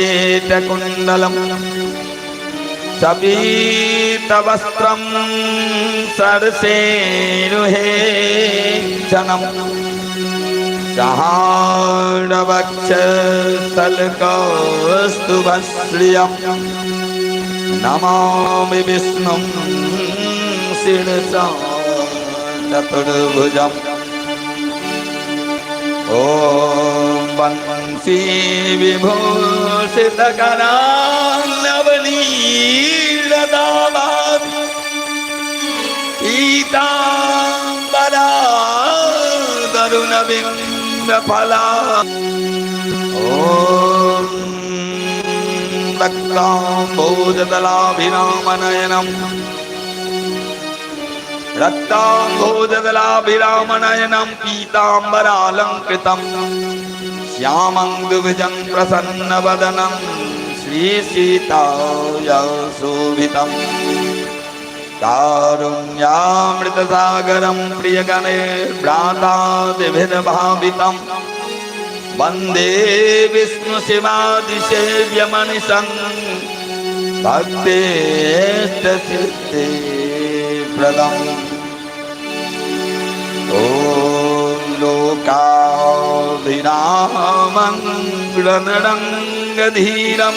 किरीटकुण्डलम् सपीतवस्त्रं सरसेरुहे क्षणम् सहाडवक्षस्थलकौस्तुभश्रियम् नमामि विष्णुं शिरसा चतुर्भुजम्। ॐ वंशी विभूषितकरान्नवनीलदाभात् पीताम्बरादरुणबिम्बफला। ॐ रक्ताम्बोजदलाभिरामनयनम् रक्ताम्बोजदलाभिरामनयनं पीताम्बरालङ्कृतं श्यामं द्विभुजं प्रसन्नवदनं श्रीसीताय शोभितम् कारुण्यामृतसागरं प्रियगणे भ्रातादिभिर्भावितं वन्दे विष्णुशिवादिसेव्यमनिशं भक्तेष्टसिद्धिप्रदम्। ॐ लोकाभिरामं रणरङ्गधीरं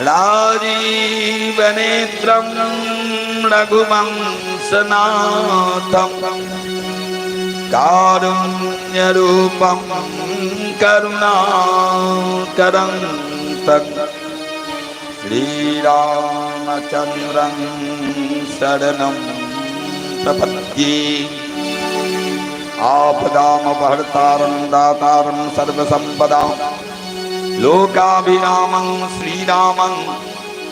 राजीवनेत्रं रघुवंशनाथं कारुण्यरूपं करुणाकरं तत् श्रीरामचन्द्रं शरणं प्रपद्ये। आपदामपहर्तारं दातारं सर्वसम्पदां लोकाभिरामं श्रीरामं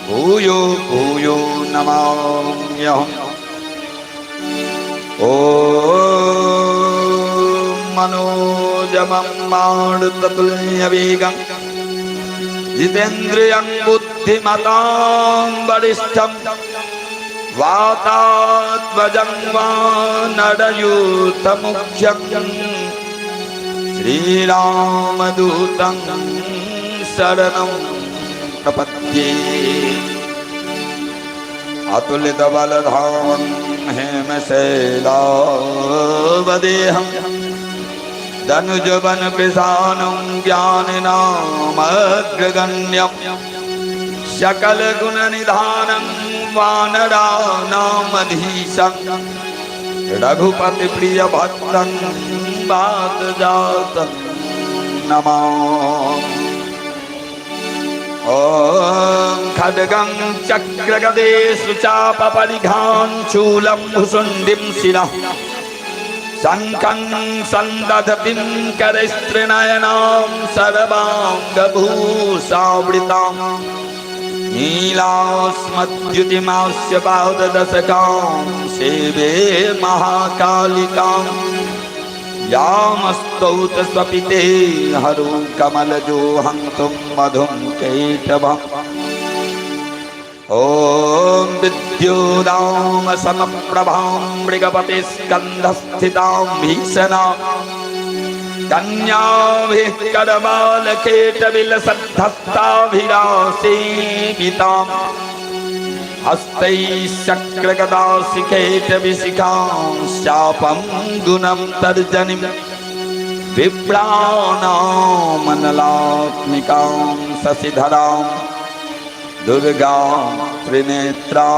भूयो भूयो नमाम्यहम्। ॐ मनोजवं मारुततुल्यवेगं जितेन्द्रियं बुद्धिमतां वरिष्ठं वातात्मजं वानरयूथमुख्यं श्रीरामदूतं शरणं प्रपद्ये। अतुलितबलधामं हेमशैलावदेहं धनुजवनकृशानुं ज्ञानिनामग्रगण्यं सकलगुणनिधानं वानराणामधीशं रघुपतिप्रियभक्तं वातजातं नमामि। ॐ खड्गं चक्रगदेषु चापपरिघां शूलं भुसुण्डिं शिरः शङ्खं सन्दधतिं करस्त्रिनयनां सर्वाङ्गभूषावृतां नीलास्मद्युतिमास्य पाददशकां सेवे महाकालिकां यामस्तौत स्वपिते हरु कमलजोहन्तुं मधुं कैटभम्। ॐ विद्योदाम समप्रभां मृगपतिस्कन्धस्थितां भीषणा कन्याभिः करबालखेटविलसद्धस्ताभिरासेवितां हस्तैः शक्रगदाशिखेटविशिखां शापं गुणं तर्जनीं बिभ्राणामनलात्मिकां शशिधरां दुर्गा त्रिनेत्रां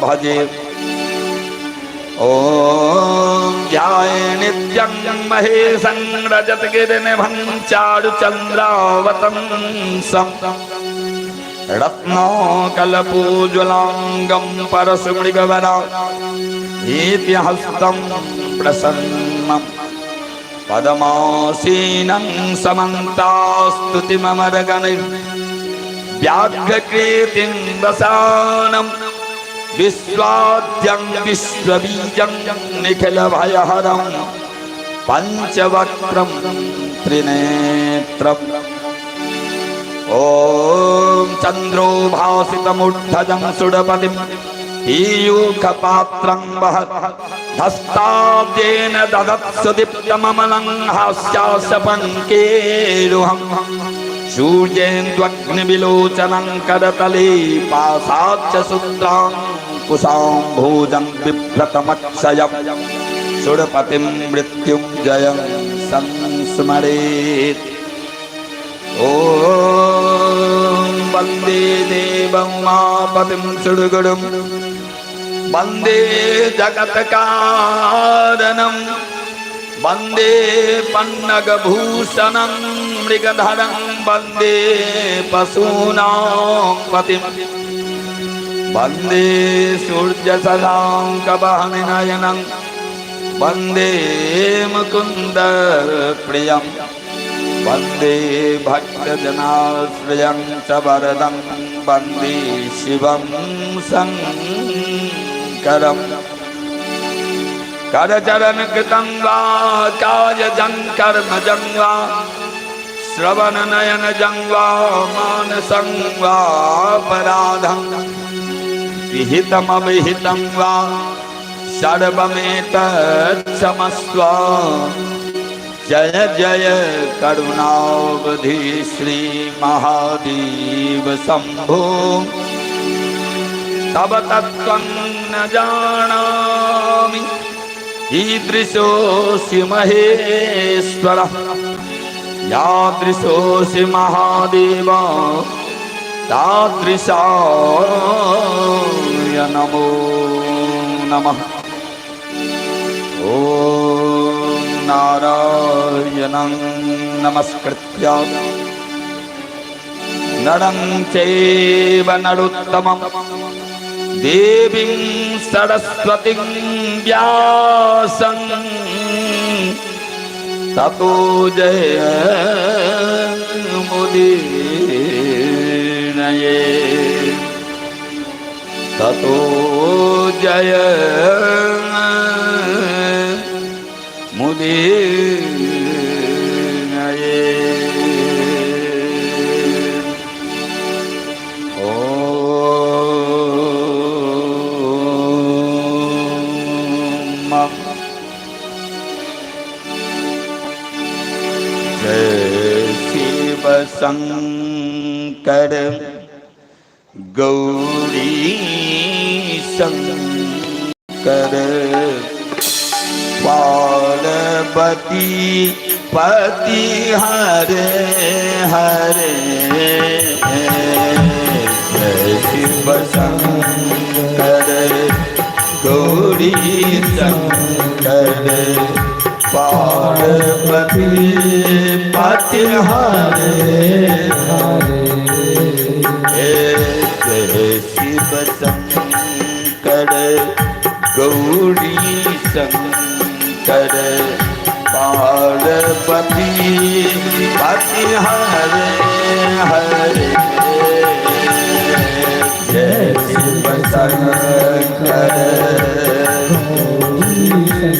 भजे। ॐ ध्याये नित्यं महेशं रजतगिरिनिभं चारुचन्द्रावतंसं रत्नाकलपूज्वलाङ्गं परशुमृगवरा नीत्यहस्तं प्रसन्नं पद्मासीनं समन्तास्तुतिममरगणैः व्याघ्रकीर्तिं वसानं विश्वाद्यं विश्वबीजं निखिलभयहरं पञ्चवक्त्रं त्रिनेत्रम्। ॐ चन्द्रोभासितमूर्धजं सुरपतिं पीयूखपात्रं वहत् हस्ताब्जेन ददत्सुदीप्तममलं हास्यासपङ्केरुहम् सूर्येन्द्वग्निविलोचनं करतले पाशाच्च सूत्रां कुशाम्भोजं बिभ्रतमक्षयं सुरपतिं मृत्युञ्जयं संस्मरेत्। ॐ वन्दे देवं उमापतिं सुरगुरुं वन्दे जगत्कारणं वन्दे पन्नगभूषणं मृगधरं वन्दे पशूनां पतिं वन्दे सूर्यशशाङ्कवहनिनयनं वन्दे मुकुन्दप्रियं वन्दे भक्तजनाश्रयं च वरदं वन्दे शिवं शङ्करम्। करचरण कृतं वा कायजं कर्मजं वा श्रवणनयनजं वा मानसं वा अपराधं विहितमविहितं वा सर्वमेतत्क्षमस्व। जय जय करुणावधि श्री महादेव शंभो। तव तत्त्वं न जानामि कीदृशोऽसि महेश्वर यादृशोऽसि महादेव तादृशाय नमो नमः। ॐ नारायणं नमस्कृत्य नरं चैव नरोत्तमं देवीं सरस्वतीं व्यासं ततो जयमुदीरये। ततो जय मुदीरये। ॐ जय शिव शंकर गौरी शंकर पार्वती पति हरे हरे। जय शिव शंकर गौरी शंकर पार्वती पति हरे हरे। जय शिव शंकर गौरी शंकर पार्वती पति हरे हरे। जय शिव शंकर गौरी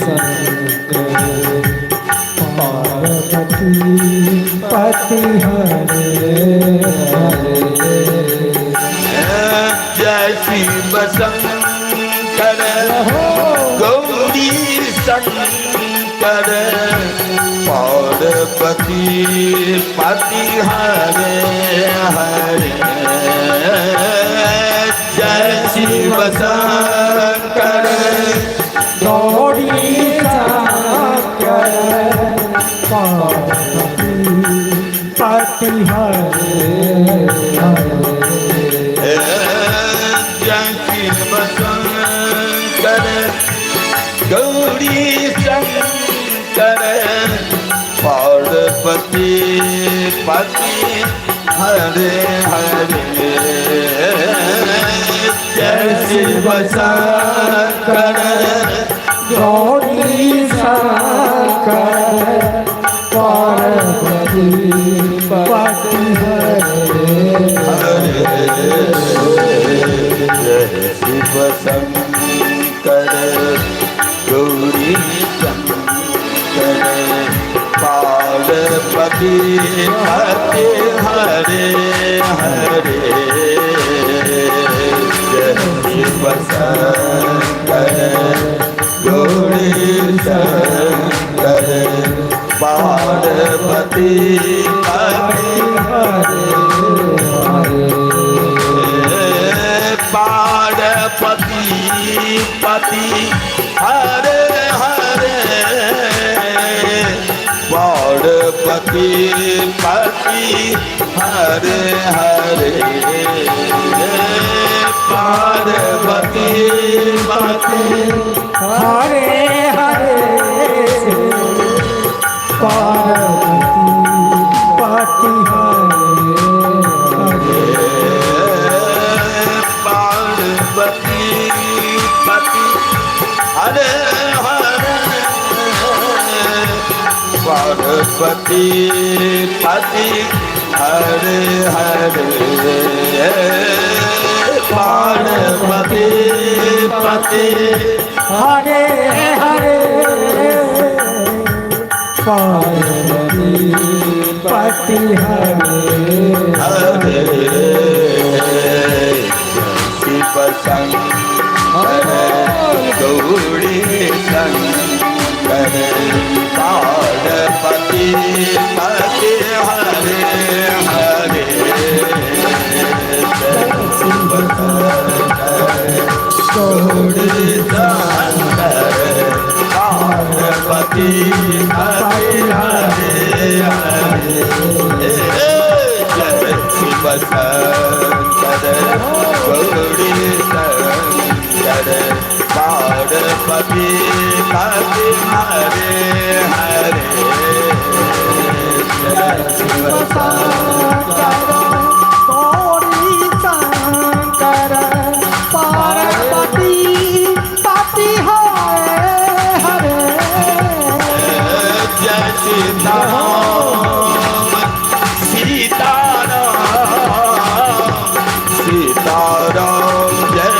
शंकर पार्वती पति हरे हरे। जय शिव शंकर गौरी शंकर पार्वती पति हरे हरे। जय शिव शंकर गौरी शंकर पार्वती पति हरे हरे। जय शिव शंकर गौरी शंकर पार्वती पति हरे हरे। जय शिव शंकर गौरी शंकर पार्वती पति हरे हरे। जय शिव शंकर गौरी शंकर पार्वती पति हरे हरे। जय शिव शंकर गौरी शंकर पार्वती पति हरे हरे। पार्वती पति हरे हरे, पार्वती पति हरे हरे, पार्वती पति हरे हरे। पार्वती पति हरे हरे। पार्वती पति हरे हरे, पार्वती पति हरे हरे, पार्वती पति हरे हरे। पार्वती पति हरे हरे। शिव शंकर गौरी शंकर पार्वती पति हरे हरे। शिव शंकर गौरी शंकर पार्वती पति हरे हरे। जय शिव शंकर गौरी शंकर पार्वती पति हरे हरे। जय शिव शंकर गौरी शंकर पार्वती पति हरे हरे। जय सीताराम सीताराम सीताराम जय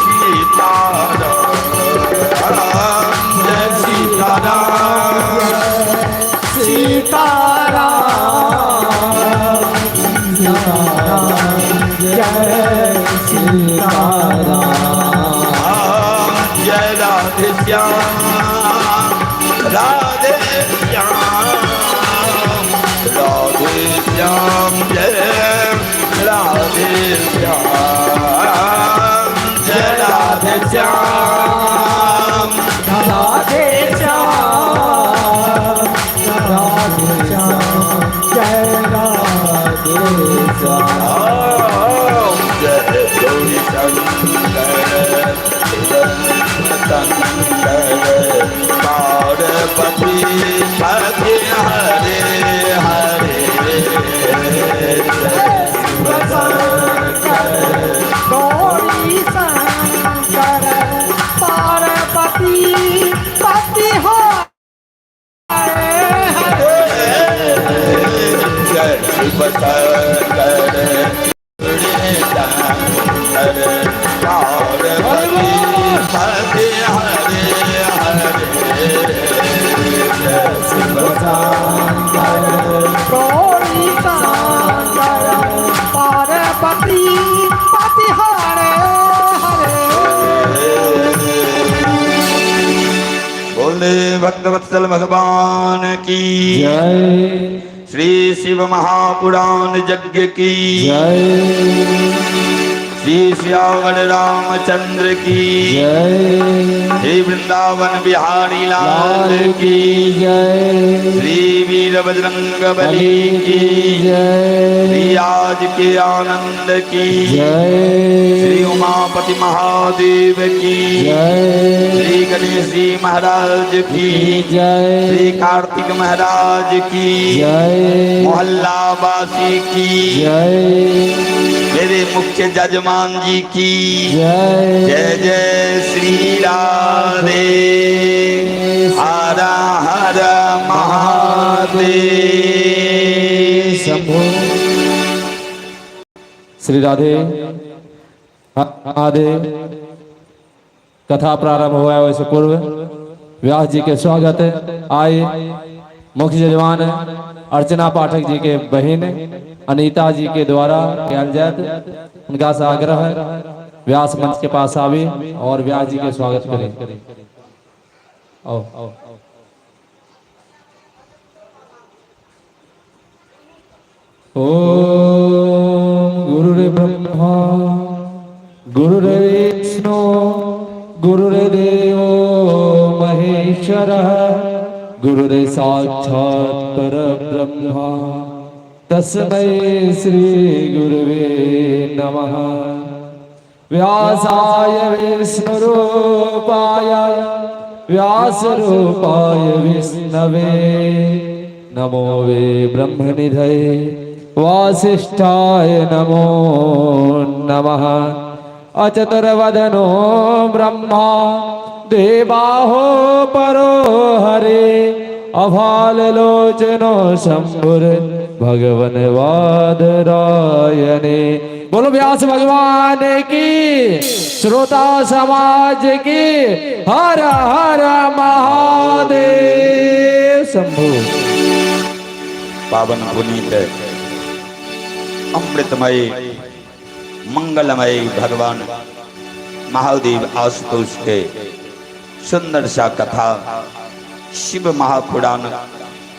सीताराम जय सीताराम सीताराम सीताराम जय सीताराम। जय राधे श्याम राधे श्याम राधे श्याम जय राधे श्याम जय राधे श्याम राधे श्याम राधे श्याम जय राधे श्याम। जय गौरी शंकर शंकर पार्वती पति हरे हरे। शिव शंकर गौरी शंकर पार्वती पति हरे हरे। जय शिव शंकर शंकर पार्वती पति हरे हरे। जय शिव शंकर गौरी शंकर पार्वती पति हरे हरे। बोले भक्तवत्सल भगवान की जय। श्री शिव महापुराण यज्ञ की जय। श्री सियावर रामचंद्र की जय। श्री वृंदावन बिहारी लाल लाल की की जय। श्री वीर बजरंग बली बली की की जय। श्री आज के आनंद की जय। श्री उमापति महादेव की जय। श्री गणेश जी महाराज की जय। श्री कार्तिक महाराज की जय। मोहल्ला वासी की जय। मेरे मुख्य जजमान जी की जय। जय जय श्री राधे हर हर महादेव। शंभो। श्री राधे राधे। कथा प्रारंभ हुआ है वैसे पूर्व व्यास जी के स्वागत आए मुख्य यजमान अर्चना पाठक जी के बहन अनीता जी के द्वारा कयल जात। उनका से आग्रह है। व्यास मंच के पास आवी और व्यास जी के स्वागत करें। आओ। ओम गुरुर्ब्रह्मा गुरुर्विष्णु गुरुर्देवो महेश्वरः गुरुर्साक्षात् परब्रह्म तस्मै श्री गुरुवे नमः। व्यासाय विष्णुरूपाय व्यासरूपाय विष्णवे नमो वे ब्रह्मनिधये वासिष्ठाय नमो नमः। अचतुर्वदनो ब्रह्मा देवाहो परो हरे अभाल लोचनो शंभुर भगवन वादरायणे। बोलो व्यास भगवान की, श्रोता समाज की, हर हर महादेव शंभु। पावन पुनीत अमृतमय मंगलमय भगवान महादेव आशुतोष के सुंदर सा कथा शिव महापुराण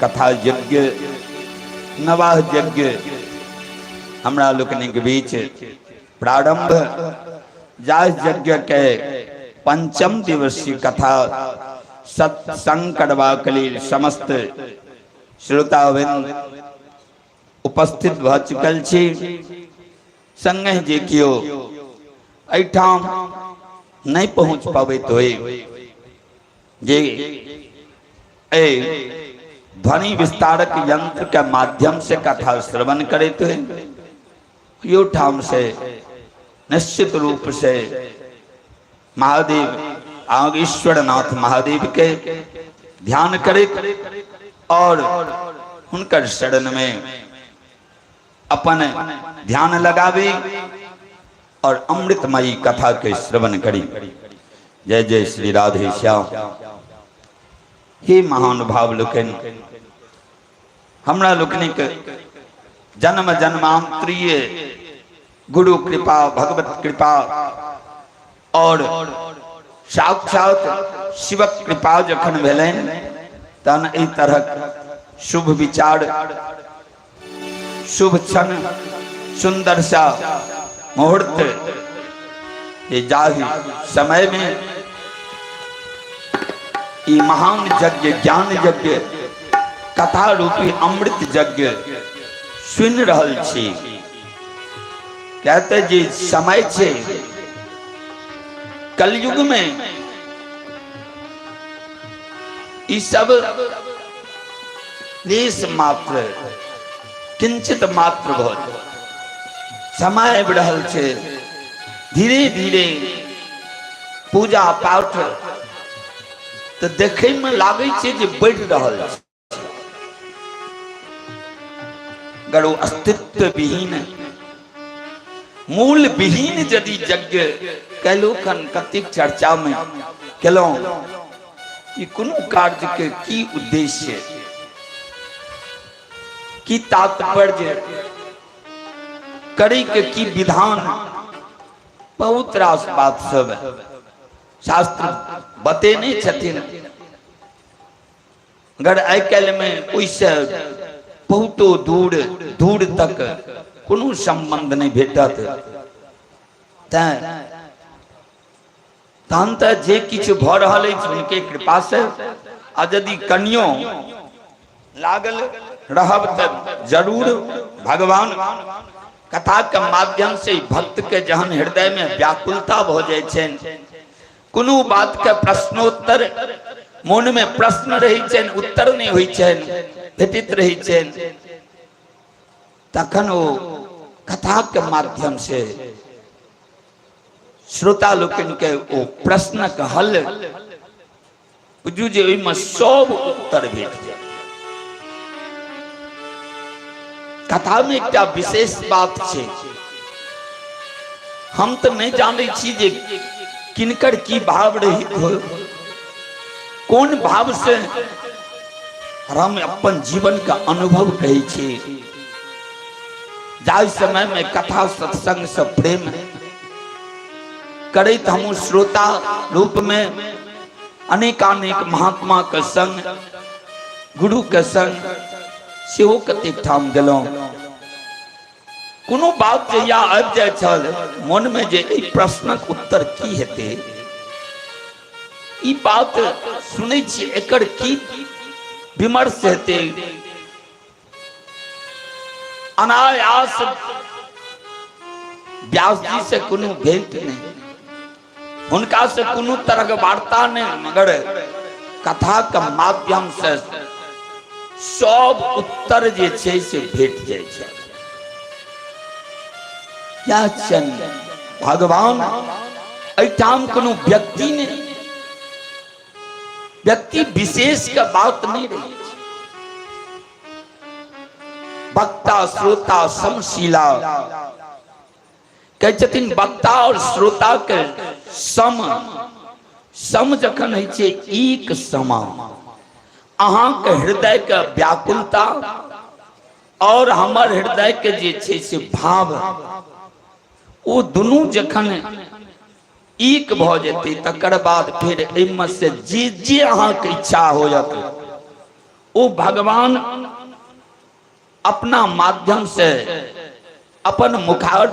कथा यज्ञ नवाह यज्ञ हमरा लोकनिक बीच प्रारंभ जाहि यज्ञ के पंचम दिवसीय कथा सत्संग करबाक लेल समस्त श्रोतावृंद उपस्थित भऽ चुकल छी। संगहि जे केओ एहिठाम नहि पहुँच पबैत होय, जे एहि ध्वनि विस्तारक यंत्र के माध्यम से कथा श्रवण करैत होय, ओहियो ठाम से निश्चित रूप से महादेव आगेश्वरनाथ महादेव के ध्यान करैत और हुनकर शरण में अपन ध्यान लगावे और अमृतमयी कथा के श्रवण करी। जय जय श्री राधे श्याम। हे महानुभाव लोकनि, हमरा लोकनिक जन्म जन्मांतरीय गुरु कृपा, भगवत कृपा और साक्षात शिवक कृपा जखन भेलनि तहन एहि तरहक शुभ विचार, शुभ क्षण, सुंदर सा मुहूर्त जे जाहि समय में ई महान यज्ञ, ज्ञान यज्ञ, कथा रूपी अमृत यज्ञ सुनि रहल छी, कहते जे समय छै कलयुग में ई सब लेश मात्र, किंचित मात्र भऽ जायत। समय आबि रहल छै, धीरे धीरे पूजा पाठ तऽ देखै मे लागै छै जे बढ़ि रहल छै, अगर ओ अस्तित्व विहीन, मूल विहीन यदि यज्ञ कयलहुँ, कतेक चर्चा मे केलहुँ कि कोनो कार्य के की उद्देश्य, की तात्पर्य, करे के की विधान, बहुत रास बात सब शास्त्र बतेने छथिन। अगर आइ काल्हिमे ओहिसँ बहुतो दूर दूर तक कोनो सम्बन्ध नहि भेटत, तैं तहन तऽ जे किछु भऽ रहल अछि हुनके कृपासँ, आ यदि कनियो लागल रहब तऽ जरूर भगवान कथा के माध्यम से भक्त के जहन हृदय में व्याकुलता भऽ जाइ छनि, कोनो बात के प्रश्नोत्तर मन में प्रश्न रहै छनि, उत्तर नहि होइ छनि, भेटित रहै छनि, तखन ओ कथा के माध्यम से श्रोता लोकनि के ओ प्रश्नक हल बुझू जे ओहिमे सब उत्तर भेट जाय। कथा में एकटा विशेष बात छै, हम तऽ नहि जानै छी जे किनकर की भाव रहित हो, कोन भाव से हम अपन जीवन का अनुभव कहै छी। जाहि समय में कथा सत्संग से प्रेम करैत हमहूँ श्रोता रूपमे अनेकानेक महात्मा के संग, गुरु के संग सेहो कतेक ठाम गेलहुँ। कोनो बात जहिया आबि जाइ छल मनमे जे एहि प्रश्नक उत्तर की हेतै, ई बात सुनै छी एकर की विमर्श हेतै, अनायास व्यास जी से कोनो भेंट नहीं, हुनका से कोनो तरह के वार्ता नहीं, मगर कथा के माध्यम से सब उत्तर जे छै से भेट जाइ छै। क्या छनि भगवान एहिठाम कोनो व्यक्ति नहि, व्यक्ति विशेष के बात नहीं रही। वक्ता श्रोता समशीला कहै छथिन, वक्ता और श्रोता के सम सम जखन होइ छै एक समान, अहाँके हृदय के व्याकुलता और हमर हृदय के जे छै से भाव, ओ दुनू जखन एक भऽ जेतै तकर बाद फेर एहिमे से जे जे अहाँके इच्छा होयत ओ भगवान अपना माध्यम से अपन मुखार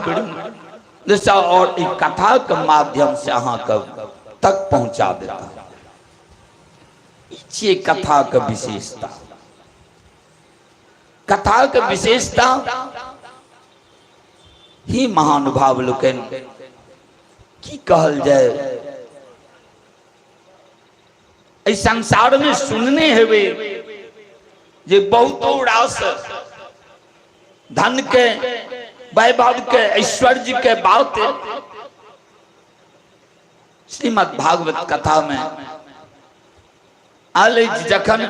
और ई कथा के माध्यम से अहाँके तक पहुंचा देता। ई छियै कथा के विशेषता। कथा के विशेषता ही महानुभाव लोकनि की कहल जाय, एहि संसार में सुनने हेबै जे बहुतो रास धन के, वैभव के, ऐश्वर्य के बात श्रीमद् भागवत कथा में आयल अछि। जखन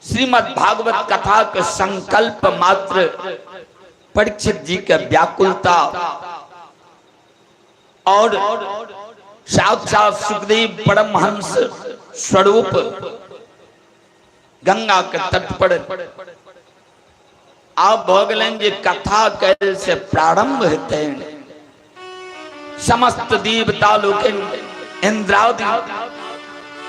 श्रीमद् भागवत कथा के संकल्प मात्र परीक्षित जी के व्याकुलता और साक्षात सुखदेव परमहंस स्वरूप गंगा के तट पर आब भऽ गेलनि जे कथा कैल से प्रारंभ हेतनि, समस्त देवता लोकनि, इंद्रादि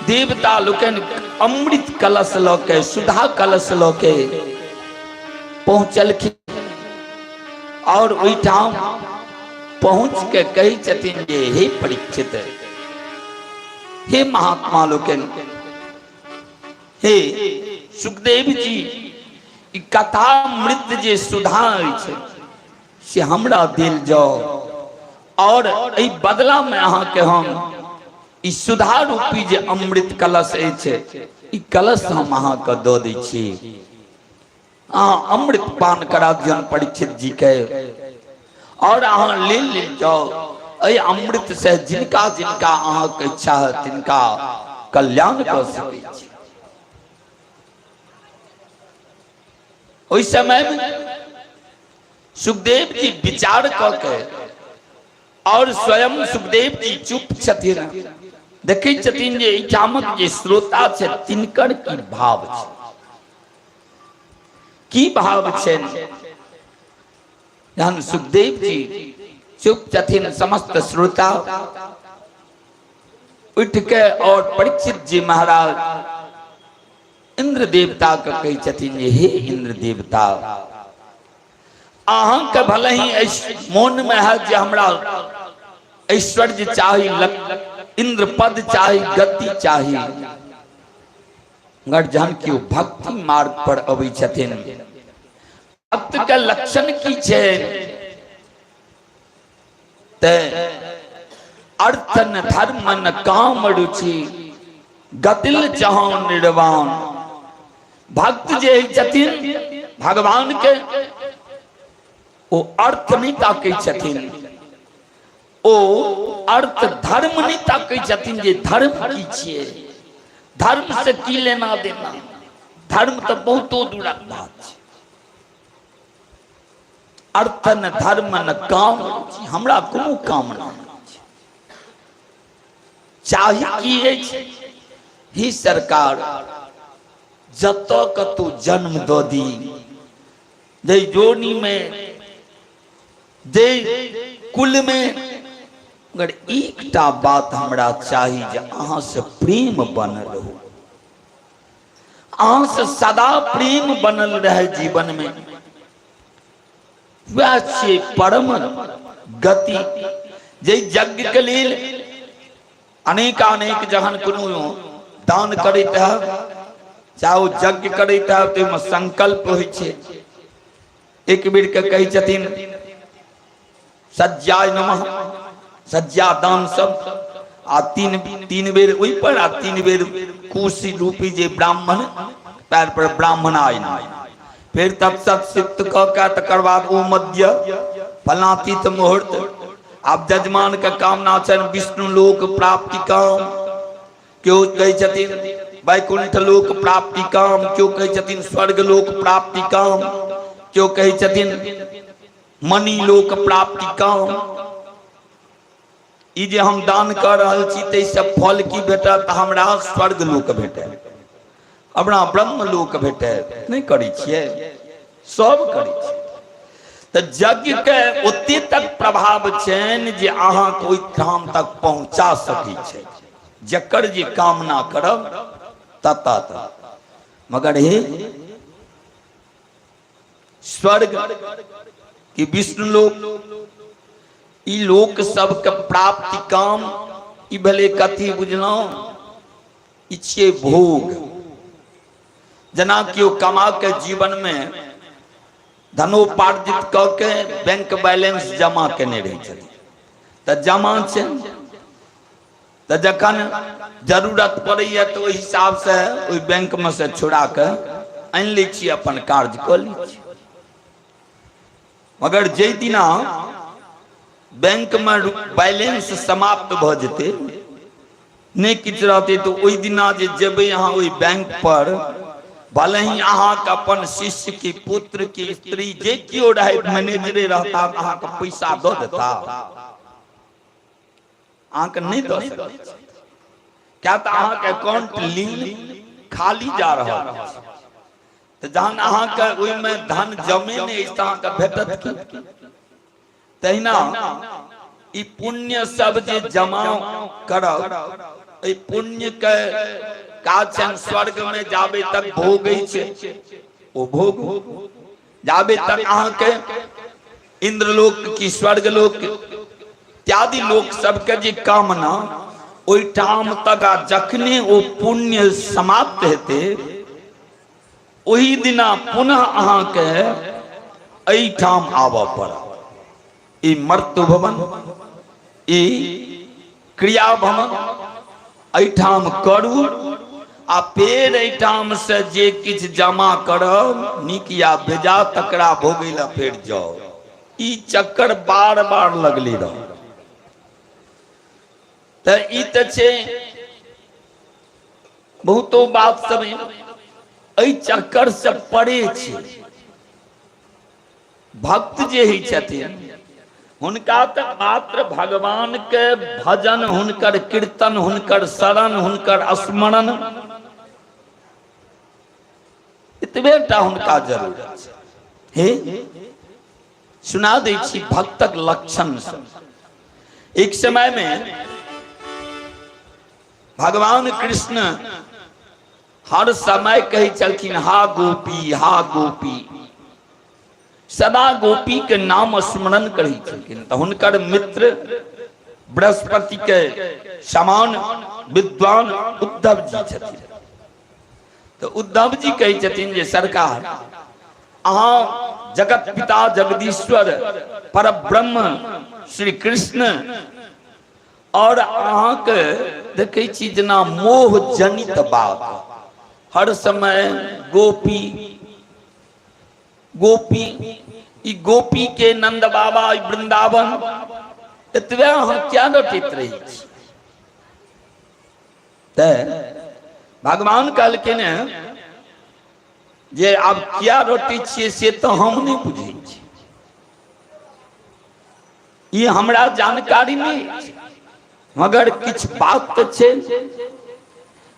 देवता लोकनि अमृत कलश लऽ के, सुधा कलश लऽ के पहुँचलखिन और ओहिठाम पहुँच के कहै छथिन जे हे परीक्षित, हे महात्मा लोकनि, हे सुखदेव जी, ई कथा मृत जे सुधा अछि से हमरा देल जाओ और एहि बदला में अहाँके हम ई सुधा रूपी जे अमृत कलश अछि ई कलश हम अहाँके दऽ दै छी, अहाँ अमृत पान करा दियौन परीक्षित जी के और अहाँ ले लेल जाओ एहि अमृत से जिनका जिनका अहाँके इच्छा है तिनका कल्याण कऽ सकै छी। ओहि समय में सुखदेव जी विचार कऽ के और स्वयं सुखदेव जी चुप छथिन, देखै छथिन जे एहिठामक जे श्रोता छै तिनकर की भाव छै, की भाव छनि। जहन सुखदेव जी चुप छथिन, समस्त श्रोता उठ के और परीक्षित जी महाराज इंद्र देवता के कहै छथिन जे हे इंद्र देवता, अहाँके भले ही मोन में है जे हमरा ऐश्वर्य चाही, इंद्र पद चाही, गति चाही, मगर जहन केओ भक्ति मार्ग पर अबै छथिन, भक्त के लक्षण की छै ते अर्थ न धर्म न काम रुचि गतिल जहां निर्वाण। भक्त जे छथिन भगवान के ओ अर्थ नहीं ताकै छथिन, ओ अर्थ धर्म नहीं ताकै छथिन जे धर्म की छियै, धर्म से की लेना देना, धर्म तो बहुतो दूरक बात छै। अर्थ न धर्म न काम, हमरा कोनो काम नहि चाही की अछि ही सरकार, जतऽ कतौ जन्म दऽ दी, जै जोनी में, जै कुल में, मगर एकटा बात हमरा चाही जे अहाँ से प्रेम बनल हो, अहाँ से सदा प्रेम बनल रहे जीवन में। वएह छियै परम गति। जे यज्ञ के लेल अनेकानेक जहन कोनो दान करैत है, चाहे ओ यज्ञ करैत है, तऽ ओहिमे संकल्प होइ छै। एक बेर के कहै छथिन सज्जाय नमः, सज्जा दान सब, आ तीन तीन बेर ओहि पर, आ 3 बेर कुशी रूपी जे ब्राह्मण पैर पर ब्राह्मण आय, फेर तत्सत सिक्त कऽ के तकर बाद ओ मध्य फलातीत मुहूर्त। आब जजमान के कामना छनि विष्णु लोक प्राप्ति काम, केओ कहै छथिन वैकुंठ लोक प्राप्ति काम, केओ कहै छथिन स्वर्ग लोक प्राप्ति काम, केओ कहै छथिन मणि लोक प्राप्ति काम। ई जे हम दान कऽ रहल छी ताहिसँ फल की भेटत? हमरा स्वर्ग लोक भेटत, हमरा ब्रह्म लोक भेटत। नहि करै छियै? सब करै छियै। तऽ यज्ञ के ओते तक प्रभाव छनि जे अहाँके ओहि ठाम तक पहुँचा सकै छै, जकर जे कामना करब ततऽ तक। मगर हे स्वर्ग कि विष्णु लोक, ई लोक सबके प्राप्ति काम ई भेलै कथी बुझलहुँ? ई छियै भोग। जेना केओ कमा के जीवन में धनोपार्जित कऽ के बैंक बैलेंस जमा केने रहै छथिन, तऽ जमा छै, तऽ जखन जरूरत पड़ैया तऽ ओहि हिसाबसँ ओहि बैंकमे से छोड़ा कऽ आनि लै छी, अपन कार्य कऽ लै छी। मगर जाहि दिना बैंकमे बैलेंस समाप्त भऽ जेतै, नहि किछु रहतै, तऽ ओहि दिना जे जेबै अहाँ ओहि बैंक पर, भले ही अहाँके अपन शिष्य की पुत्र की स्त्री जे केओ रहै, मैनेजरे रहता, अहाँके पैसा दऽ देता? अहाँके नहि दऽ सकै छै। क्या तऽ अहाँके अकाउंट लीन खाली जा रहल अछि। तऽ जहन अहाँके ओहिमे धन जमे नहि अछि तऽ अहाँके भेटत की? तहिना ई पुण्य सब जे जमा करब, एहि पुण्य के काज छनि स्वर्ग में जाबे तक भोगै छै ओ भोग, जाबे तक अहाँके इंद्रलोक की स्वर्गलोक इत्यादि लोक सबके जे कामना ओहिठाम तक, आ जखने ओ पुण्य समाप्त हेतै ओहि दिना पुनः अहाँके एहिठाम आबऽ पड़त। ई मर्त्य भवन, ई क्रिया भवन एहिठाम करू, आ फेर एहिठाम से जे किछु जमा करब नीक या बेजा तकरा भोगै लए फेर जाउ। ई चक्कर बार बार लगले रह। तऽ ई तऽ छै बहुतो बात सब एहि चक्कर से परे छै। भक्त जे होइ छथिन हुनका तऽ मात्र भगवान के भजन, हुनकर कीर्तन, हुनकर शरण, हुनकर स्मरण, एतबे टा हुनका जरूरत छै। हे सुना दै छी भक्तक लक्षण सब। एक समय में भगवान कृष्ण हर समय कहै छलखिन हा गोपी हा गोपी, सदा गोपी के नाम स्मरण करै छलखिन। तऽ हुनकर मित्र बृहस्पति के समान विद्वान उद्धव जी छथिन। तऽ उद्धव जी कहै छथिन जे सरकार अहाँ जगत पिता जगदीश्वर पर ब्रह्म श्री कृष्ण, और अहाँके देखै छी जेना मोह जनित बात हर समय गोपी गोपी, ई गोपी के नंद बाबा ई वृंदावन, एतबे अहाँ क्या रटैत रहै छी? तऽ भगवान कहलखिन जे आब किया रटै छियै से तऽ हम नहि बुझै छी, ई हमरा जानकारी नहि अछि, मगर किछु बात तऽ छै।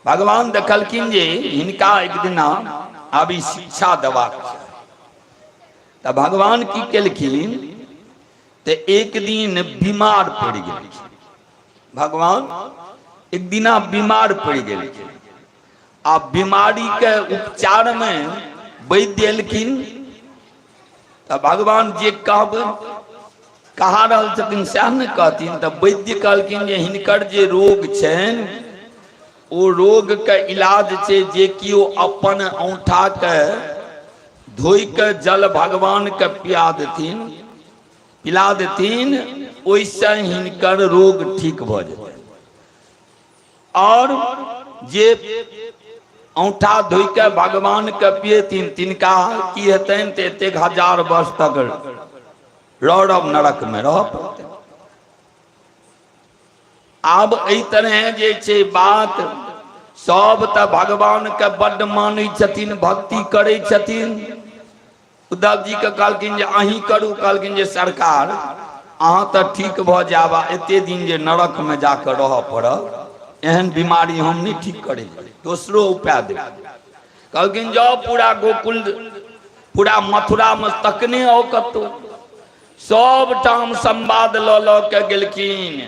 भगवान देखलखिन जे हिनका एक दिना आब ई शिक्षा देबाक छै। तऽ भगवान की केलखिन तऽ एक दिन बीमार पड़ि गेलखिन। भगवान एक दिना बीमार पड़ि गेलखिन आ बीमारी के उपचार में वैद्य एलखिन। तऽ भगवान जे कहब कहा रहल छथिन सएह ने कहथिन। तऽ वैद्य कहलखिन जे हिनकर जे रोग छनि ओ रोग के इलाज छै जे केओ अपन औंठा के धोइ के जल भगवान के पिया देथिन, पिला देथिन, ओहिसँ हिनकर रोग ठीक भऽ जेतै। और जे औंठा धोइ के भगवान के पिएथिन तिनका की हेतनि? तऽ एतेक हजार वर्ष तक रौरव नरक में रह पड़तै। आब एहि तरह जे छै बात, सब तऽ भगवान के बड्ड मानै छथिन, भक्ति करै छथिन। उद्धव जी के कहलखिन जे अहीं करू। कहलखिन जे सरकार, अहाँ तऽ ठीक भऽ जायब, आ एते दिन जे नरक में जाकऽ रहऽ पड़त, एहन बीमारी हम नहि ठीक करै, दोसरो उपाय देब। कहलखिन जाउ, पूरा गोकुल, पूरा मथुरा में तकने आउ कतौ। सब ठाम संवाद लऽ लऽ के गेलखिन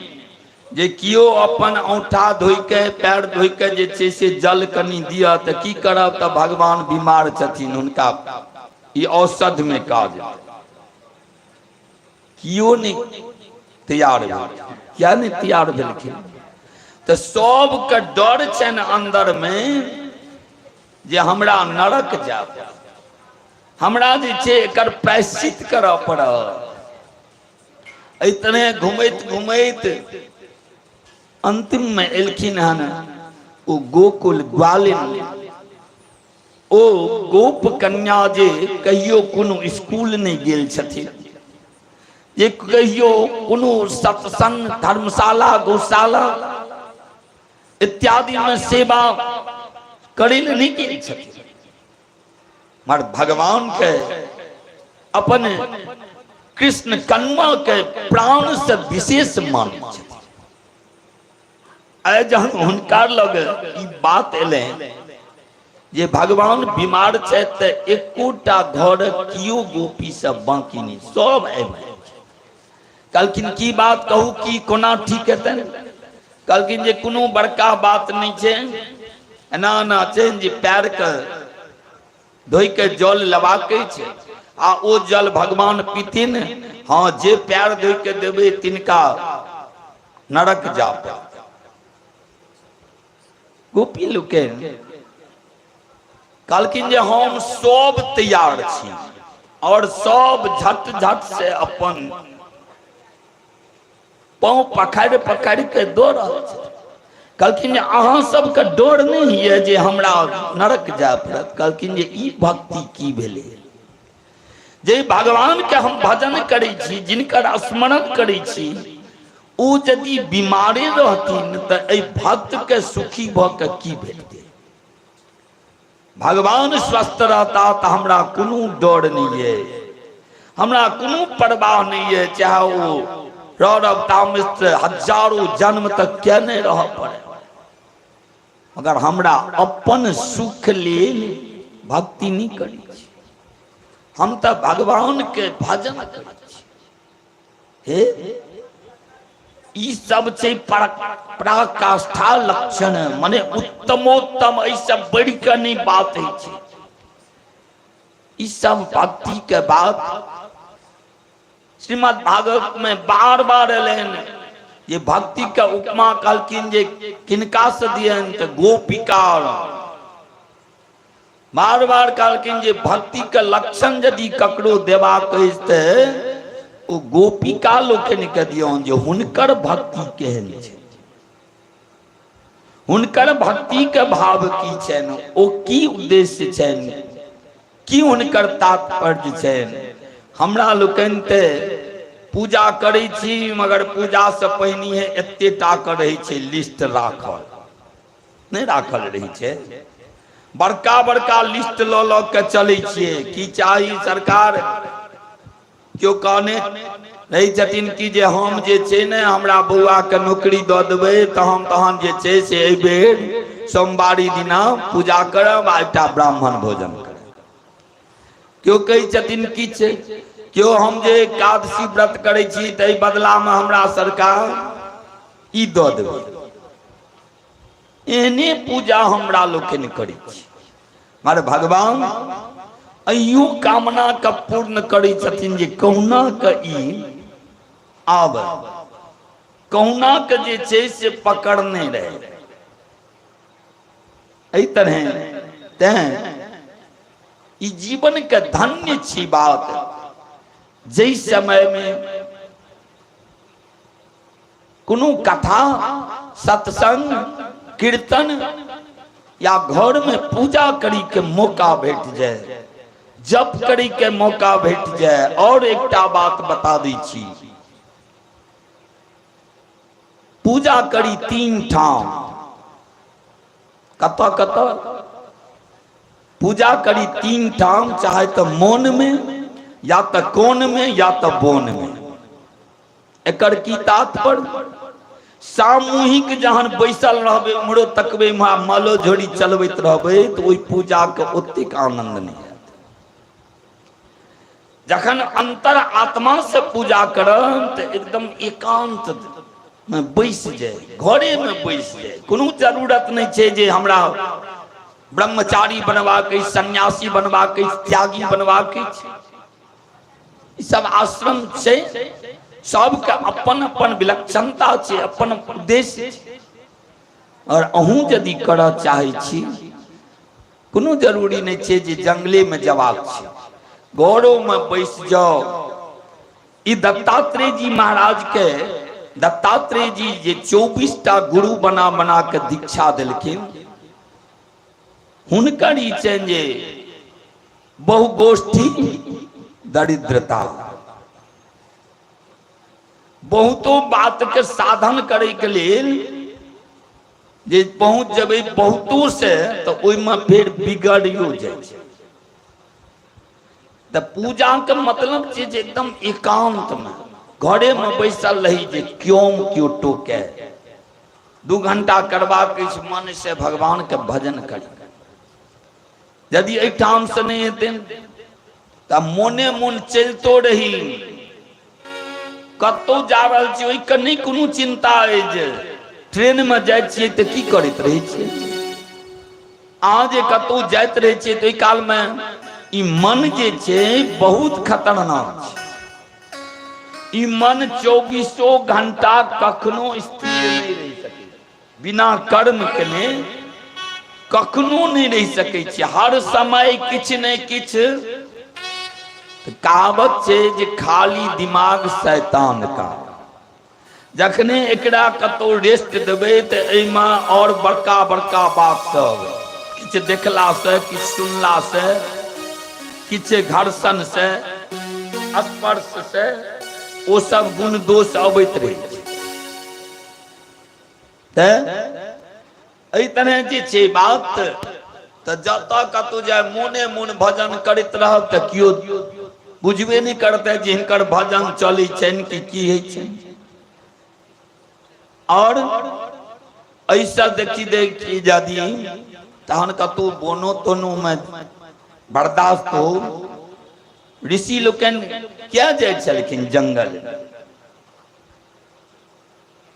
जे केओ अपन औंठा धोइके, पैर धोइके जे छै से जल कनि दिअ। तऽ की करब? तऽ भगवान बीमार छथिन, हुनका ई औषधमे काज। केओ नहि तैयार भेल। किया नहि तैयार भेलखिन? तऽ सबके डर छनि अन्दरमे जे हमरा नरक जायब, हमरा जे छै एकर प्रायश्चित करऽ पड़त। एहि तरह घुमैत घुमैत अंतिम में एलखिन हन ओ गोकुल ग्वालिन, ओ गोप कन्या जे कहियो कोनो स्कूल नहि गेल छथिन, जे कहियो कोनो सत्संग, धर्मशाला, गौशाला इत्यादि में सेवा करै लए नहि गेल छथिन, मगर भगवान के, अपन कृष्ण कन्मा के प्राण से विशेष मानै छथिन। आइ जहन हुनका लग ई बात एलै जे भगवान बीमार छथि, तऽ एकोटा घर केओ गोपी सब बाकी नहि, सब आबि गेल। कहलखिन, की बात कहू, की कोना ठीक हेतनि? कहलखिन जे कोनो बड़का बात नहि छै, एना एना छै जे पैरके धोइ के जल लेबाक छै आ ओ जल भगवान पीथिन। हँ, जे पैर धोइ के देबै तिनका नरक जा पड़त। गोपी लोकनि कहलखिन जे हम सब तैयार छी, और सब झट झट से अपन पाँव पकड़ि पकड़ि के दौड़ रहल छथिन। कहलखिन जे अहाँ सबके डर नहि यऽ जे हमरा नरक जाय पड़त? कहलखिन जे ई भक्ति की भेलै? जे भगवान के हम भजन करै छी, जिनकर स्मरण करै छी, ओ यदि बीमारे रहथिन तऽ एहि भक्त के सुखी भऽ के की भेटतै? भगवान स्वस्थ रहता तऽ हमरा कोनो डर नहि यऽ, हमरा कोनो परवाह नहि यऽ, चाहे ओ रौरव तामिश्र हजारों जन्म तक किया नहि रहऽ पड़े, मगर हमरा अपन सुख लेल भक्ति नहि करै छी, हम तऽ भगवान के भजन करै छी। हे, ई सब छै पराकाष्ठा लक्षण, मने उत्तमोत्तम, एहि सब बढ़ि कऽ नहि बात होइ छै। ई सब भक्ति के बात श्रीमद् भागवत में बार बार एलनि जे भक्ति के उपमा कहलखिन जे किनका से दियनि? तऽ गोपिका। बार बार कहलखिन जे भक्ति के लक्षण यदि ककरो देबाक अछि तऽ ओ गोपिका लोकनि के दियौन, जे हुनकर भक्ति केहन छै, हुनकर भक्ति के भाव की छनि, ओ की उद्देश्य छनि, की हुनकर तात्पर्य छनि। हमरा लोकनि तऽ पूजा करै छी, मगर पूजासँ पहिनहिए एते टा के रहै छै लिस्ट राखल, नहि राखल रहै छै? बड़का बड़का लिस्ट लऽ लऽ के चलै छियै, की चाही सरकार। केओ कहने रहै छथिन कि जे हम जे छै ने, हमरा बौआके नौकरी दऽ देबै तऽ हम तहन जे छै से एहिबेर सोमवारी दिना पूजा करब आ एकटा ब्राह्मण भोजन करब। केओ कहै छथिन किछु, केओ हम जे एकादशी व्रत करै छी तऽ एहि बदलामे हमरा सरकार ई दऽ देबै। एहने पूजा हमरा लोकनि करै छी, मगर भगवान अहियो कामना के पूर्ण करै छथिन जे कहुना के ई आब, कहुना के जे छै से पकड़ने रहे एहि तरह। तैं ई जीवन के धन्य छी बात, जाहि समय में कोनो कथा, सत्संग, कीर्तन या घर में पूजा करी के मौका भेट जाए, जप करी के मौका भेट जाए। और एकटा बात बता दै छी, पूजा करी 3 ठाम। कतऽ कतऽ पूजा करी? 3 ठाम, चाहे तऽ मोन में, या तऽ कोन में, या तऽ बोन में। एकर की तात्पर्य? सामूहिक जहन बैसल रहबै, उम्हरो तकबै, इम्हर मलो झोरी चलबैत रहबै, तऽ ओहि पूजा के ओतेक आनंद नहि आयत। जखन अंतर आत्मा से पूजा करब तऽ एकदम एकांत में बैस जाय, घरे में बैस जाय। कोनो जरूरत नहि छै जे हमरा ब्रह्मचारी बनबाक अछि, सन्यासी बनबाक अछि, त्यागी बनबाक अछि। ई सब आश्रम छै, सबके अपन अपन विलक्षणता छै, अपन उद्देश्य छै। और अहूँ यदि करऽ चाहै छी, कोनो जरूरी नहि छै जे जंगले में जबाक छै, घरो में बैस जाओ। ई दत्तात्रेय जी महाराज के, दत्तात्रेय जी जे 24 टा गुरु बना बना के दीक्षा देलखिन, हुनकर ई छनि जे बहुगोष्ठी दरिद्रता। बहुतो बात के साधन करे के लेल जे पहुंच जबै बहुतो से, तऽ ओहिमे फेर बिगड़ियो जाइ छै। तऽ पूजा के मतलब छै जे एकदम एकांत में घरे में बैसल रही, जे क्यों क्यों टोके। 2 घंटा करबाक अछि, मन से भगवान के भजन करी। यदि एहिठाम से नहि हेतै तऽ मोने मोन चलितो रही, कतहु जा रहल छी, ओहिके नहि कोनो चिन्ता अछि। जे ट्रेनमे जाइ छियै तऽ की करैत रहै छियै? अहाँ जे कतहु जाइत रहै छियै तऽ ओहि कालमे ई मन जे छै बहुत खतरनाक छै। ई मन 24 घंटा कखनो स्थिर नहि रहि सकै, बिना कर्म केने कखनो नहि रहि सकै छै, हर समय किछु ने किछु। कहावत छै जे खाली दिमाग शैतान का। जखने एकरा कतौ रेस्ट देबै तऽ एहिमे आओर बड़का बड़का बात सब, किछु देखलासँ, किछु सुनलासँ, किछु घर्षण से, स्पर्श से, ओ सब गुण दोष अबैत रहै छै। तऽ एहि तरह जे छै बात, तऽ जतऽ कतौ जाय मोने मोन भजन करैत रहब तऽ केओ बुझबे नहि करतै जे हिनकर भजन चलै छनि कि की होइ छनि। और ऐसा देखी देखी यदि तहन कतौ बोनो तोनो मे बर्दाश्त हो। ऋषि लोकनि किया जाइ छलखिन जंगल?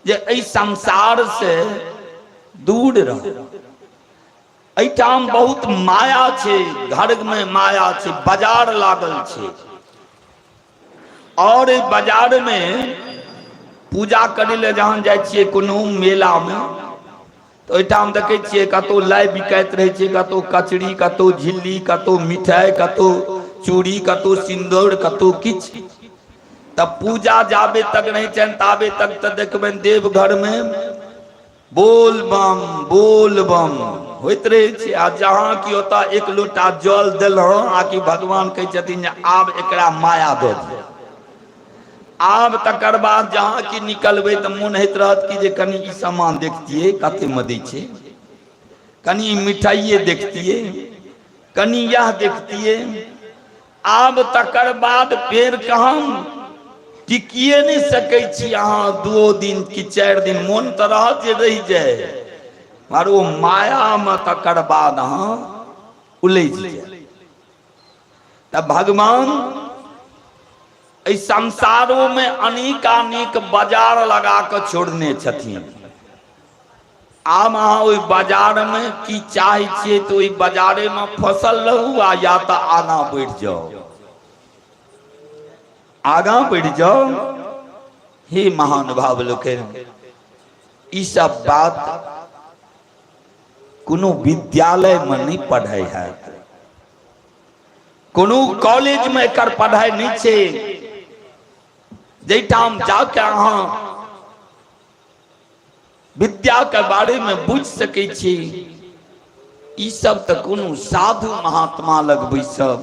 जे एहि संसार से दूर रह, एहिठाम बहुत माया छै, घर में माया छै, बाजार लागल छै। और एहि बाजार में पूजा करै लए जहन जाइ छियै कोनो मेला में, तऽ ओहिठाम देखै छियै कतौ लाइ बिकाइत रहै छै, कतौ कचरी, कतौ झिल्ली, कतौ मिठाइ, कतौ चूड़ी, कतौ सिन्दूर, कतौ किछु। तऽ पूजा जाबे तक नहि छनि ताबे तक तऽ देखबनि देवघरमे बोल बम बोल बम होइत रहै छै। आ जहाँ कि ओतऽ एक लोटा जल देलहुँ आ कि भगवान कहै छथिन जे आब एकरा माया दऽ दियौ आब। तकर बाद जहाँ कि निकलबै तऽ मोन होइत रहत कि जे कनि ई सामान देखतियै कतेमे दै छै, कनि मिठाइए देखतियै, कनि इएह देखतियै। आब तकर बाद फेर कहाँ टिकिए नहि सकै छी अहाँ 2 दिन कि 4 दिन। मोन तऽ रहत जे रहि जाय, आर ओ मायामे तकर बाद अहाँ उलझि जाय। तऽ भगवान एहि संसारो में अनेकानेक बाजार लगा कऽ छोड़ने छथिन। आब अहाँ ओहि बाजार में की चाहै छियै तऽ ओहि बाजारे में फसल रहू आ या तऽ आगाँ बढ़ि जाउ, आगाँ बढ़ि जाउ। हे महानुभाव लोकनि, ई सब बात कोनो विद्यालय में नहि पढ़ाइ हैत, कोनो कॉलेज में एकर पढ़ाइ नहि छै। जाहिठाम जाके अहाँ विद्या के बारे में बुझि सकै छी, ई सब तऽ कोनो साधु महात्मा लग बैसब,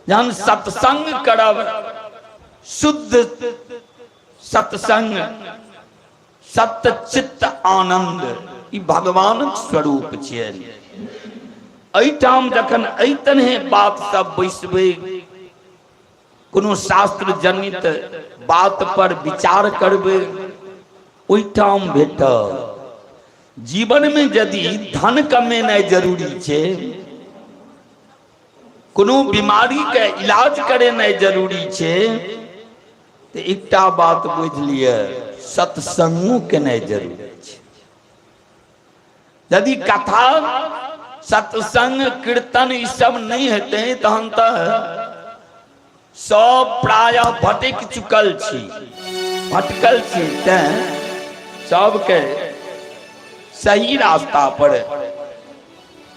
जहन सत्संग करब, शुद्ध सत्संग, सत्य चित्त आनंद, ई भगवानक स्वरूप छियनि। एहिठाम जखन एहि तरहे बात सब बैसबै, कोनो शास्त्र जनित बात पर विचार करबै, ओहिठाम भेटत। जीवन में यदि धन कमेनाइ जरूरी छै, कोनो बीमारी के इलाज करेनाइ जरूरी छै, तऽ एकटा बात बुझि लिअ, सत्संगो केनाइ जरूरी छै। यदि कथा सत्संग कीर्तन ई सब नहि हेतै तहन तऽ सब प्रायः भटकि चुकल छी, भटकल छी। तैं सबके सही रास्ता पर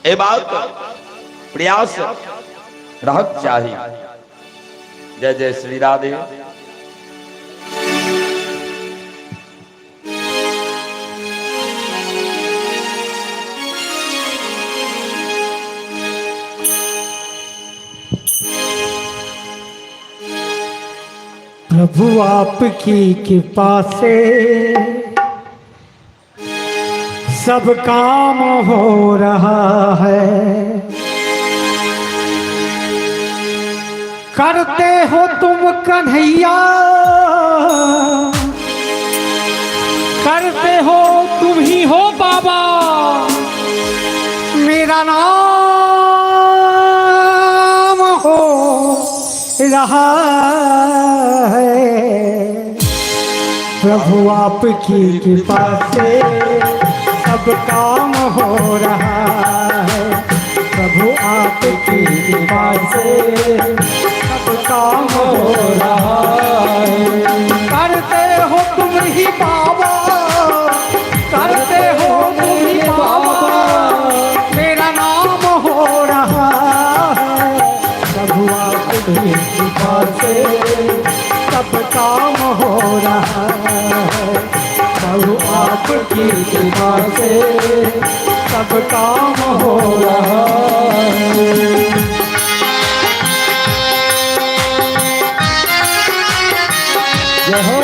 एबाक प्रयास रहक चाही। जय जय श्री राधे। प्रभु आपकी कृपा से सब काम हो रहा है, करते हो तुम कन्हैया, करते हो तुम ही हो बाबा, मेरा नाम हो रहा है। प्रभु आपकी कृपा से सब काम हो रहा है, प्रभु आपकी कृपा से सब काम हो रहा है। करते हो तुम ही बाबा, करते हो तुम ही बाबा, मेरा नाम हो रहा है। प्रभु आपकी कृपा से सब काम हो रहा है, प्रभु आपकी कृपा से सब काम हो रहा है। जय हो।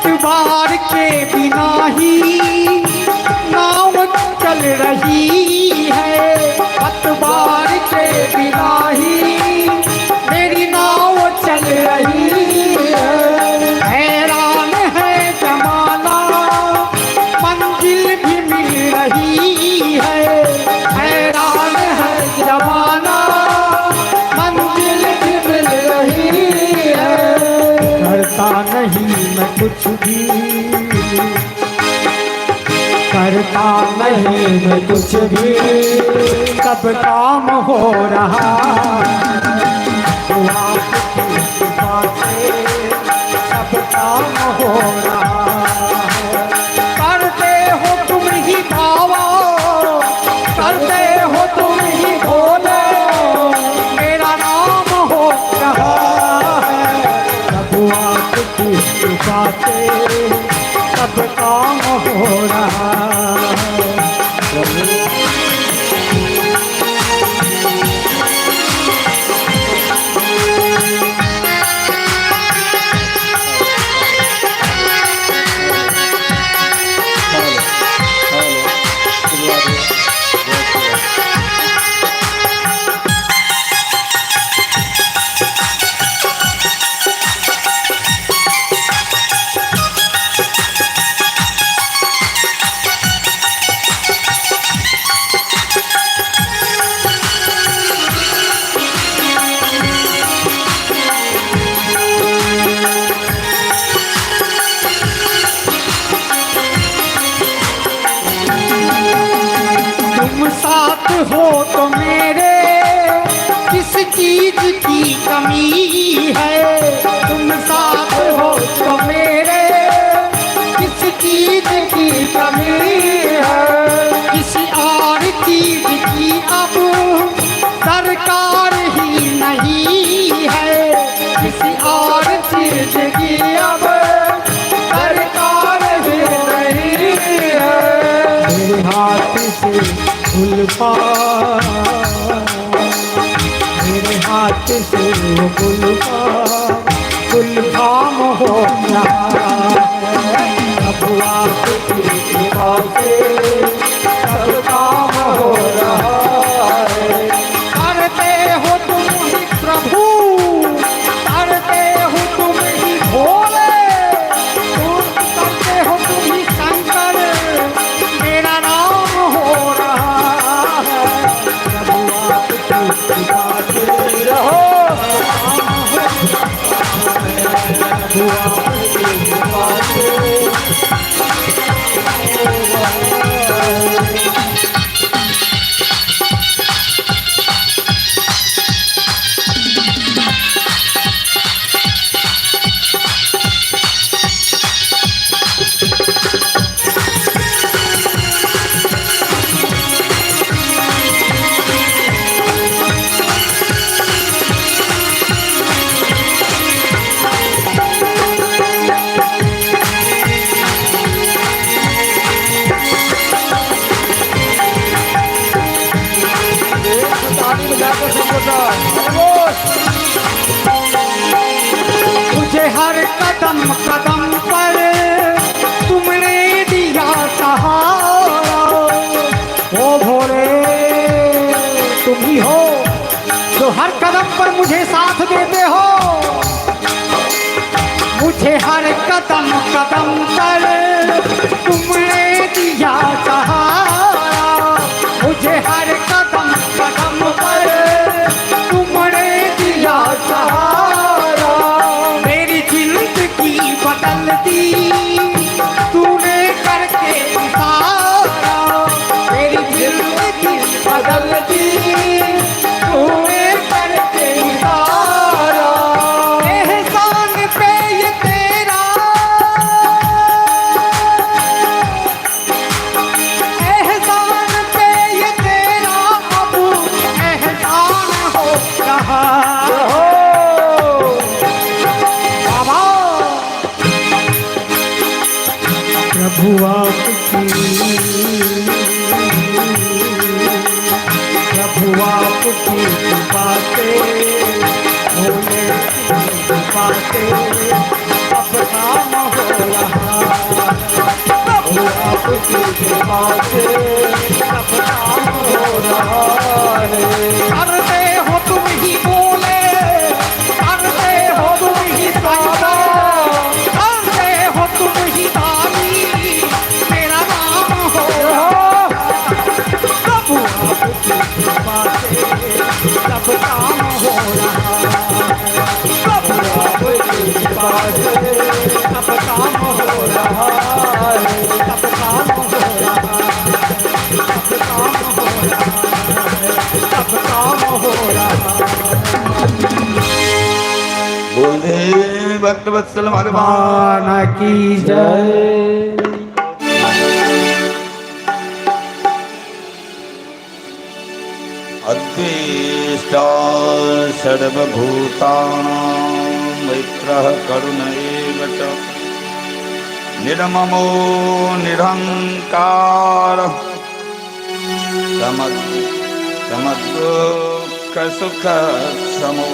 पतवार के बिना ही नाव चल रही है, पतवार के बिना ही मेरी नाव चल रही है। हैरान है जमाना, मंजिल भी मिल रही है, हैरान है जमाना, मंजिल भी मिल रही है। करता नहीं मैं कुछ भी, करता नहीं मैं कुछ भी, सब काम हो रहा आपकी कृपा से, सब काम हो रहा है। करते हो तुम ही बाबा, करते हो तुम ही भोले, मेरा नाम हो रहा है। प्रभु आपकी कृपा से सब काम हो रहा है। प्रभु कमी है। तुम साथ हो तो मेरे किस चीज की कमी है। किसी और चीज की अब दरकार ही नहीं है। किसी और चीज की अब दरकार ही नहीं है। मेरे हाथ से गुलफा, मेरे हाथ से वो गुलफा गुलफाम हो रहा है। प्रभु आपकी कृपा से सब काम हो रहा है। करते हो तुम ही प्रभु, करते हो तुम ही भोले, तुम करते हो तुम ही शंकर, मेरा नाम हो रहा है। प्रभु आपकी कृपा से रहो, प्रभु आपकी कृपा से। मुझे हर कदम कदम पर तुमने दिया सहारा। ओ भोले तुम ही हो जो हर कदम पर मुझे साथ देते हो। मुझे हर कदम कदम पर तुमने दिया सहारा। मुझे हर कदम कदम पर तुमने दिया सहारा। मेरी जिंदगी बदल दी तूने करके इशारा। मेरी जिंदगी बदल दी तूने करके इशारा। एहसान पे ये तेरा, एहसान पे ये तेरा अब एहसान हो रहा हो। बाबा प्रभु आपकी, प्रभु आपकी कृपा से, भोले की कृपा से सब काम हो रहा। प्रभु आपकी कृपा से सब काम हो रहा है। करते हो तुम ही बोले, करते हो तुम ही सादा, करते हो तुम ही दानी, मेरा नाम हो रहा। प्रभु आपकी कृपा से सब काम हो रहा है। प्रभु आपकी कृपा से सब काम हो रहा है। सब काम हो रहा है। सब काम हो रहा है। सब काम हो रहा है। बोले भक्त वत्सल भगवान भगवान की जय। अद्वेष्टा सर्वभूतानां मित्रः करुण एव च निर्ममो निरहंकार समदुःख सुख समो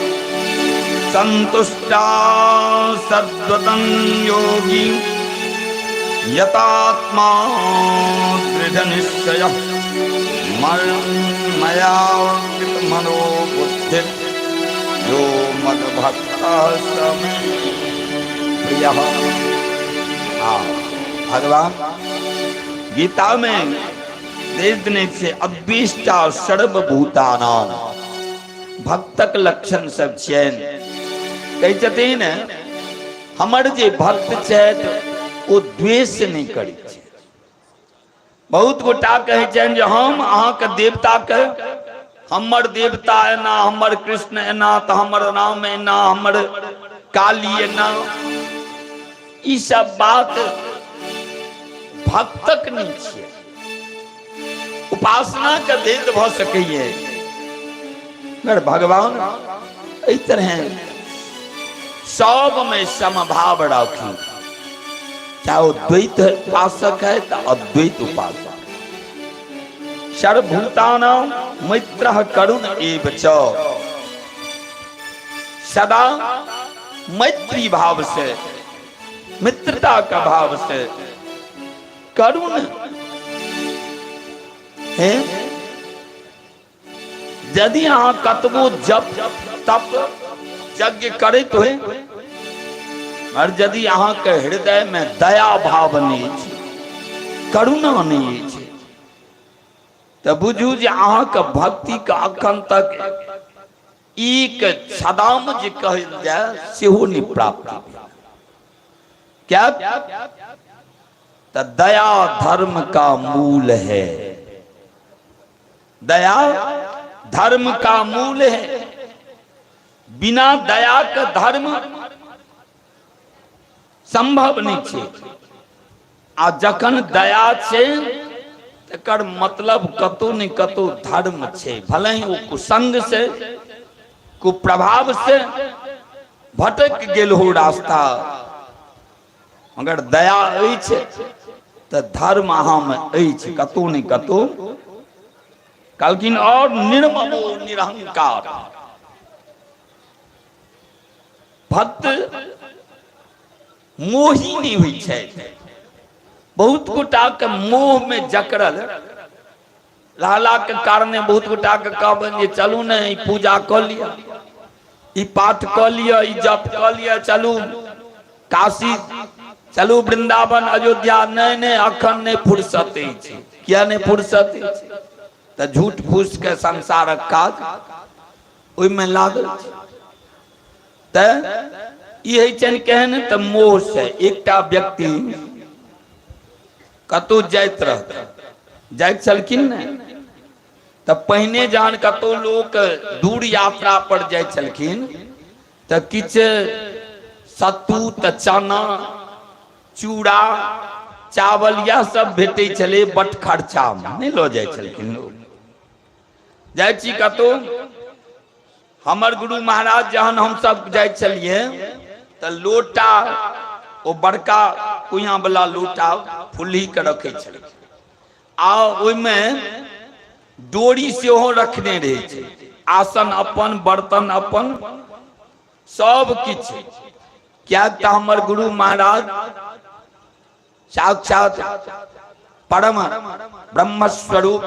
संतुष्टा सद्वतं योगी यतात्मा दृढ़ निश्चय मया मनो बुद्धि यो मद्भक्त समे प्रिय। हाँ, भगवान गीता में देने से अद्विष्टा सर्वभूतानाम भक्तक लक्षण सब छियनि। कहै छथिन हमर जे भक्त छथि ओ द्वेष नहि करै छै। बहुत गोटा कहै छनि जे हम अहाँके देवताके हमर देवता एना, हमर कृष्ण एना, तऽ हमर राम एना, हमर काली एना, ई सब बात भक्तक नहि छियै। उपासना के भेद भऽ सकैए, मगर भगवान एहि तरह सब में समभाव राखी, चाहे वो द्वैत उपासक है तो अद्वैत उपासक। सर्वभूतानां मित्रः करुण एव च, सदा मैत्री भाव से, मित्रता का भाव से करुण है। यदि अहाँ कतबो जप तप यज्ञ करैत होय और यदि अहाँके हृदय में दया भाव नहि अछि, करुणा नहि अछि, तऽ बुझू जे अहाँके भक्तिके अखन तक एक छदाम जे कहल जाय सेहो नहि प्राप्त भेल। क्या तऽ दया धर्म का मूल है, दया धर्म का मूल है। बिना दया के धर्म संभव नहीं छे। आ जखन दया छे तकर मतलब कतौ ने कतौ धर्म छे, भले ही वो कुसंग से कुप्रभाव से भटक गेल हो रास्ता, मगर दया अछि तऽ धर्म अहाँमे अछि कतौ ने कतौ। कहलखिन और निर्ममो निरहंकार भक्त मोही नहि होइ छै। बहुत गोटाके मोहमे जकड़ल रहलाके कारणे बहुत गोटाके कहबनि जे चलू ने ई पूजा कऽ लिअ, ई पाठ कऽ लिअ, ई जप कऽ लिअ, चलू काशी, चलू वृंदावन, अयोध्या। नहि नहि, अखन नहि फुर्सत अछि। किया नहि फुर्सत अछि? तऽ झूठ फूस के संसारक काज ओहिमे लागल छै। तऽ ई होइ छनि केहन तऽ मोह से एकटा व्यक्ति कतहु जाइत रहत, जाइत छलखिन ने, तऽ पहिने जहन कतहु लोक दूर यात्रा पर जाइ छलखिन तऽ किछु सत्तू तऽ चना चूड़ा चावल इएह सब भेटै छलै, बट खर्चामे नहि लऽ जाइ छलखिन लोक। जाइ छी कतहु, हमर गुरु महाराज जहन हमसब जाइ छलियै तऽ लोटा, ओ बड़का कुइयां वाला लोटा फुल्ही के रखै छलखिन आ ओहिमे डोरी सेहो रखने रहै छै। आसन अपन, बर्तन अपन, सब किछु। किएक तऽ हमर गुरु महाराज साक्षात परम ब्रह्म स्वरूप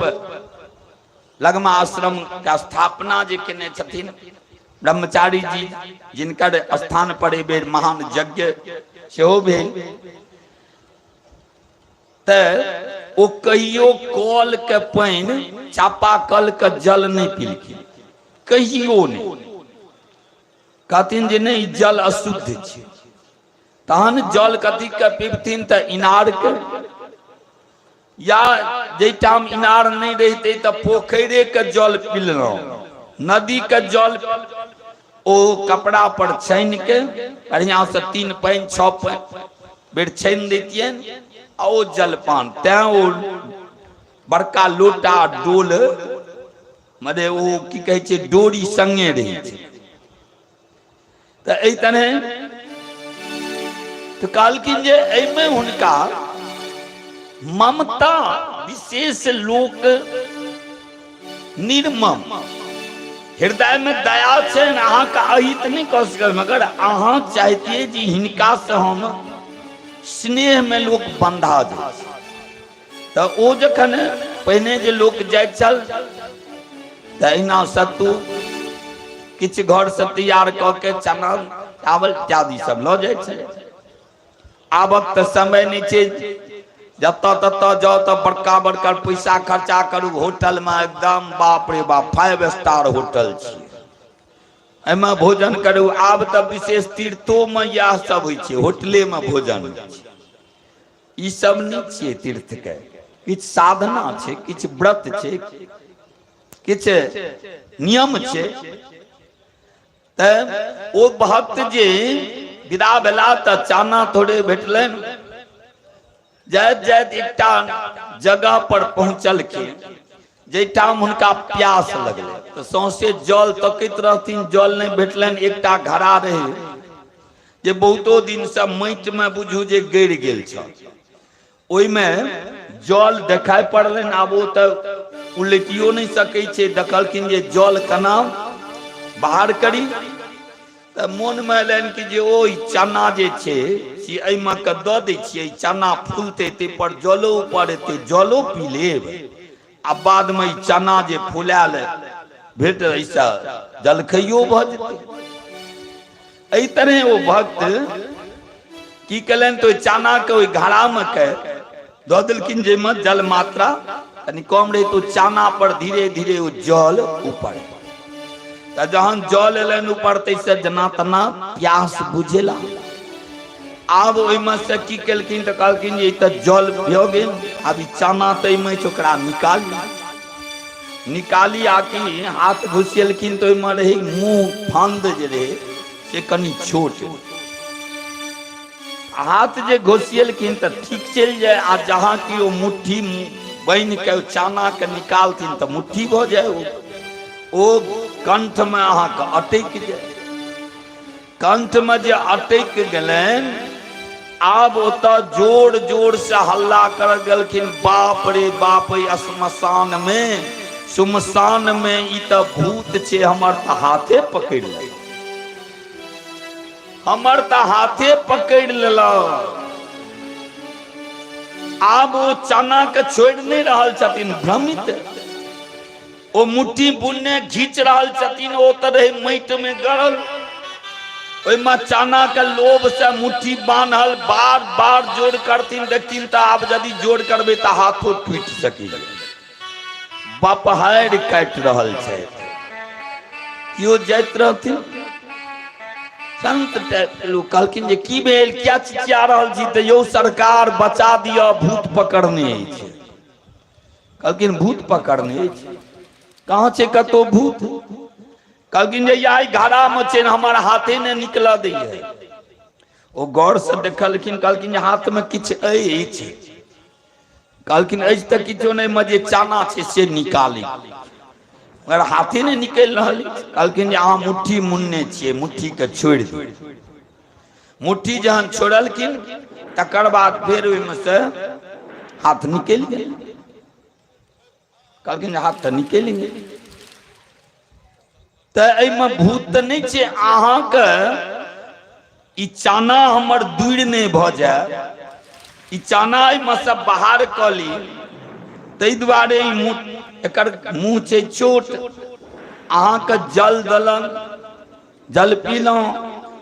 लगमा आश्रम के स्थापना जे केने छथिन ब्रह्मचारी जी, जिनकर स्थान पर एहि बेर महान यज्ञ सेहो भेल, तऽ ओ कहियो कल के पानि, चापा कल के जल नहि पीलखिन, कहियो नहि। कहथिन जे नहि, जल अशुद्ध छै। तहन जल कथी के पीबथिन? तऽ इनार के, या जाहिठाम इनार नहि रहितै तऽ पोखरे के जल पीलहुँ, नदी के जल। ओ कपड़ा पर छानि के बढ़िया से 3 पानि 6 पानि बेर छानि दैतियनि आ ओ जलपान। तैं ओ बड़का लोटा डोल, मने ओ की कहै छै, डोरी संगे रहै छै। तऽ एहि तरहे तऽ कहलखिन जे एहिमे हुनका ममता विशेष। लोक निर्मम हृदय में दया छै, अहाँके अहित नहि कऽ सकल, मगर अहाँ चाहतियै जे हिनका से हम स्नेह में लोक बंधा जाइ। तऽ ओ जखन पहिने जे लोक जाइत छल तऽ एहिना सत्तू किछु घरसँ तैयार कऽ के चना चावल इत्यादि सब लऽ जाइ छलै। आबक तऽ समय नहि छै, जतऽ ततऽ जाउ तऽ बड़का बड़का पैसा खर्चा करू होटलमे, एकदम बाप रे बाप 5 स्टार होटल छियै, एहिमे भोजन करू। आब तऽ विशेष तीर्थोमे इएह सब होइ छै, होटलेमे भोजन होइ छै। ई सब नहि छियै तीर्थ के, किछु साधना छै, किछु व्रत छै। किछु नियम छै। तऽ ओ भक्त जे विदा भेला तऽ चाना थोड़े भेटलनि। जाइत जाइत एकटा जगह पर पहुँचलखिन जाहिठाम हुनका प्यास लगलै। तऽ सौंसे जल तकैत रहथिन, जल नहि भेटलनि। एकटा घड़ा रहै जे बहुतो दिनसँ माटिमे बुझू जे गड़ि गेल छल, ओहिमे जल देखाइ पड़लनि। आब ओ तऽ उलटियो नहि सकै छै। देखलखिन जे जल केना बाहर करी, तऽ मोनमे एलनि कि जे ओ चना जे छै से एहिमे के दऽ दै छियै, चना फूलतै, ताहिपर जलो ऊपर एतै, जलो पी लेब आ बादमे ई चना जे फुलायल भेट एहिसँ जलखैयो भऽ जेतै। एहि तरहे ओ भक्त की केलनि तऽ ओहि चनाके ओहि घड़ामे के दऽ देलखिन जाहिमे जल मात्रा कनि कम रहै, तऽ ओ चना पर धीरे धीरे ओ जल ऊपर। तऽ जहन जल एलनि ऊपर ताहिसँ जेना तेना प्यास बुझेला। आब ओहिमे से की केलखिन तऽ कहलखिन जे ई तऽ जल भऽ गेल, आब ई चना तऽ एहिमे अछि, ओकरा निकाली निकाली। आकि हाथ घुसेलखिन तऽ ओहिमे रहै मुँह फंद जे रहै से कनि छोट। हाथ जे घुसियलखिन तऽ ठीक चलि जाय, आ जहाँ कि ओ मुट्ठी बान्हि के चाना के निकालथिन तऽ मुट्ठी भऽ जाय, ओ कंठमे अहाँके अटकि जाय। कंठमे जे अटकि गेलनि, आब ओतऽ जोर जोर से हल्ला कर गेलखिन, बाप रे बाप, श्मशान में सुमशान में ई तऽ भूत छै, हमर तऽ हाथे पकड़ि लेलक, हमर तऽ हाथे पकड़ि लेलक। आब ओ चना के छोड़ि नहि रहल छथिन, भ्रमित ओ मुट्ठी बुनने घींच रहल छथिन। ओ तऽ रहै माटि में गड़ल, ओहिमे चना के लोभ से मुट्ठी बान्हल। बार बार जोर करथिन, देखथिन तऽ आब यदि जोर करबै तऽ हाथो टूटि सकैए। बपहारि काटि रहल छै। केओ जाइत रहथिन संत लोक, कहलखिन जे की भेल, क्या चिचिया रहल छी? तऽ यौ सरकार, बचा दिअ, भूत पकड़ने अछि। कहलखिन भूत पकड़ने अछि? कहाँ छै कतौ भूत? कहलखिन जे आइ घड़ा मे छै, हमर हाथे ने निकलऽ दैये। ओ गौर से देखलखिन, कहलखिन जे हाथ मे किछु अछि? कहलखिन अछि तऽ किछो नहि, मे जे चाना छै से निकाली, मगर हाथे नहि निकलि रहल अछि। कहलखिन जे अहाँ मुट्ठी मुनने छियै, मुट्ठीके छोड़ि दियौ। मुट्ठी जहन छोड़लखिन तकर बाद फेर ओहिमे से हाथ निकलि गेल। कहलखिन हाथ तऽ निकलि गेल, तऽ एहिमे भूत तऽ नहि छै। अहाँके ई चाना हमर दूर नहि भऽ जाय, ई चाना एहिमे से बाहर कऽ ली, ताहि दुआरे ई मुँह, एकर मुँह छै छोट। अहाँके जल देलन, जल पीलहुँ,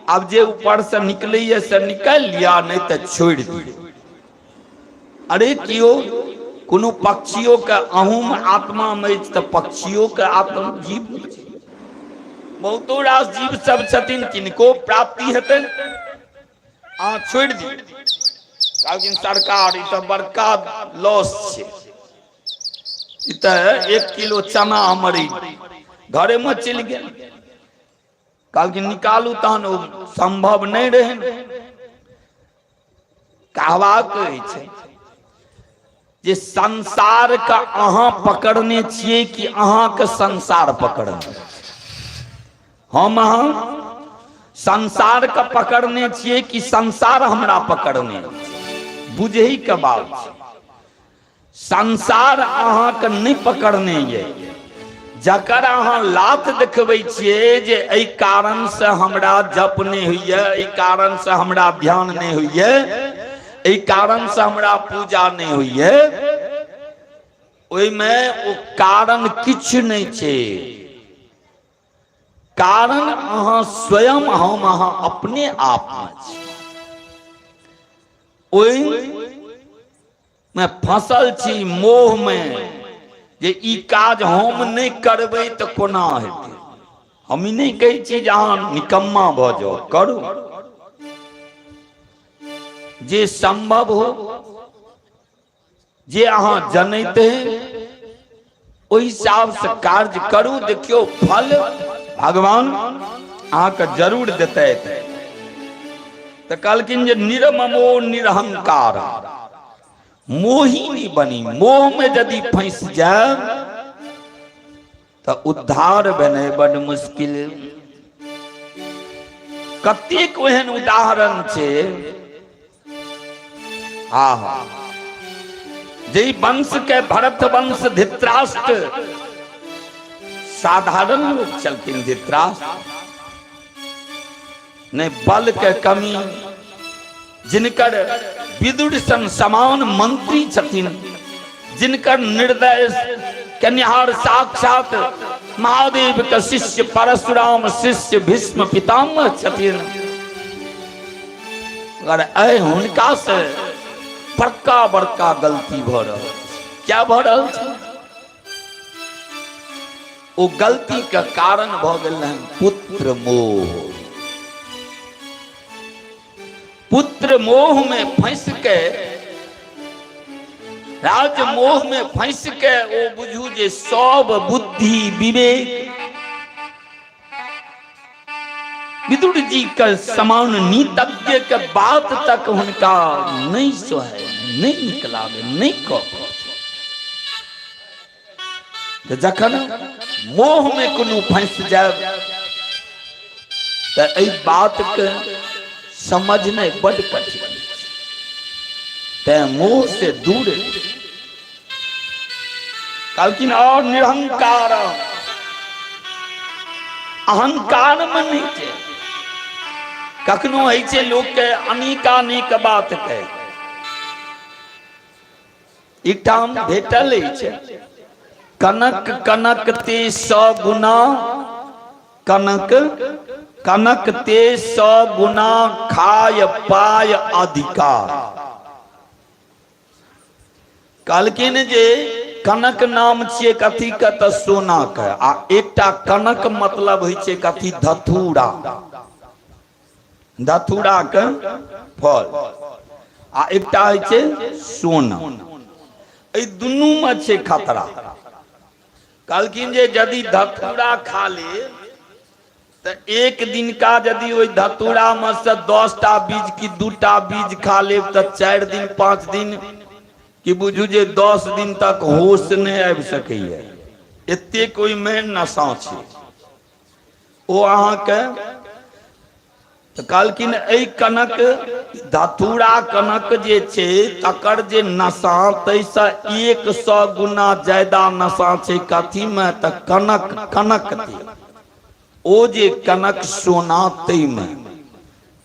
आब जे ऊपरसँ निकलैए से निकालि लिअ, नहि तऽ छोड़ि दियौ। अरे केओ कोनो पक्षियो के अहूँ आत्मा में अछि तऽ पक्षियो के आत्मा जीव छै। बहुतो रास जीव सब छथिन, किनको प्राप्ति हेतनि, अहाँ छोड़ि दियौ। कहलखिन सरकार, ई तऽ बड़का लॉस छै, ई तऽ 1 किलो चना हमर ई घरे में चलि गेल। कहलखिन निकालू, तहन ओ सम्भव नहि रहै। कहबाक अछि जे संसार के अहाँ पकड़ने छियै कि अहाँके संसार पकड़ने? हम अहाँ संसार के पकड़ने छियै कि संसार हमरा पकड़ने? बुझै के बात छै। संसार अहाँके नहि पकड़ने ये। जकर अहाँ लात देखबै छियै जे एहि कारणसँ हमरा जप नहि होइए, एहि कारणसँ हमरा ध्यान नहि होइए, एहि कारणसँ हमरा पूजा नहि होइए, ओहिमे ओ कारण किछु नहि छै। कारण अहाँ स्वयं, हम अहाँ अपने आपमे छी। ओहि मे फंसल छी मोह मे जे ई काज हम नहि करबै तऽ कोना हेतै। हम ई नहि कहै छी जे अहाँ निकम्मा भऽ जाउ, करू जे सम्भव हो, जे अहाँ जनैत। ओहि हिसाब से कार्य करू, देखियौ फल भगवान अहाँके जरूर देतै। तऽ कहलखिन जे निर्ममो निरहंकार, मोही नहि बनी। मोह में यदि फंसि जाय तऽ उद्धार भेनाइ बड मुश्किल। कतेक ओहन उदाहरण छै। आहा, जे वंश के भरत वंश, धृतराष्ट्र साधारण लोग छलखिन। धृतराष्ट्र नहि बल के कमी, जिनकर विदुर सन समान मंत्री छथिन, जिनकर निर्दय कन्यार साक्षात महादेव के शिष्य परशुराम, शिष्य भीष्म पितामह छथिन, अगर ऐ हुनका से बड़का बड़का गलती भऽ रहल छै। क्या भऽ रहल छै? ओ गलती के कारण भऽ गेल रहनि पुत्र मोह। पुत्र मोह में फंस के, राज मोह में फंस के ओ बुझू जे सब बुद्धि विवेक, विदुर जी के समान नीतज्ञ के बात तक हुनका नहीं सोहे, नहीं निक लागे, नहीं कह। तऽ जखन मोह में कोनो फंसि जाय तऽ एहि बात के समझनाइ बड कठिन। तें मोह से दूर कहलखिन। और निरहंकार, अहंकार में नहि छै। कखनो होइ छै लोक के अनेकानेक बात के एकठाम भेटल अछि, कनक कनक ते सौ गुना, कनक कनक ते सौ गुना खाय पाय अधिकार। कहलखिन जे कनक नाम छियै कथी के? तऽ सोना के। आ एकटा कनक मतलब होइ छै कथी? धतूरा, धतूरा के फल। आ एकटा होइ छै सोना। एहि दुनू मे छै खतरा। कहलखिन जे यदि धतूरा खा ले तऽ एक दिनका यदि ओहि धतूरा मे से 10टा बीज कि 2टा बीज खा लेब तऽ 4 दिन 5 दिन कि बुझू जे 10 दिन तक होश नहि आबि सकैए, एतेक ओहिमे नशा छै। ओ अहाँके तऽ कहलखिन एहि कनक धतूरा कनक जे छै तकर जे नशा, ताहिसँ 100 गुना ज्यादा नशा छै कथीमे? तऽ कनक कनक तेल, ओ जे कनक सोना ताहिमे।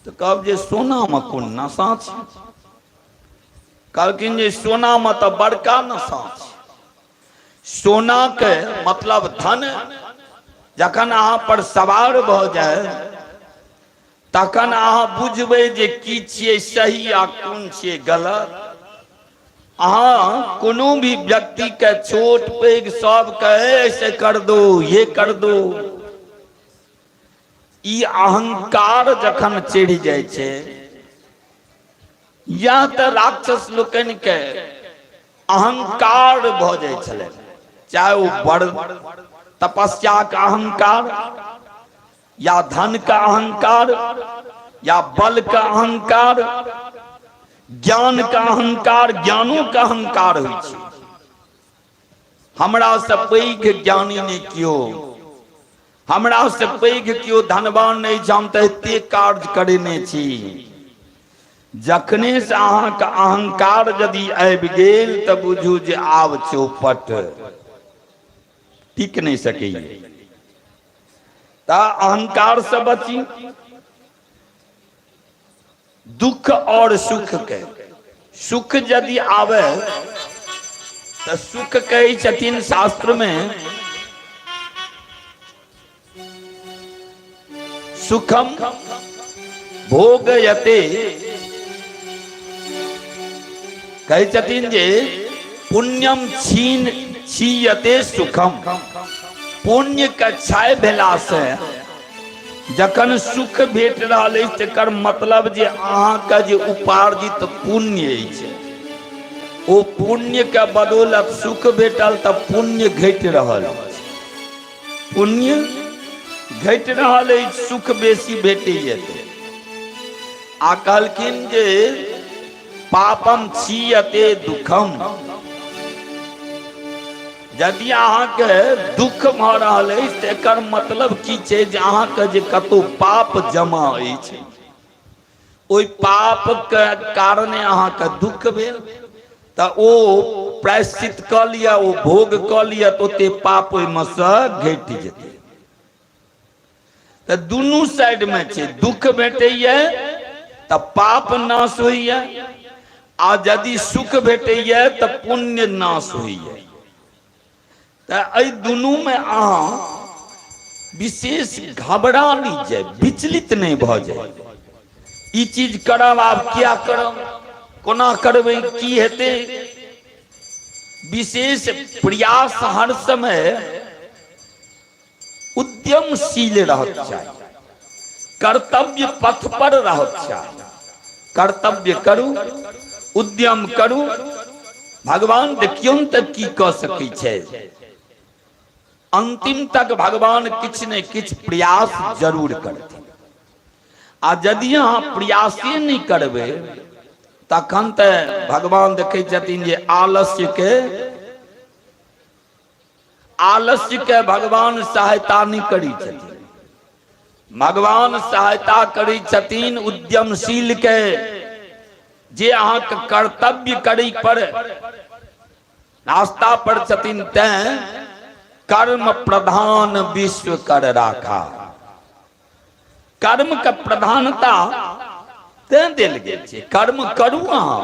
तऽ कहब जे सोनामे कोन नशा छै? कहलखिन जे सोनामे तऽ बड़का नशा छै। सोनाके मतलब धन जखन अहाँ पर सवार भऽ जाय तखन अहाँ बुझबै जे की छियै सही आ कोन छियै गलत। अहाँ कोनो भी व्यक्ति के छोट पैघ सब कहे ऐसे कर दो, ये कर दो, ई अहंकार जखन चढ़ि जाइ छै, या तऽ राक्षस लोकनि के अहंकार भऽ जाइ छलै, चाहे ओ बड़ तपस्या के अहंकार या धन के अहंकार या बल के अहंकार, ज्ञान के अहंकार। ज्ञानो के अहंकार होइ छै। हमरा से पैघ ज्ञानी नहि केओ, हमरा से पैघ केओ धनवान नहि छै, हम तऽ एते कार्य करेने छी। जखने से अहाँके अहंकार यदि आबि गेल तऽ बुझू जे आब चौपट, टिक नहि सकैए। तऽ अहंकार से बची। दुख और सुख के, सुख यदि आवे तऽ सुख कहै छथिन शास्त्र में सुखम भोगयते, कहै छथिन जे पुण्यम छीन छीयते सुखम। पुण्य के क्षय भेला से जखन सुख भेट रहल अछि, तकर मतलब जे अहाँके जे उपार्जित पुण्य अछि ओ पुण्य के बदौलत सुख भेटल तऽ पुण्य घटि रहल अछि। पुण्य घटि रहल अछि, सुख बेसी भेटैए। आ कहलखिन जे पापम क्षीयते दुखम। यदि अहाँके दुख भऽ रहल अछि तऽ एकर मतलब की छै जे अहाँके जे कतहु पाप जमा अछि, ओहि पापके कारणे अहाँके दुख भेल, तऽ ओ प्रायश्चित कऽ लिअ, ओ भोग कऽ लिअ, तऽ ओते पाप ओहिमे सँ घटि जेतै। तऽ दुनू साइडमे छै, दुख भेटैए तऽ पाप नाश होइए, आ यदि सुख भेटैए तऽ पुण्य नाश होइए। तऽ एहि दुनूमे अहाँ विशेष घबरा नहि जाय, विचलित नहि भऽ जाय। ई चीज करब, आब किया करब, कोना करबै, की हेतै, विशेष प्रयास हर समय उद्यमशील रहक चाही, कर्तव्य पथ पर रहक चाही। कर्तव्य करू, उद्यम करू, भगवान देखियौ तऽ की कऽ सकै छै। अंतिम तक भगवान किछु ने किछु प्रयास जरूर करथिन। आ यदि अहाँ प्रयासे नहि करबै तखन तऽ भगवान देखै छथिन जे आलस्य के आलस्य के भगवान सहायता नहि करै छथिन। भगवान सहायता करै छथिन उद्यमशील के, जे अहाँके कर्तव्य करै पर रास्ता पर छथिन। तैं कर्म प्रधान विश्व कर राखा, कर्म के प्रधानता तैं देल गेल छै। कर्म करू अहाँ,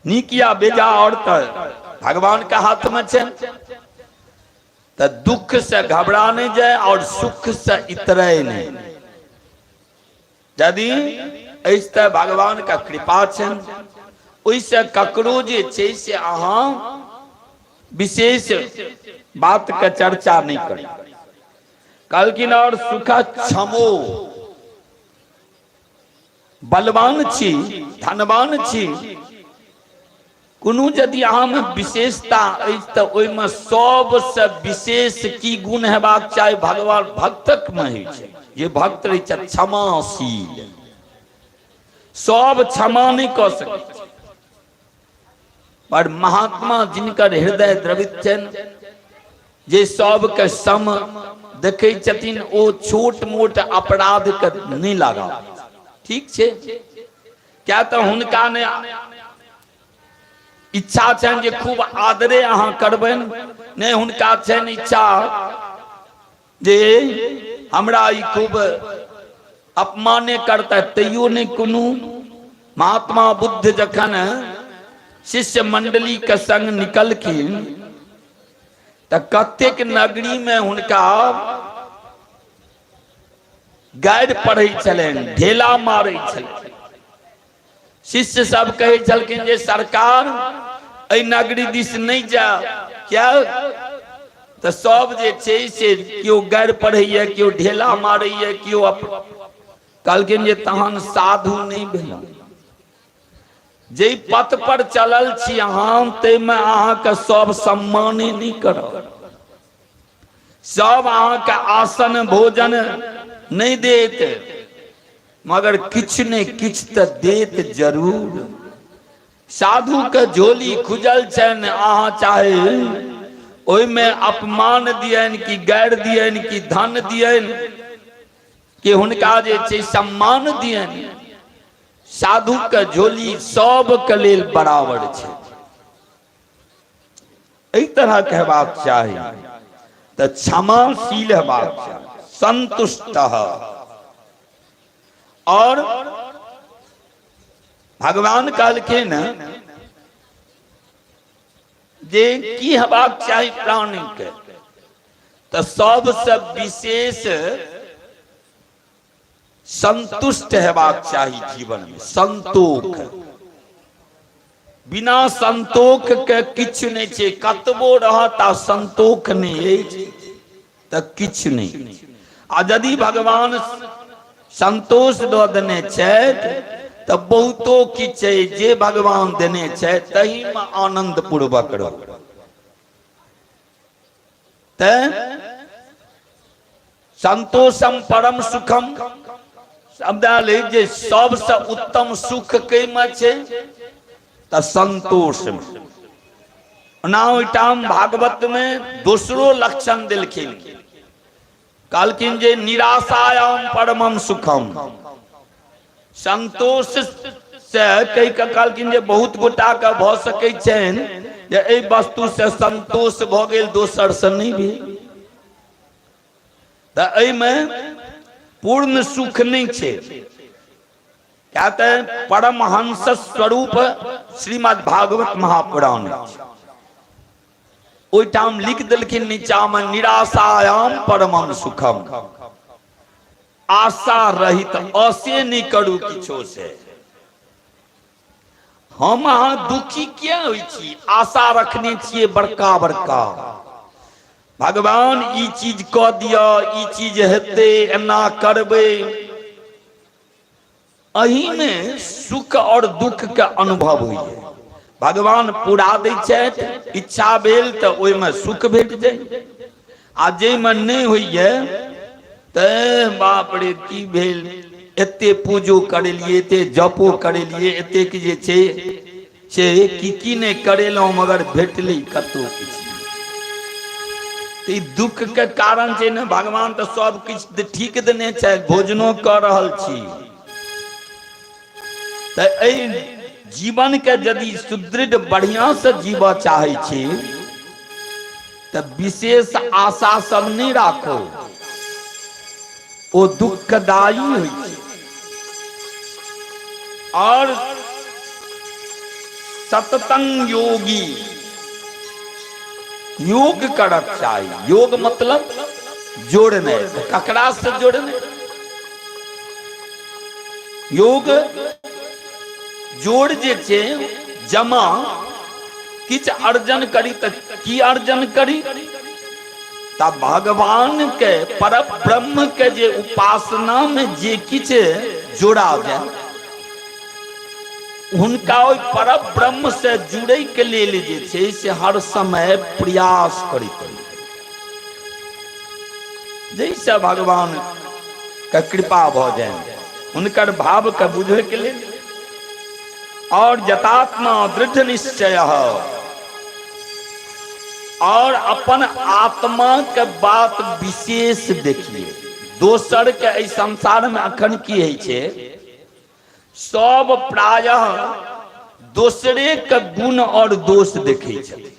नीक या बेजा और तऽ भगवान के हाथ में छै। तऽ दुख से घबरा नहीं जाए और सुख से इतरे नहीं। यदि अछि तऽ भगवान के कृपा छनि, ओहिसँ ककरो जे छै से अहाँ विशेष बात के चर्चा नहीं करी। कहलखिन और सुख क्षमो, बलवान छी, धनवान छी, कोनो यदि अहाँमे विशेषता अछि तऽ ओहिमे सबसँ विशेष की गुण हेबाक चाही? भगवान भक्तक मे होइ छै जे भक्त रहै छै क्षमाशील। सब क्षमा नहि कऽ सकै छै, पर महात्मा जिनकर हृदय द्रवित छनि, जे सबके सम देखै छथिन, ओ छोट मोट अपराध के नहि लगा। ठीक छै, क्या तऽ हुनका ने इच्छा छनि जे खूब आदरे अहाँ करबनि, नहि हुनका छनि इच्छा जे हमरा ई खूब अपमाने करता, तैयो नहि कोनो। महात्मा बुद्ध जखन शिष्य मंडली के संग निकलखिन तऽ कतेक नगरी में हुनका गारि पढ़ै छलनि, ढेला मारै छलनि। शिष्य सब कहै छलखिन जे सरकार एहि नगरी दिस नहि जाय, किया तऽ सब जे छै से केओ गारि पढ़ैया, केओ ढेला मारैया, केओ। कहलखिन जे तहन साधु नहि भेल। जाहि पथ पर चलल छी अहाँ, ताहिमे अहाँके सब सम्माने नहि करत, सब अहाँके आसन भोजन नहि देत, मगर किछु ने किछु तऽ देत जरूर। साधु के झोली खुजल छनि, अहाँ चाहे ओहिमे अपमान दियनि कि गैर दियनि कि धन दियनि कि हुनका जे छै सम्मान दियनि, साधु के झोली सबके लेल बराबर छै। एहि तरह के हेबाक चाही, तऽ क्षमाशील हेबाक चाही, संतुष्ट। और भगवान कहलखिन जे की हेबाक चाही प्राणी के, तऽ सबसे विशेष संतुष्ट हेबाक चाही जीवन में। संतोख, बिना संतोख के किछु नहि छै। कतबो रहत आ संतोख नहि अछि तऽ किछु नहि। आ यदि भगवान संतोष दऽ देने छथि तऽ बहुतो किछु छै जे भगवान देने छै तहीमे आनंद पूर्वक रहू। तैं संतोषम परम सुखम शब्द आयल अछि जे सबसँ उत्तम सुख कैमे छै तऽ संतोषमे। ओना ओहिठाम भागवतमे दोसरो लक्षण देलखिन, कहलखिन जे निराशायाम परमम सुखम। संतोष से कहि कऽ कहलखिन जे बहुत गोटा के भऽ सकै छनि जे एहि वस्तु से संतोष भऽ गेल, दोसर से नहि भेल। तऽ एहिमे पूर्ण सुख नहि छै। क्या तऽ परमहंस स्वरूप श्रीमद् भागवत महापुराण अछि, ओहिठाम लिख देलखिन नीचा मे निराशायाम परमम सुखम। आशा रहित असे नहि करू किछो से। हम अहाँ दुखी किया होइ छी? आशा रखने छियै बड़का बड़का, भगवान ई चीज कऽ दिअ, ई चीज हेतै, एना करबै। एहिमे सुख और दुख के अनुभव होइए। भगवान पूरा दै छथि, इच्छा भेल तऽ ओहिमे सुख भेट जाय, आ जाहिमे नहि होइए तऽ बाप रे की भेल, एते पूजो करेलिए, एते जपो करेलिए, एतेक जे छै से की की नहि करेलहुँ, मगर भेटलै कतहु किछु। ई दुख के कारण छै ने। भगवान तऽ सब किछु ठीक देने छै, भोजनो कऽ रहल छी। तऽ एहि जीवन के यदि सुदृढ़ बढ़िया से जीवऽ चाहै छी तऽ विशेष आशा सब नहि राखो, ओ दुखदायी होइ छै। और सततंग योगी योग करक चाही। योग मतलब जोड़ने, ककरा से जोड़ने? योग जोड़ जे छै जमा किछु अर्जन करी, तऽ की अर्जन करी? तऽ भगवान के पर ब्रह्म के जे उपासना में जे किछु जोड़ा जाय, हुनका ओहि पर ब्रह्म से जुड़े के लेल जे छै से हर समय प्रयास करैत रही, जाहिसँ भगवान के कृपा भऽ जाय, हुनकर भाव के बुझे के लेल। और यतात्मा दृढ़ निश्चय, और अपन आत्मा के बात विशेष देखिए। दोसर के एहि संसार में अखन की होइ छै, सब प्रायः दोसरे के गुण और दोष देखै छथिन,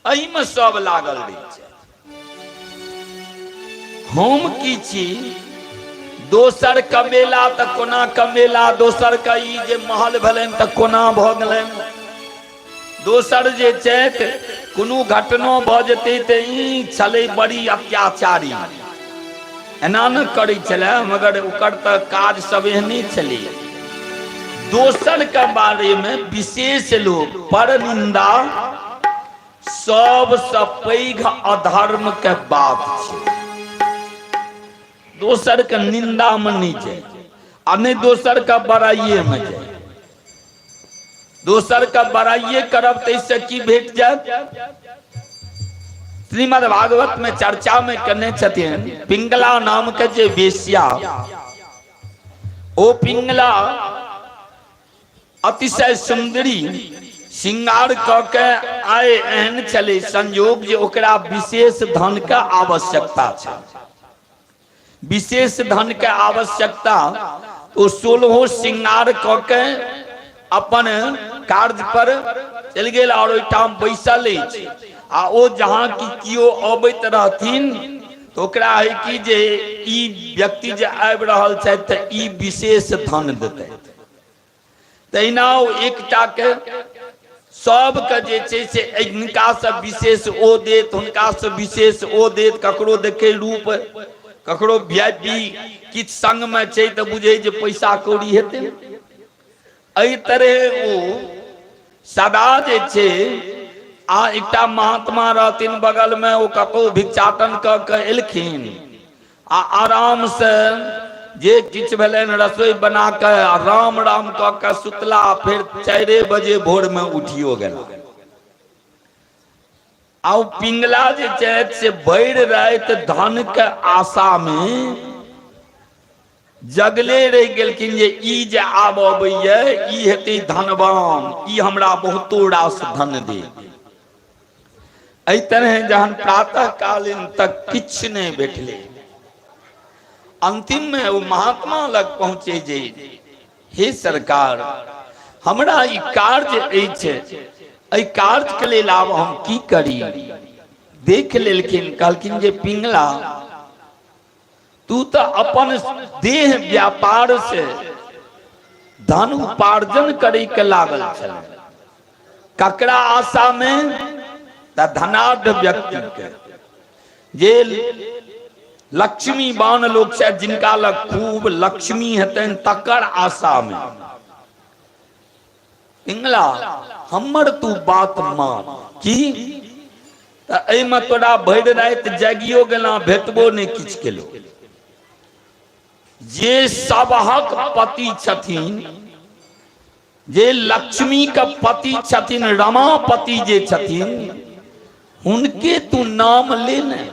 एहिमे सब लागल रहै छै। हम की छी, दोसर कमेला तऽ कोना कमेला, दोसर के ई जे महल भेलनि तऽ कोना भऽ गेलनि, दोसर जे छथि कोनो घटनो भऽ जेतै तऽ ई छलै बड़ी अत्याचारी, एना ने करै छलै, मगर ओकर तऽ काज सब एहने छलै। दोसर के बारे में विशेष लोग पर निंदा सबसँ पैघ अधर्म के बात छै। दोसर के निंदा में नहीं जाए आ नहीं दोसर के बड़ाइए में जाए। दोसर के बड़ाइए करब तो इससे की भेट जायत? श्रीमद् भागवत में चर्चा में करने छथिन पिंगला नाम के जे वेश्या, ओ पिंगला अतिशय सुंदरी श्रृंगार क के आए, एहन छलै संयोग जे ओकरा विशेष धन के आवश्यकता छै, विशेष धन के आवश्यकता। ओ सोलहो श्रृंगार क के अपन कार्य पर चलि गेल और ओहिठाम बैसल अछि, आ ओ जहाँ कि केओ अबैत रहथिन तऽ ओकरा है कि जे ई व्यक्ति जे आबि रहल छथि तऽ ई विशेष धन देतै। तहिना ओ एकटा के सबके जे छै से हिनकासँ विशेष ओ देत, हुनकासँ विशेष ओ देत। ककरो देखै रूप, ककरो वी I P किछु संगमे छै तऽ बुझै जे पैसा कौड़ी हेतै। एहि तरहे ओ सदा जे छै, आ एकटा महात्मा रहथिन बगलमे, ओ कतहु भिक्षाटन कऽ के एलखिन आ आरामसँ जे किछु भेलनि रसोई बना कऽ आ राम राम कऽ कऽ सुतला, फेर 4 बजे भोर में उठियो गेला। आ ओ पिंगला जे छथि से भरि राति धन के आशा में जगले रहि गेलखिन जे ई जे आब अबैया ई हेतै धनवान, ई हमरा बहुतो रास धन दे। एहि तरह जहन प्रातः कालीन तक किछु नहि भेटलै, अंतिम में ओ महात्मा लग पहुँचे जे हे सरकार, हमरा ई कार्य अछि, एहि कार्य के लेल आब हम की करी? देख लेलखिन, कहलखिन जे पिंगला, तू तऽ अपन देह व्यापार से धन उपार्जन करे के लागल छल। ककरा आशा में? तऽ धनाढ़ व्यक्ति के, जे लक्ष्मीवान लोक छै, जिनका लग खूब लक्ष्मी हेतनि तकर आशा में। पिंगला, हमर तू बात मान की तऽ एहिमे तोरा भरि राति जागियो गेला, भेटबो नहि किछु केलो। जे सबहक पति छथिन, जे लक्ष्मी के पति छथिन, रमापति जे छथिन, हुनके तू नाम ले ने।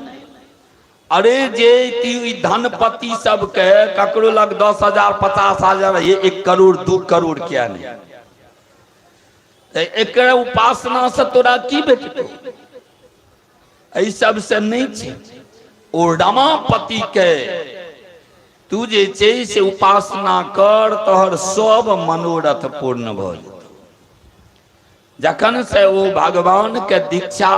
अरे जे ई धनपति सबके ककरो लग 10,000 50,000 1 करोड़ 2 करोड़ किया नहीं, एकर उपासना से तोरा की भेटतो? एहि सबसे नहीं छै। ओ रमापति के तू जे छै से उपासना कर, तोहर सब मनोरथ पूर्ण भऽ जेतौ। जखन से ओ भगवान के दीक्षा,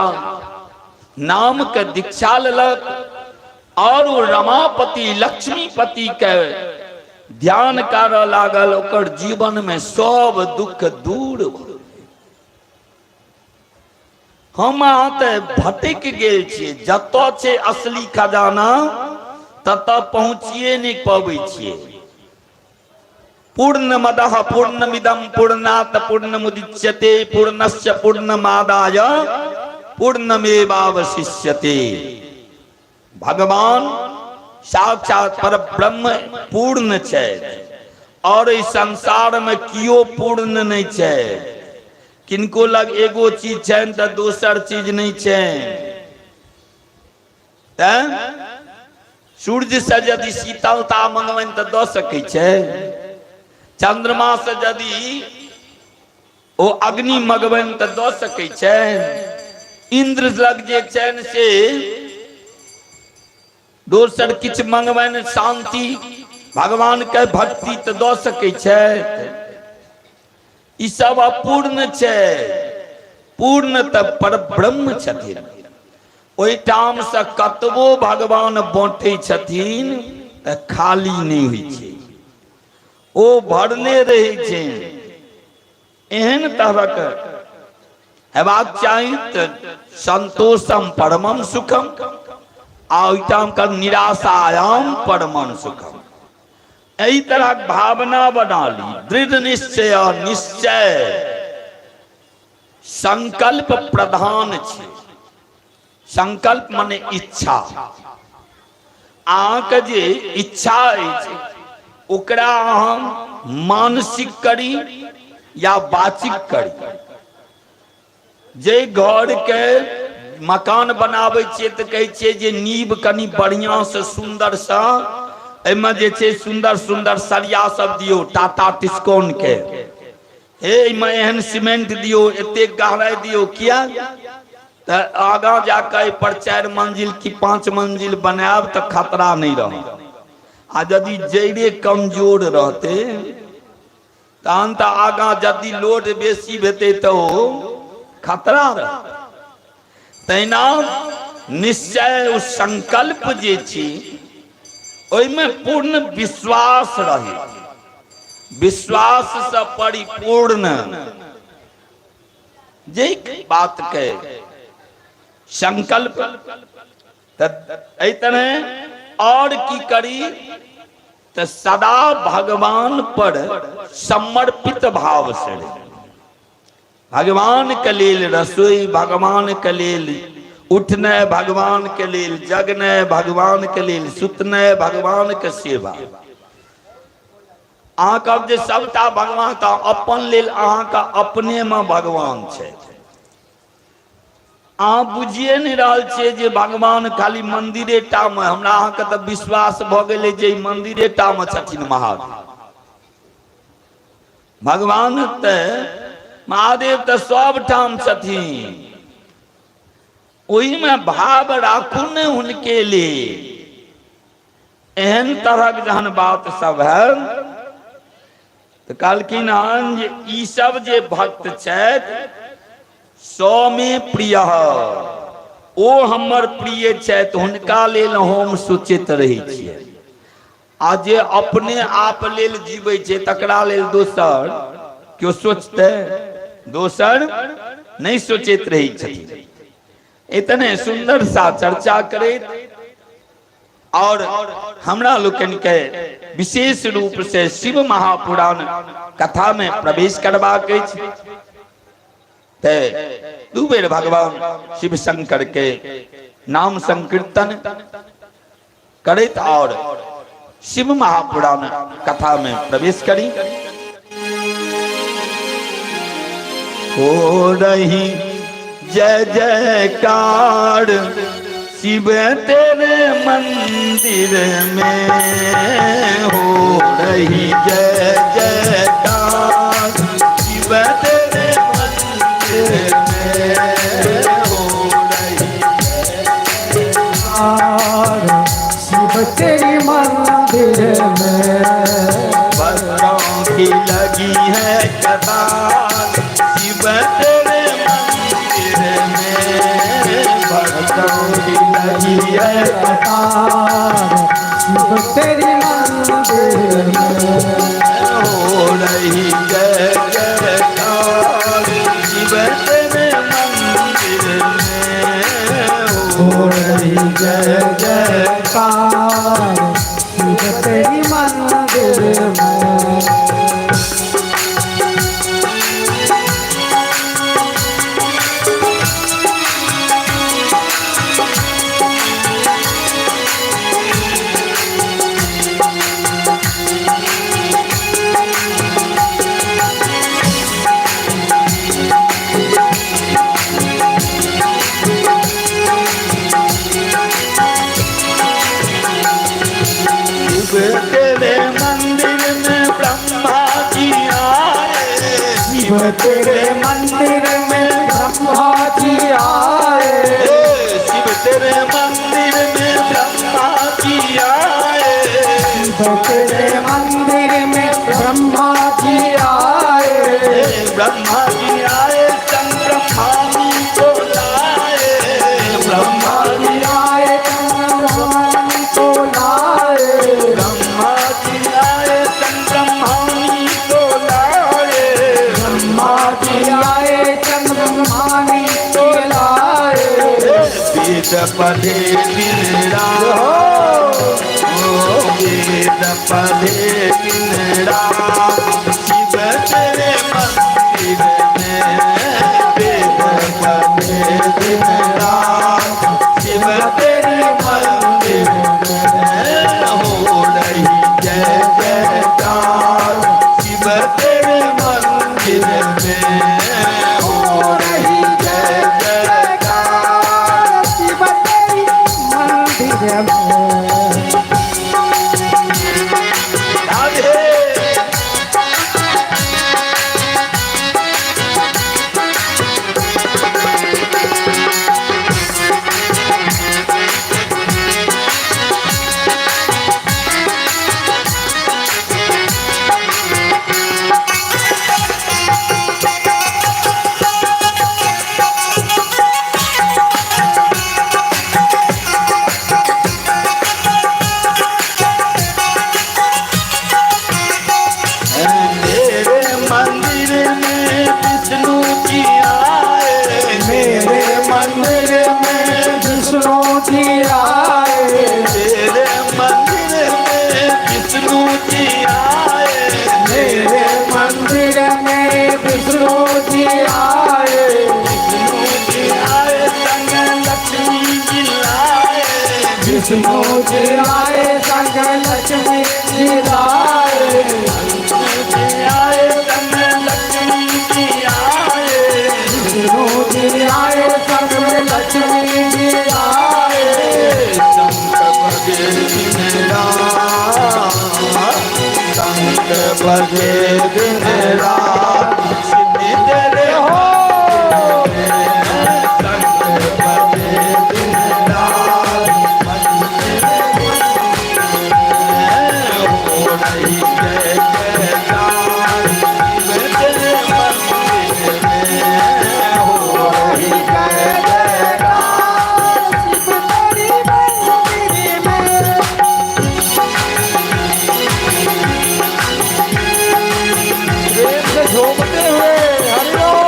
नाम के दीक्षा लेलक और ओ रमापति लक्ष्मीपति के ध्यान करऽ लागल, ओकर जीवन में सब दुख दूर भऽ। हम अहाँ तऽ भटकि गेल छियै, जतऽ छै असली खजाना ततऽ पहुँचिए नहि पबै छियै। पूर्णमदः पूर्णमिदं पूर्णात् पूर्णमुदच्यते पूर्णस्य पूर्णमादाय पूर्णमेवावशिष्यते। भगवान साक्षात पर ब्रह्म पूर्ण छै और इस संसार में कियो पूर्ण नहीं छै। किनको लग एगो चीज छै तऽ दोसर चीज नहीं छै। तैं सूर्य से यदि शीतलता मंगबनि तऽ दऽ सकै छै, चंद्रमा से यदि ओ अग्नि मगबनि तऽ दऽ सकै छै, इंद्र लग जे छनि से दोसर किछु मंगबनि, शांति भगवान के भक्ति तऽ दऽ सकै छै। ई सब अपूर्ण छै, पूर्ण तऽ पर ब्रह्म छथिन। ओहिठाम से कतबो भगवान बाँटै छथिन तऽ खाली नहि होइ छै, ओ भरने रहै छै। एहन तरहक हेबाक चाही तऽ संतोषम परमम सुखम, आ ओहिठाम कर निराशायाम परमम सुखम। एहि तरहक भावना बना ली, दृढ़ निश्चय। निश्चय संकल्प प्रधान छै। संकल्प माने इच्छा। अहाँके जे इच्छा अछि ओकरा अहाँ मानसिक करी या वाचिक करी। जे घर के मकान बनाबै छियै तऽ कहै छियै जे नींव कनि बढ़िआँ से सुन्दर से एहिमे जे छै सुन्दर सुन्दर सरिया सब दियौ टाटा टिस्कॉन के, हे एहिमे एहन सीमेंट दियौ, एतेक गहराइ दियौ, किया तऽ आगाँ जाकऽ एहि पर 4 मंजिल की 5 मंजिल बनायब तऽ खतरा नहि रहत। आ यदि जड़े कमजोर रहतै तहन तऽ आगाँ यदि लोड बेसी भेतै तऽ ओ खतरा रहतै। तहिना निश्चय ओ संकल्प जे छी ओहिमे पूर्ण विश्वास रहे, विश्वास से परिपूर्ण जे बात के संकल्प एहि तरह और की करी तऽ सदा भगवान पर समर्पित भाव से रही। भगवान के लेल रसोई, भगवान के लेल उठने, भगवान के लेल जगने, भगवान के लेल सुतने, भगवान के सेवा। अहाँ कहब जे सबटा भगवान, तऽ अपन लेल अहाँके अपनेमे भगवान छै। अहाँ बुझिए नहि रहल छियै जे भगवान खाली मंदिरे टा मे। हमरा अहाँके तऽ विश्वास भऽ गेलै जे मंदिरे टा मे छथिन महादेव। भगवान तऽ महादेव तऽ सब ठाम छथिन। ओहिमे भाव राखू ने हुनके लेल। एहन तरहक जहन बात सब है तऽ कहलखिन हन जे ई सब जे भक्त छथि सौ मे प्रिय, ओ हमर प्रिय छथि, हुनका लेल हम सोचैत रहै छियै। आ जे अपने आप लेल जीबै छै तकरा लेल दोसर केओ सोचतै? दोसर नहि सोचैत रहै छथिन। इतने सुंदर सा चर्चा करैत और हमरा लोकनि के विशेष रूप से शिव महापुराण कथा में प्रवेश करबाक अछि। ते दू बेर भगवान शिव शंकर के नाम संकीर्तन करैत और शिव महापुराण कथा में प्रवेश करी। हो रही जय जयकार शिव तेरे मंदिर में, हो रही जय जयकार शिव तेरे मंदिर में, हो रही शिव तेरे मंदिर में। भक्तों की लगी है कतार शिव तेरे मंदिर में, भक्तों की लगी है कतार शिव तेरे मंदिर में। हो रही जय जयकार शिव तेरे मंदिर में, हो रही जय जयकार शिव तेरे मंदिर में। शिव तेरे मंदिर में ब्रह्मा जी आए, शिव तेरे मंदिर में ब्रह्मा जी आए, शिव तेरे मंदिर में ब्रह्मा जी आए, शिव तेरे मंदिर में ब्रह्मा जी आए, ब्रह्मा जी आए संग ब्रह्मानी को लाए, ब्रह्मा जी आए संग ब्रह्मानी को लाए, ब्रह्मा जी आए संग ब्रह्मानी को लाए, ब्रह्मा जी आए संग ब्रह्मानी को लाए। वेद पढ़े दिन रात, ओ वेद पढ़े दिन रात शिव तेरे मंदिर में, वेद पढ़े दिन रात शिव तेरे मंदिर में, हो रही जय जयकार शिव तेरे मंदिर में, हो रही जय जयकार शिव तेरे मंदिर में। राधे। मेरे मंदिर में विष्णु जी आए, मेरे मंदिर में विष्णु जी आए, मेरे मंदिर में विष्णु जी आए, मेरे मंदिर में विष्णु जी आए, विष्णु जी आए संग लक्ष्मी जी लाए, विष्णु जी आए संग लक्ष्मी जी लाए। विष्णु जी आए संग लक्ष्मी जी आए। विष्णु जी आए संग में लक्ष्मी जी आए। संत बजे दिन रात, संत बजे दिन रात, शिव तेरे हो संत बजे दिन रात, हो रही जय जयकार, शिव तेरे मंदिर में हो रही जय जयकार। शिव तेरी मंदिर में। प्रेम से झूमते हुए हरिओम।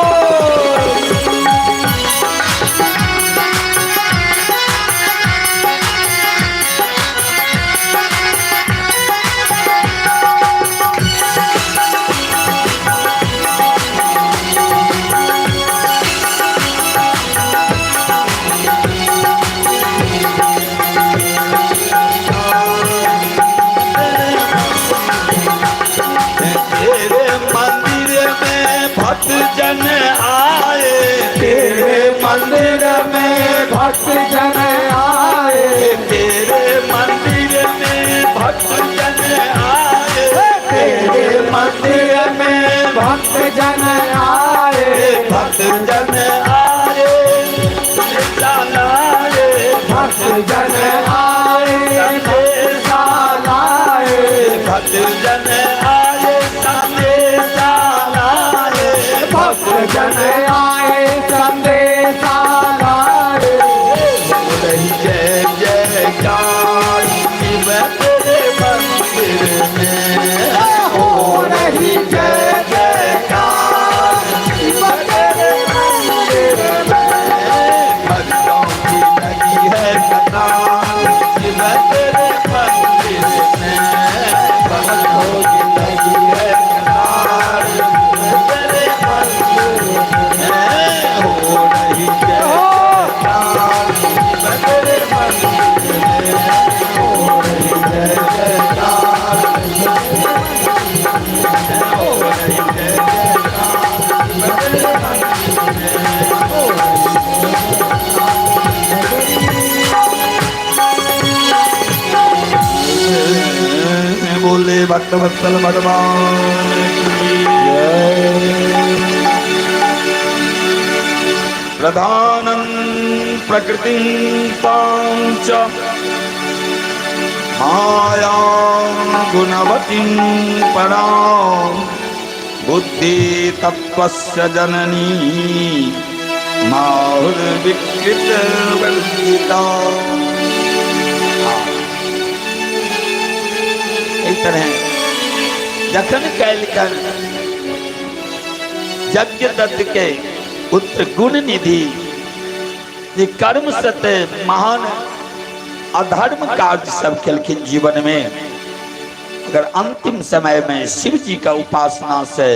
तेरे मंदिर में भक्त जन आए, तेरे मंदिर में भक्त जन आए। तेरे मंदिर में भक्त जन आए, तेरे मंदिर में भक्त जन आए। भक्त जन आए लाए, भक्त जन आए संदेशा लाए। भक्त जन आए संदेशा लाए, भक्त जन आए संदेशा लाए। हो रही जय जयकार शिव तेरे मंदिर में, हो रही जय जयकार शिव तेरे मंदिर में। भक्तों की लगी है कतार शिव तेरे मंदिर में, भक्तों की लगी है कतार शिव तेरे मंदिर में, हो रही जय जयकार शिव तेरे मंदिर में, हो रही जय जयकार, हो रही जय जयकार शिव तेरे मंदिर में, हो रही। बोले भक्त वत्सल भगवान की प्रधानं प्रकृतिं तां च मायां गुणवतीं परां, बुद्धि तत्त्वस्य जननी माहुर्विकृत वर्जिता। एहि तरह जखन कैलकन यज्ञ दत्त के पुत्र गुण निधि जे कर्म से ते महान अधर्म कार्य सब केलखिन जीवन में, अगर अंतिम समय में शिव जी का उपासना से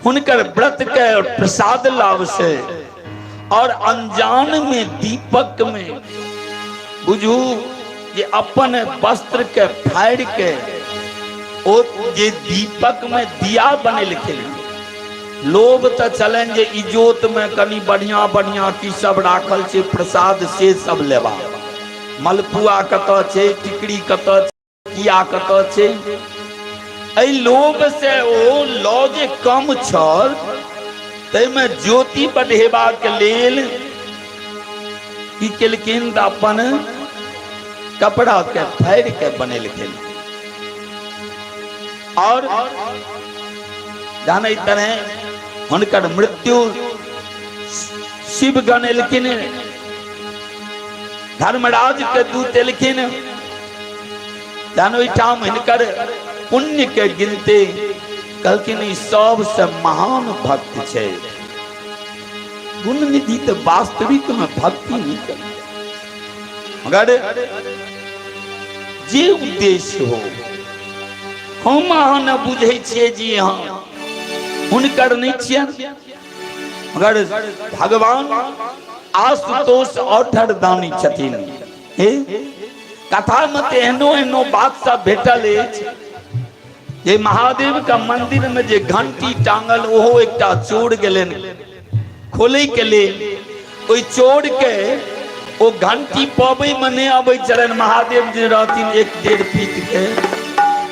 हुनकर व्रत के और प्रसाद लाभ से और अनजान में दीपक में बुझू जे अपन वस्त्र के फाड़ के ओ जे दीपक में दिया बनेलखिन, लोभ तऽ छलनि जे इजोत में कनी बढ़िया बढ़िया की सब राखल छै प्रसाद से सब लेबा, मलपुआ कतऽ छै, टिकड़ी कतऽ छै, किया कतऽ छै, एहि लोभ से ओ लौ जे कम छल ताहिमे ज्योति बढ़ेबाक लेल की केलखिन तऽ अपन कपड़ा के फाड़ि के बनेलखिन। और जाने तरह हुनकर मृत्यु शिवगण एलखिन, धर्मराज के दूत एलखिन, जहन ओहिठाम हिनकर पुण्य के गिनते कहलखिन ई सबसे महान भक्त छै। गुणनिधि तऽ वास्तविक में भक्ति नहीं कर, मगर जे उद्देश्य हो हम अहाँ न बुझै छियै जी, हाँ हुनकर नहीं छियनि, मगर भगवान आशुतोष औठर दानी छथिन। हे कथा में तऽ एहनो एहनो बात सब भेटल अछि। जे महादेव के मंदिर में जे घंटी टांगल ओहो एकटा चोर गेलनि खोलै के लेल। ओहि चोर के ओ घंटी पबै में नहि अबै छलनि। महादेव जे रहथिन 1-1.5 फीट के,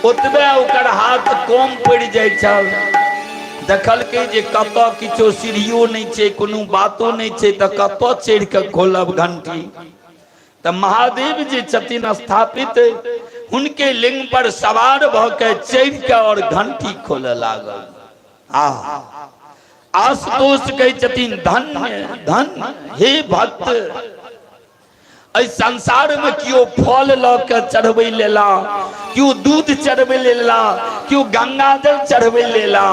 ओतबे ओकर हाथ कम पड़ि जाइ छल। देखलकै जे कतऽ किछो सीढ़ियो नहि छै, कोनो बातो नहि छै, तऽ कतऽ चढ़ि कऽ खोलब घंटी। तऽ महादेव जे छथिन स्थापित, हुनके लिंग पर सवार भऽ के चढ़ि के और घंटी खोलऽ लागल। आ आशुतोष कहै छथिन धन्य धन्य हे भक्त, एहि संसार में केओ फल लऽ के चढ़बै लेला, केओ दूध चढ़बै लेला, केओ गंगाजल चढ़बै लेला,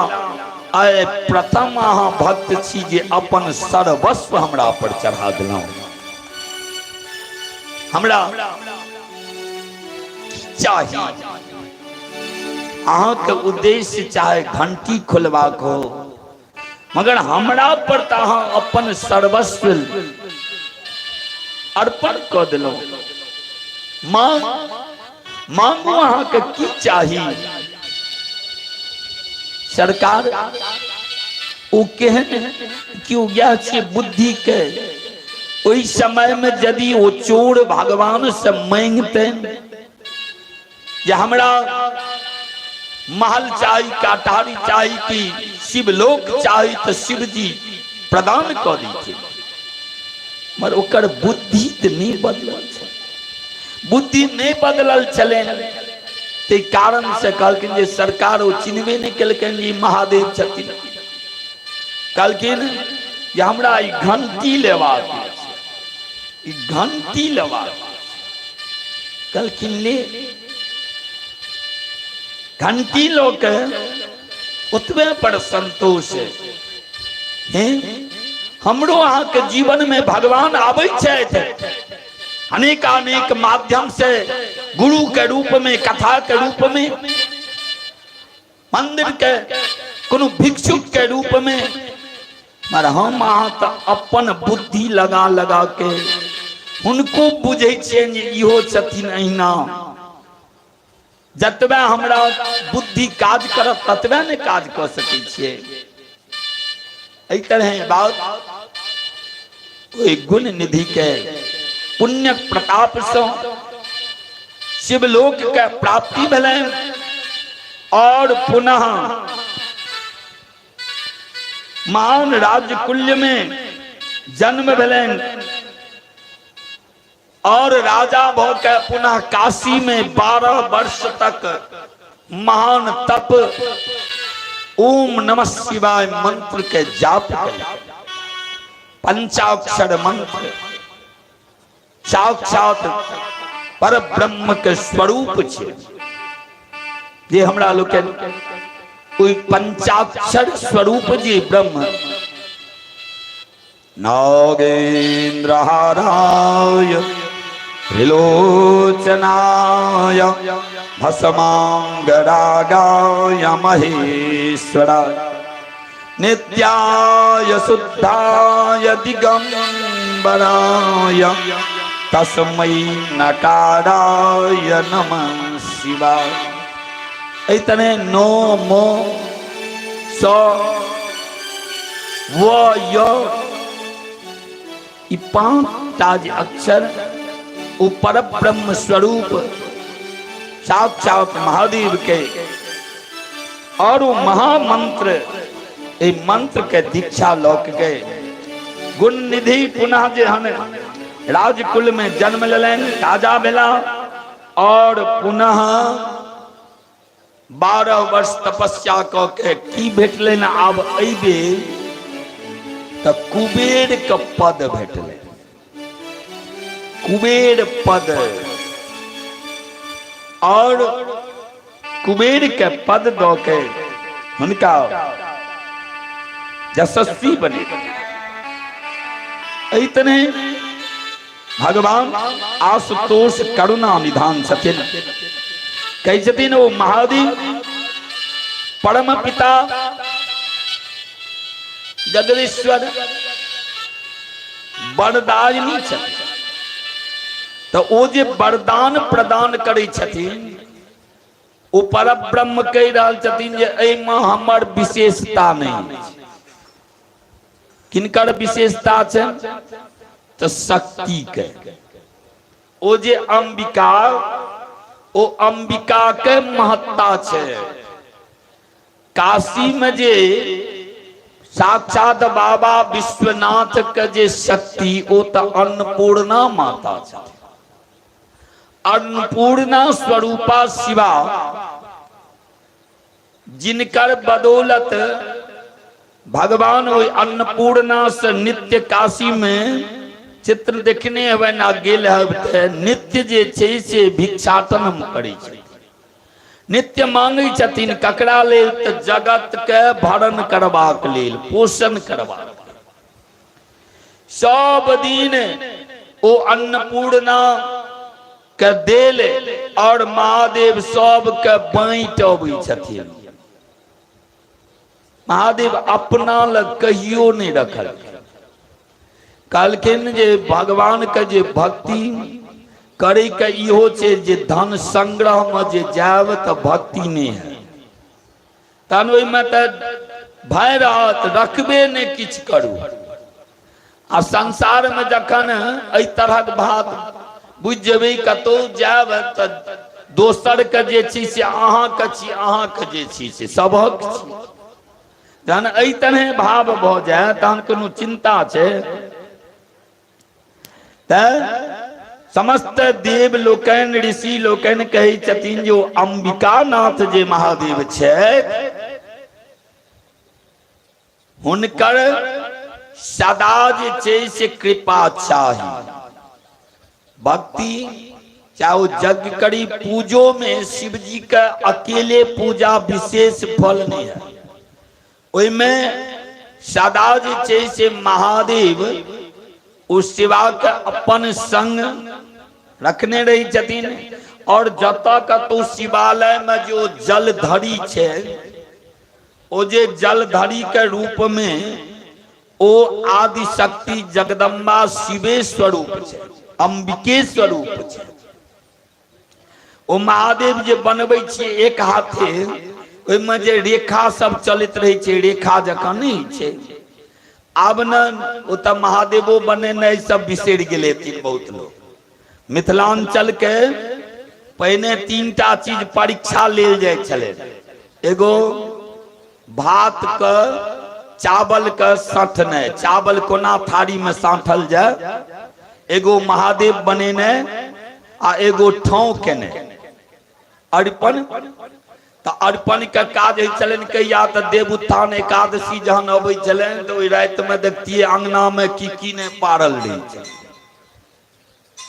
आइ प्रथम अहाँ भक्त छी जे अपन सर्वस्व हमरा पर चढ़ा देलहुँ। हमरा चाही अहाँके उद्देश्य चाहे घंटी खोलबाक हो, मगर हमरा पर तऽ अहाँ अपन सर्वस्व अर्पण कऽ देलहुँ। मांग मांगू अहाँके की चाही। सरकार ओ केहन क्यों यह छै बुद्धि के। ओहि समय में यदि ओ चोर भगवान से मांगते जे हमरा महल चाही, काटारी चाही कि शिवलोक चाही, तो शिवजी प्रदान कऽ दैथिन। मगर ओकर बुद्धि तऽ नहि बदलल छै, बुद्धि नहि बदलल छलै, ताहि कारण से कहलखिन जे सरकार ओ चिन्हबे नहि केलकनि जे ई महादेव छथिन। कहलखिन जे हमरा ई घंटी लेबाक अछि, ई घंटी लेबाक अछि। कहलखिन ले। घंटी लऽ के ओतबे पर संतोष है। हमरो अहाँके जीवन में भगवान आबै छथि अनेकानेक माध्यम से, गुरु के रूप में, कथा के रूप में, मंदिर के कोनो भिक्षुक के रूप में, मगर हम अहाँ तऽ अपन बुद्धि लगा लगा के हुनको बुझै छियनि जे इहो छथिन अहिना। जतबे हमरा बुद्धि काज करत ततबे ने काज कऽ सकै छियै। एहि तरह बात ओहि गुण निधि के पुण्य प्रताप से शिवलोक के प्राप्ति भेलनि और पुनः महान राजकुल्य में जन्म भेलनि और राजा भ के पुनः काशी में 12 वर्ष तक महान तप ओम नमः शिवाय मंत्र के जाप कयलक। पंचाक्षर मंत्र साक्षात पर ब्रह्म के स्वरूप छै जे हमरा लोकनि ओहि पंचाक्षर स्वरूप जे ब्रह्म नागेन्द्रहाराय त्रिलोचनाय भस्मांगरागाय महेश्वराय नित्याय शुद्धाय दिगंबराय तस्मै नकाराय नमः शिवाय। एहि तरह नो मो स व य ई पांचटा जे अक्षर ओ पर ब्रह्म स्वरूप साक्षात महादेव के और वो महामंत्र, ए मंत्र के दीक्षा लऽ के गुण निधि पुनः जे हन राजकुल में जन्म लेलनि, राजा भेला और पुनः 12 वर्ष तपस्या कऽ के की भेटलनि आब एहि बेर तऽ कुबेर के पद भेटलनि, कुबेर पद। और कुबेर के पद दऽ के हुनका यशस्वी बने। एहि तरह भगवान आशुतोष करुणा निधान छथिन। कहै छथिन ओ महादेव परम पिता जगदीश्वर वरदायिनी छथिन। तऽ ओ जे वरदान प्रदान करै छथिन ओ पर ब्रह्म कहि रहल छथिन जे एहिमे हमर विशेषता नहि छै। किनकर विशेषता छै? तऽ शक्ति के। ओ जे अंबिका, ओ अंबिका के महत्ता छै। काशी में जे साक्षात बाबा विश्वनाथ के जे शक्ति, ओ तऽ अन्नपूर्णा माता छथिन। अन्नपूर्णा स्वरूपा शिवा, जिनकर बदौलत भगवान ओहि अन्नपूर्णा से नित्य काशी में चित्र देखने हेबै ना गेल हेब, तऽ नित्य जे छै से भिक्षाटन हम करै छी, नित्य मांगै छथिन। ककरा लेल? तऽ जगत के भरण करबाक लेल, पोषण करबाक। सब दिन ओ अन्नपूर्णा के देल और महादेव सबके बाँटि अबै छथिन। महादेव अपना लग कहियो नहि रखल। कहलखिन जे भगवान के जे भक्ति करे के इहो छै जे धन संग्रह में जे जायब तऽ भक्ति नहि है। तहन ओहिमे तऽ भय रहत, रखबे नहि किछु करू। आ संसारमे जखन एहि तरहक बात बुझि जेबै, कतहु जायब तऽ दोसरके जे छी से अहाँके छी, अहाँके जे छी से सभक छी। जहन एहि तरहे भाव भऽ जाय तहन कोनो चिन्ता छै? तऽ समस्त देव लोकनि, ऋषि लोकनि कहै छथिन जे ओ अंबिका नाथ जे महादेव छथि, हुनकर सदा जे छै से कृपा चाही। भक्ति चाहे ओ यज्ञ करी, पूजो में शिवजी के अकेले पूजा विशेष फल नहीं है। ओहिमे सदा जे छै से महादेव ओ शिवा के अपन संग रखने रहै छथिन। और जतऽ कतौ शिवालय में जो जलधरी छै, ओ जे जलधरी के रूप में ओ आदि शक्ति जगदम्बा शिवे स्वरूप छै, अंबिके स्वरूप छै। ओ महादेव जे बनबै छियै एक हाथे, ओहिमे जे रेखा सब चलैत रहै छै, रेखा जकाँ नहि छै। आब ने ओ तऽ महादेवो बनेनाइ सब बिसरि गेलै हेथिन बहुत लोक। मिथिलांचल के पहिने तीनटा चीज परीक्षा लेल जाइ छलै। एगो भात के, चावल के सठनाइ, चावल कोना थारी में साँठल जाय, एगो महादेव बनेने आ एगो ठाव केने अरिपन। तऽ अरिपन के काज होइ छलनि कहिया? तऽ देवोत्थान एकादशी जहन अबै छलनि तऽ ओहि राति में देखतियै अंगना में की की नहि पारल रहै छै।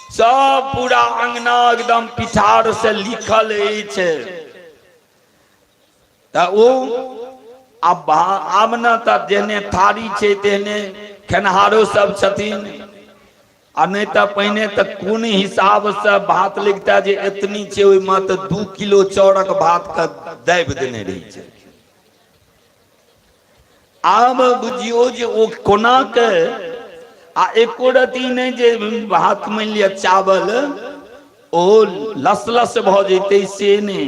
सब पूरा अंगना एकदम पिठार से लिखल अछि। तऽ ओ आब आब ने तऽ जेहने थारी छै तेहने खेनहारो सब छथिन, आ नहि तऽ पहिने तऽ कोन हिसाबसँ भात लिखता जे एतनी छै, ओहिमे तऽ 2 किलो चाउरक भात के दाबि देने रहै छै। आब बुझियौ जे ओ कोना के आ एको रती नहि जे भात मानि लिअ चावल ओ लस लस भऽ जेतै से नहि,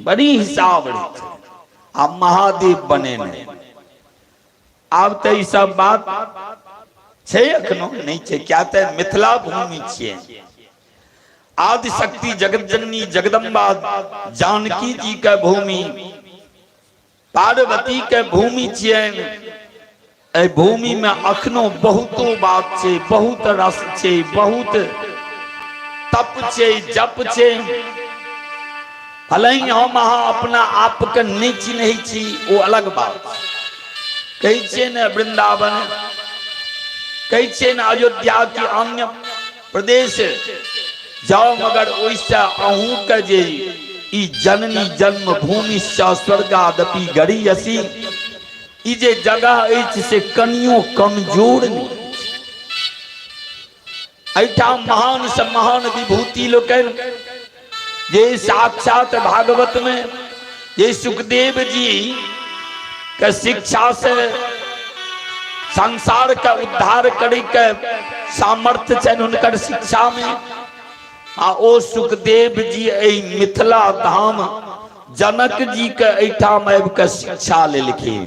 बड़ी हिसाब रहै छै। आ महादेव बनेने आब तऽ ई सब बात छै एखनो नहि छै, क्या तऽ मिथिला भूमि छियै। आदि शक्ति जगत जननी जगदम्बा जानकी जी के भूमि, पार्वती के भूमि छियनि। एहि भूमि में अखनो बहुतो बात छै, बहुत रस छै, बहुत तप छै, जप छै। भले ही हम अहाँ अपना आप के नहि चिन्है छी, ओ अलग बात। कहै छियै ने वृंदावन, कहै छियै ने अयोध्या की अन्य प्रदेश जाओ, मगर ओहिसँ अहूँके जे ई जननी जन्मभूमि स्वर्गादपि गरीयसी, ई जे जगह अछि से कनियो कमजोर नहि। एहिठाम महान से महान विभूति लोकनि जे साक्षात भागवत में जे सुखदेव जी के शिक्षा से संसार के उद्धार करे के सामर्थ्य छनि हुनकर शिक्षा में, आ ओ सुखदेव जी एहि मिथिला धाम जनक जी के एहिठाम आबि कऽ शिक्षा लेलखिन।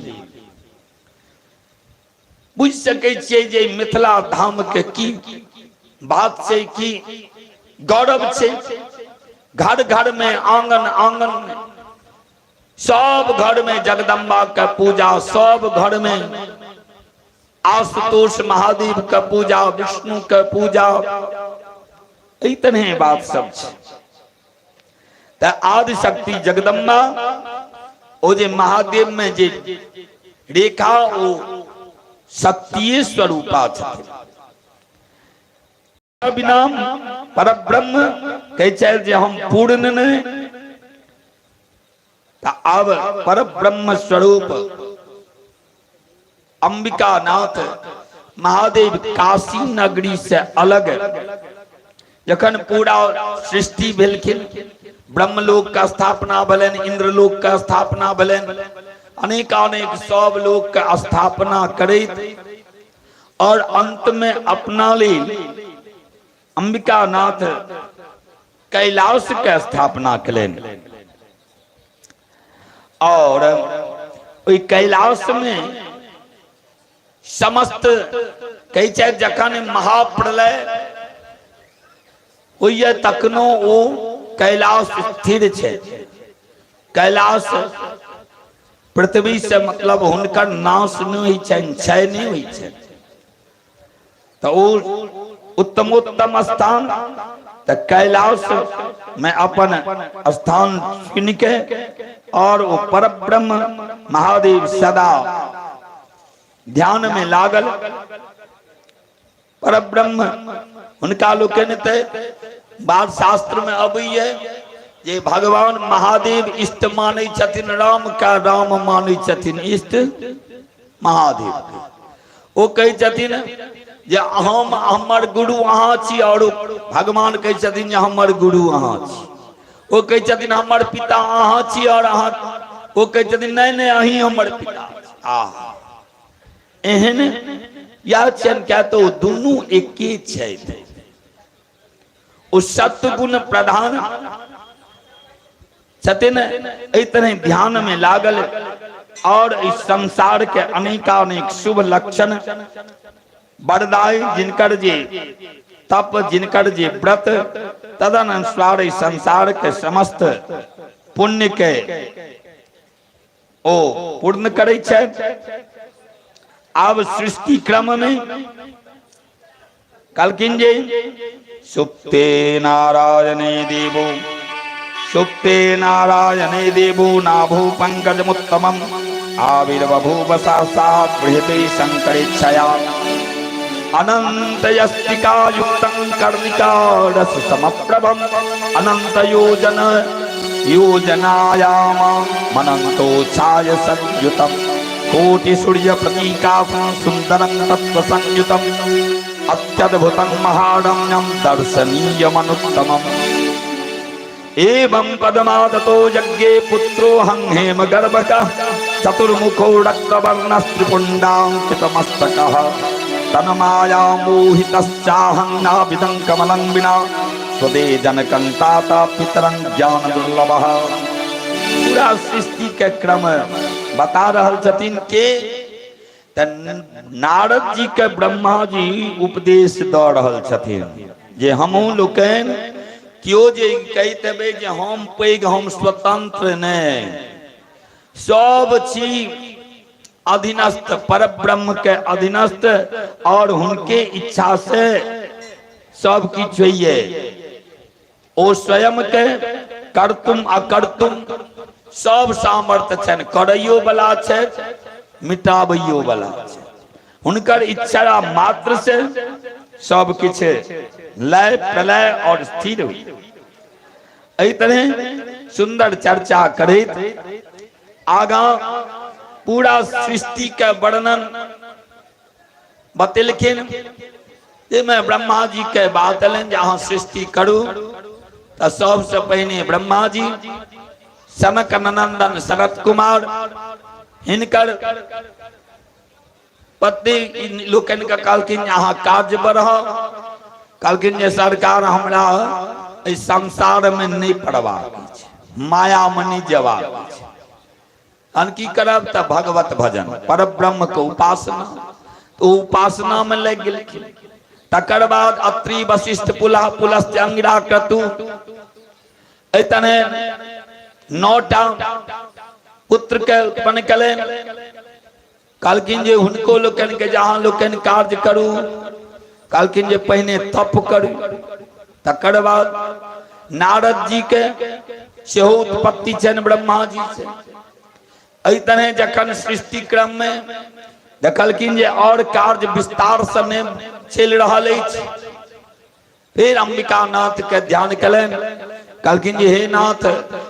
बुझि सकै छियै जे मिथिला धाम के की बात छै, की गौरव छै। घर घर में, आंगन आंगन में, सब घर में जगदम्बा के पूजा, सब घर में आशुतोष महादेव के पूजा, विष्णु के पूजा, एहि तरह बात सब छै। तऽ आदि शक्ति जगदम्बा ओ जे महादेव में जे रेखा ओ शक्तिये स्वरूपा छथिन। बिना परब्रह्म कहै छै जे हम पूर्ण नहि, तऽ आब परब्रह्म स्वरूप अंबिका नाथ महादेव काशी नगरी से अलग जखन पूरा सृष्टि भेलखिन, ब्रह्मलोक के स्थापना भेलनि, इंद्रलोक के स्थापना भेलनि, अनेकानेक सब लोक के स्थापना करैत और अंत में अपना लेल अंबिका नाथ कैलाश के स्थापना केलनि। और ओहि कैलाश में समस्त कहै छै जखन महाप्रलय होइए तखनो ओ कैलाश स्थिर छै। कैलाश पृथ्वी से मतलब हुनकर नाश नहि होइ छनि, क्षय नहि होइ छनि, तऽ ओ उत्तमोत्तम स्थान। तऽ कैलाश में अपन स्थान चुनि के और ओ परब्रह्म महादेव सदा ध्यान में लागल। परब्रह्म हुनका लोकनि तऽ बाद शास्त्र में अबैये जे भगवान महादेव इष्ट मानै छथिन राम का, राम मानै छथिन इष्ट महादेव के। ओ कहै छथिन जे हम हमर गुरु अहाँ छी, और भगवान कहै छथिन जे हमर गुरु अहाँ छी। ओ कहै छथिन हमर पिता अहाँ छी, और अहाँ ओ कहै छथिन नहि नहि अहीं हमर पिता। आ एहन या छनि क्या तो दुनू एके छथि। ओ सत्गुण प्रधान छथिन। एहि तरह ध्यान में लागल और इस संसार के अनेकानेक शुभ लक्षण वरदाय, जिनकर जे तप, जिनकर जे व्रत, तदनुसार इस संसार के समस्त पुण्य के ओ पूर्ण करै छथि। आब सृष्टि क्रम में कहलखिन जे सुप्ते नारायणे देवो, सुप्ते नारायणे देवो नाभो पंकजमुत्तमम् आविर्बभूव सहसा बृहते शंकरेच्छया अनंत यस्तिका युक्तं कर्णिका रस समप्रभम अनंत योजन योजनायाम मनंतो छाय संयुतम कोटि सूर्य प्रतीकासं सुंदरं तत्व संयुतम अत्यद्भुतं महारम्यं दर्शनीयमनुत्तमम्। एवं पद्मादतो यज्ञे पुत्रोऽहं हेम गर्भकः चतुर्मुखो रक्तवर्णस्त्रिपुण्डाङ्कितमस्तकः तन्माया मोहितश्चाहं नाभिदं कमलं विना स्वदे जनकं तात पितरं ज्ञान दुर्लभः। पूरा सृष्टि के क्रम बता रहल छथिन के तऽ नारद जी के ब्रह्मा जी उपदेश दऽ रहल छथिन जे हमहूँ लोकनि केओ जे कहि देबै जे हम पैघ, हम स्वतंत्र, नहि, सब छी अधीनस्थ, परब्रह्म के अधीनस्थ, और हुनके इच्छा से सब किछु होइए। ओ स्वयं के कर्तुम अकर्तुम सब सामर्थ्य छनि, करैयो वाला छै, मिटाबैयो वाला छै। हुनकर इच्छा मात्र से सब किछु लय प्रलय और स्थिर हुई। एहि तरह सुंदर चर्चा करैत आगा पूरा सृष्टि के वर्णन बतेलखिन। जाहिमे ब्रह्मा जी के बात एलनि जे अहाँ सृष्टि करू, तऽ सबसँ पहिने ब्रह्मा जी सनक नंदन सनत कुमार हिनकर पत्नी लोकनि के कहलखिन जे अहाँ कार्य बढ़ाउ। कहलखिन जे सरकार हमरा एहि संसार मे नहि पड़बाक अछि, मायामणि जवाब तहन की करब तऽ भगवत भजन पर ब्रह्म के उपासना। तो उपासना में लागि गेलखिन। तकर बाद अत्रि वशिष्ठ पुलह पुलस्त्य अंगिरा क्रतु एहि तरहे 9टा पुत्र के उत्पन्न कयलनि। कहलखिन जे हुनको लोकनि के जहाँ लोकनि कार्य करू, कहलखिन जे पहिने तप करू। तकर बाद नारद जी के सेहो उत्पत्ति छनि ब्रह्मा जी से। एहि तरह जखन सृष्टि क्रम में देखलखिन जे और कार्य विस्तार से नहि चलि रहल अछि, फिर अंबिका नाथ के ध्यान कलनि। कहलखिन जे हे नाथ,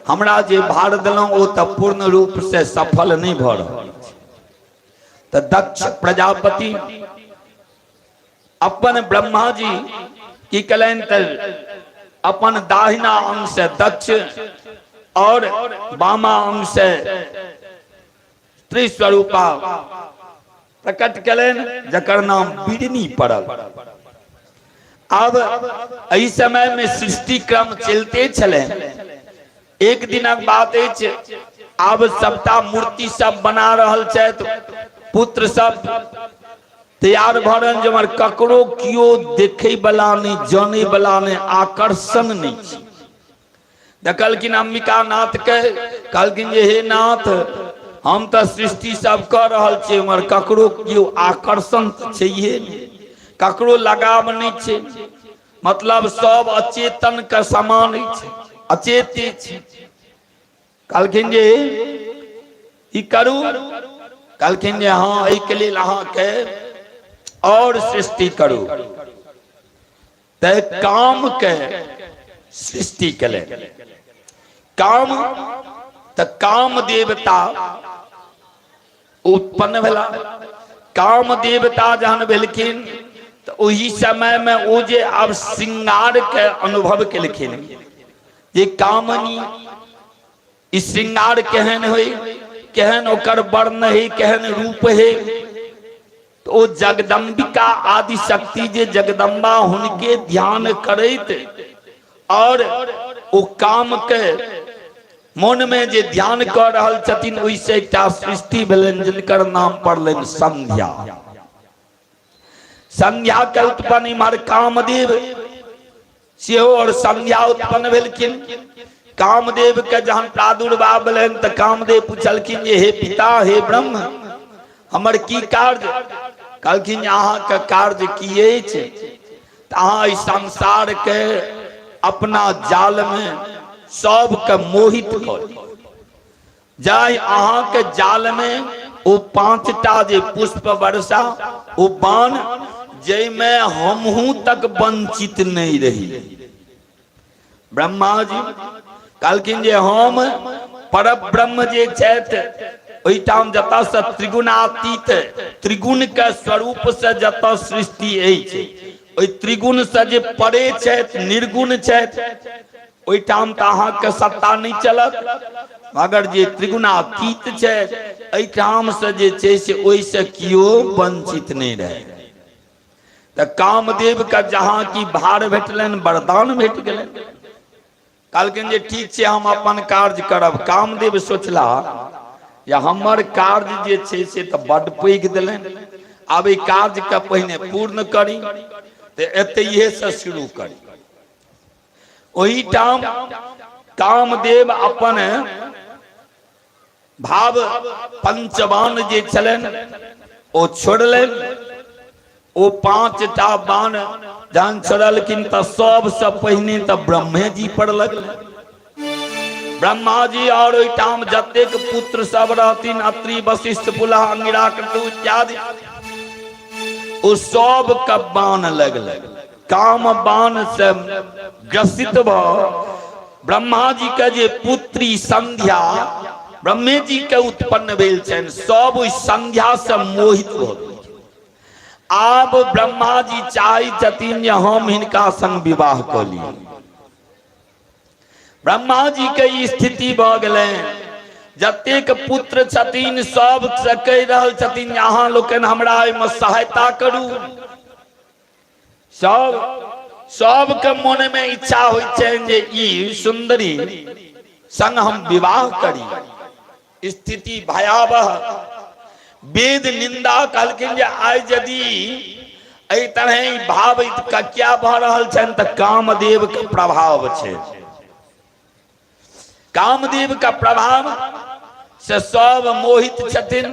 हमरा जे भार देलहुँ ओ तऽ पूर्ण रूप से सफल नहि भऽ रहल अछि। तऽ दक्ष प्रजापति अपन ब्रह्मा जी की कलनि तऽ अपन दाहिना अंग से दक्ष और बामा अंग से त्रिस्वरूपा प्रकट कलनि, जकर नाम बिरनी पड़ल। अब एहि समय में सृष्टि क्रम चलते छलै। एक दिनक बात अछि, आब सबटा मूर्ति सब बना रहल छथि, पुत्र सब तैयार भऽ रहल, जे ककरो केओ देखे वाला नहीं, जाने वाला नहीं, आकर्षण नहीं छै। देखलखिन अंबिका नाथ के, कहलखिन जे हे नाथ, हम तऽ सृष्टि सब कऽ रहल छी, मगर ककरो केओ आकर्षण तऽ छैहे नहि, ककरो लगाव नहि छै, मतलब सब अचेतन के समान अछि, अचेत छै। कहलखिन जे ई करू। कहलखिन जे हँ, एहिके लेल अहाँके और सृष्टि करू। तऽ काम के सृष्टि केलनि। काम तऽ काम देवता उत्पन्न भेला। काम देवता जहन भेलखिन तऽ ओहि समय मे ओ जे आब श्रृंगार के अनुभव केलखिन जे कामनी ई श्रृंगार केहन होइ, केहन ओकर वर्ण है, केहन रूप है, तो ओ जगदम्बिका आदि शक्ति जे जगदम्बा हुनके ध्यान करैत और ओ काम के मन में जे ध्यान कर रहल छथिन, ओहिसँ एकटा सृष्टि भेलनि जिनकर नाम पड़लनि संध्या। संध्या के उत्पन्न इम्हर कामदेव सेहो और संध्या उत्पन्न भेलखिन। कामदेव के जहन प्रादुर्भाव भेलनि तऽ कामदेव पुछलखिन जे हे पिता, हे ब्रह्म, हमर की कार्य? कहलखिन जे अहाँके कार्य की अछि? तऽ अहाँ एहि संसार के अपना जाल में सबके मोहित करू। जाहि अहाँके जाल में ओ 5टा जे पुष्प वर्षा, ओ बाण, जाहिमे हमहूँ तक वंचित नहीं रही। ब्रह्मा जी कहलखिन जे हम पर ब्रह्म जे छथि, ओहिठाम जतऽ से त्रिगुणातीत त्रिगुण के स्वरूप से जतऽ सृष्टि अछि, ओहि त्रिगुण से जे परे छथि, निर्गुण छथि, ओहिठाम तऽ अहाँके सत्ता नहि चलत। मगर जे त्रिगुणातीत छै, एहिठाम से जे छै से ओहिसँ केओ वंचित नहि रहै। तऽ कामदेव के जहाँ की भार भेटलनि, वरदान भेट गेलनि। कहलखिन जे ठीक छै, हम अपन कार्य करब। कामदेव सोचला जे हमर कार्य जे छै से तऽ बड्ड पैघ देलनि, आब एहि कार्यके पहिने पूर्ण करी, तऽ एतहिए से शुरू करी। ओहिठाम कामदेव अपन भाव पंचबाण जे छलनि ओ छोड़लनि। ओ 5टा बाण जहन छोड़लखिन तऽ सबसँ पहिने तऽ ब्रह्मे जी पर लगलनि। ब्रह्मा जी और ओहिठाम जतेक पुत्र सब रहथिन, अत्रि वशिष्ठ पुलह अंगिरा क्रतु इत्यादि, ओ सब के बाण लगलै। काम बाण से ग्रसित भ ब्रह्मा जी के जे पुत्री संध्या ब्रह्मे जी के उत्पन्न भेल छनि, सब ओहि संध्या से मोहित भऽ गेल। आब ब्रह्मा जी चाहै छथिन जे हम हिनका संग विवाह कऽ ली। ब्रह्मा जी के ई स्थिति भऽ गेलनि, जतेक पुत्र छथिन सब से कहि रहल छथिन जे अहाँ लोकनि हमरा एहिमे सहायता करू। सब सबके मन में इच्छा होइ छनि जे ई सुंदरी संग हम विवाह करी। स्थिति भयावह। वेद निंदा कहलखिन जे आइ यदि एहि तरह भाव क्या भऽ रहल छनि तऽ कामदेव के प्रभाव छै। कामदेव के प्रभाव से सब मोहित छथिन,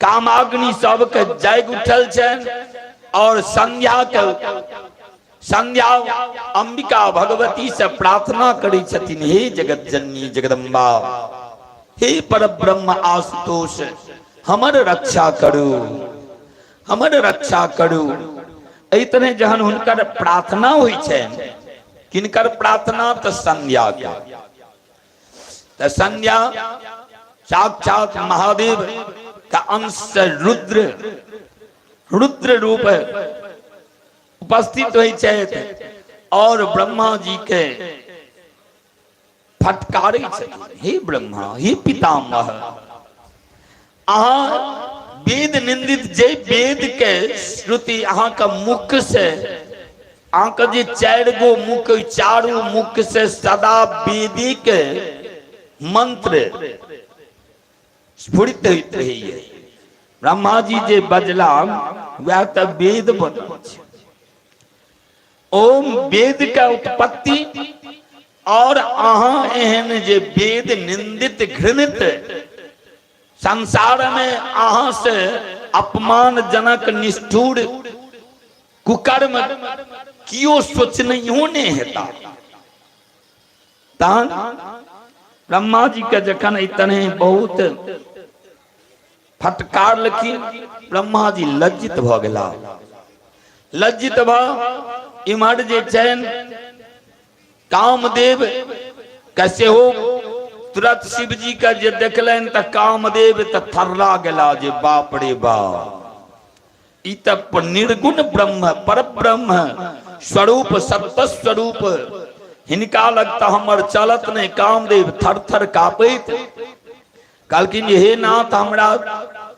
कामाग्नि सबके जागि उठल छनि और संध्या के संध्या अंबिका भगवती से प्रार्थना करै छथिन, हे जगत जननी जगदम्बा, हे पर ब्रह्म आशुतोष, हमर रक्षा करू, हमर रक्षा करू। एहि तरह जहन हुनकर प्रार्थना होइ छनि, किनकर प्रार्थना? तऽ संध्या के। तऽ संध्या साक्षात महादेव का अंश से रुद्र रुद्र रूप उपस्थित होइ छथि और ब्रह्मा जी के फटकारै छथिन, हे ब्रह्मा, हे पितामह, अहाँ वेद निंदित, जे वेद के श्रुति अहाँके मुख से, अहाँके जे चारि गो मुख, चारू मुख से सदा वेदी के मंत्र स्फुरित होइत रहैए। ब्रह्मा जी जे बजला वएह तऽ वेद बनल छै। ओम वेद के उत्पत्ति और अहाँ एहन जे वेद निंदित घृणित संसार में अहाँ से अपमानजनक निष्ठुर कुकर्म कियो सोचनहियो नहि हेता। तहन ब्रह्मा जी के जखन एहि तरह बहुत फटकारलखिन, ब्रह्मा जी लज्जित भऽ गेला। लज्जित भऽ इम्हर जे छनि कामदेव के सेहो तुरंत शिवजी के जे देखलनि तऽ कामदेव तऽ थर्रा गेला जे बाप रे बाप, ई तऽ निर्गुण ब्रह्म पर ब्रह्म स्वरूप सत्य स्वरूप, हिनका लग तऽ हमर चलत नहि। कामदेव थर थर कापैत कहलखिन, हे नाथ, हमरा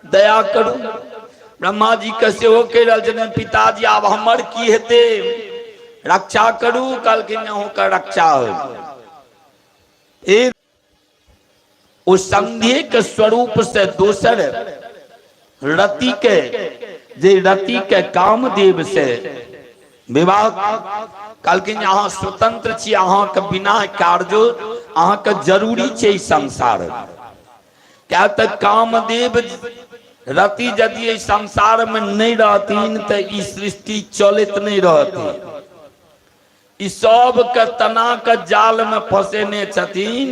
दया करू। ब्रह्मा जी के सेहो कहि रहल छथिन, पिताजी, आब हमर की हेतै, रक्षा करू। कहलखिन, अहूँके रक्षा हो। ओ संधि के स्वरूप से दोसर रति के, जे रति के कामदेव से विवाह कहलखिन, अहाँ स्वतंत्र छी, अहाँके बिना कार्यो अहाँके जरूरी छै संसार। क्या तऽ कामदेव रति यदि एहि संसार में नहीं रहथिन तऽ ई सृष्टि चलैत नहीं रहती। ई सबके तना के जाल में फंसेने छथिन।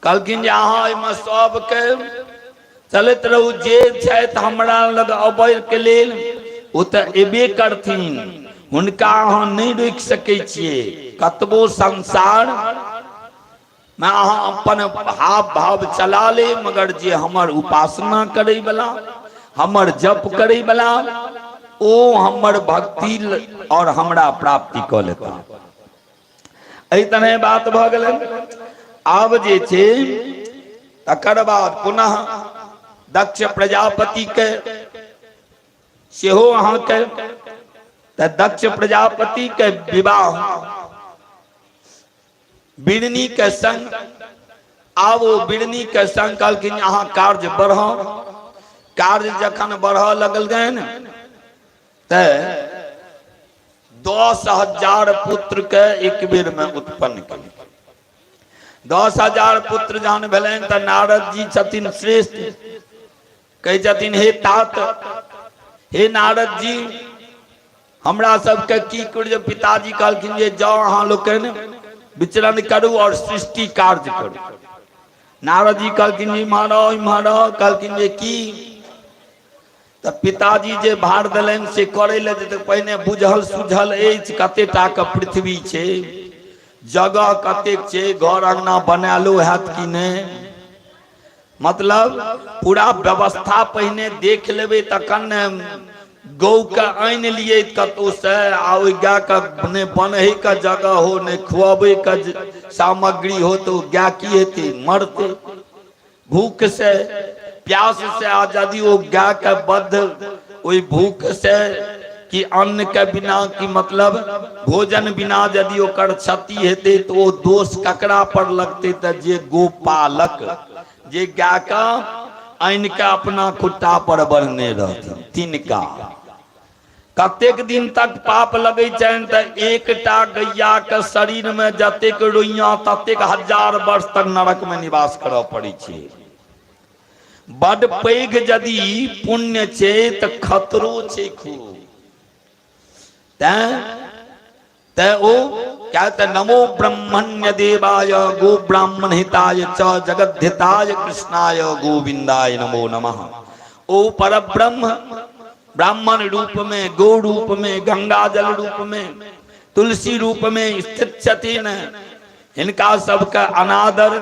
कहलखिन जे अहाँ एहिमे सबके चलैत रहू, जे छथि हमरा लग अबै के लेल ओ तऽ एबे करथिन, हुनका अहाँ नहि रोकि सकै छियै। कतबो संसार मे अहाँ अपन भाव भाव चला ले, मगर जे हमर उपासना करै वाला, हमर जप करै वाला, ओ हमर भक्ति और हमरा प्राप्ति कऽ लेता। एहि तरह बात भऽ गेलै। आब जे छै तकर बाद पुनः दक्ष प्रजापति के सेहो अहाँके, तऽ दक्ष प्रजापति के विवाह बिरनी के संग। आब ओ बिरनी के संग कहलखिन, अहाँ कार्य बढ़ाउ। कार्य जखन बढ़ऽ लगल गए तऽ 10,000 पुत्र के एक बेर में उत्पन्न केलखिन। 10,000 पुत्र जहन भेलनि तऽ नारद जी छथिन श्रेष्ठ, कहै छथिन, हे तात, हे नारद जी, हमरा सबके की करू? जे पिताजी कहलखिन जे जाउ, अहाँ लोकनि विचरण करू और सृष्टि कार्य करू। नारद जी कहलखिन, इम्हर आउ, इम्हर आउ। कहलखिन जे की? तऽ पिताजी जे भार देलनि से करै लए जेतै, पहिने बुझल सुझल अछि कते टा के पृथ्वी छै, जगह कतेक छै, घर अंगना बनायलो हैत कि नहि, मतलब पूरा व्यवस्था पहिने देख लेबै तखन ने गौके आनि लियै कतहुसँ आ ओहि गायके नहि बन्हैके जगह हो, नहि खुअबैके सामग्री हो, तऽ ओ गाय की हेतै? मरतै भूख से, प्यास से। आ यदि ओ गाय के बद्ध ओहि भूख से कि अन्न के बिना की मतलब भोजन बिना यदि ओकर क्षति हेतै तऽ ओ दोष ककरा पर लगतै? तऽ जे गोपालक, जे गाय के आनि के अपना खुट्टा पर बन्हने रहथिन तिनका। कतेक दिन तक पाप लगै छनि? तऽ एकटा गैया के शरीर में जतेक रोइया ततेक हजार वर्ष तक नरक में निवास करऽ पड़ै छै। बड पैघ यदि पुण्य छै तऽ खतरो छै खूब। तैं तैं ओ क्या तऽ नमो ब्रह्मण्य देवाय गो ब्राह्मण हिताय च जगद्धिताय कृष्णाय गोविंदाय नमो नमः। ओ परब्रह्म ब्राह्मण रूप में, गो रूप में, गंगा जल रूप में, तुलसी रूप में स्थित छथिन। हिनका सबके अनादर,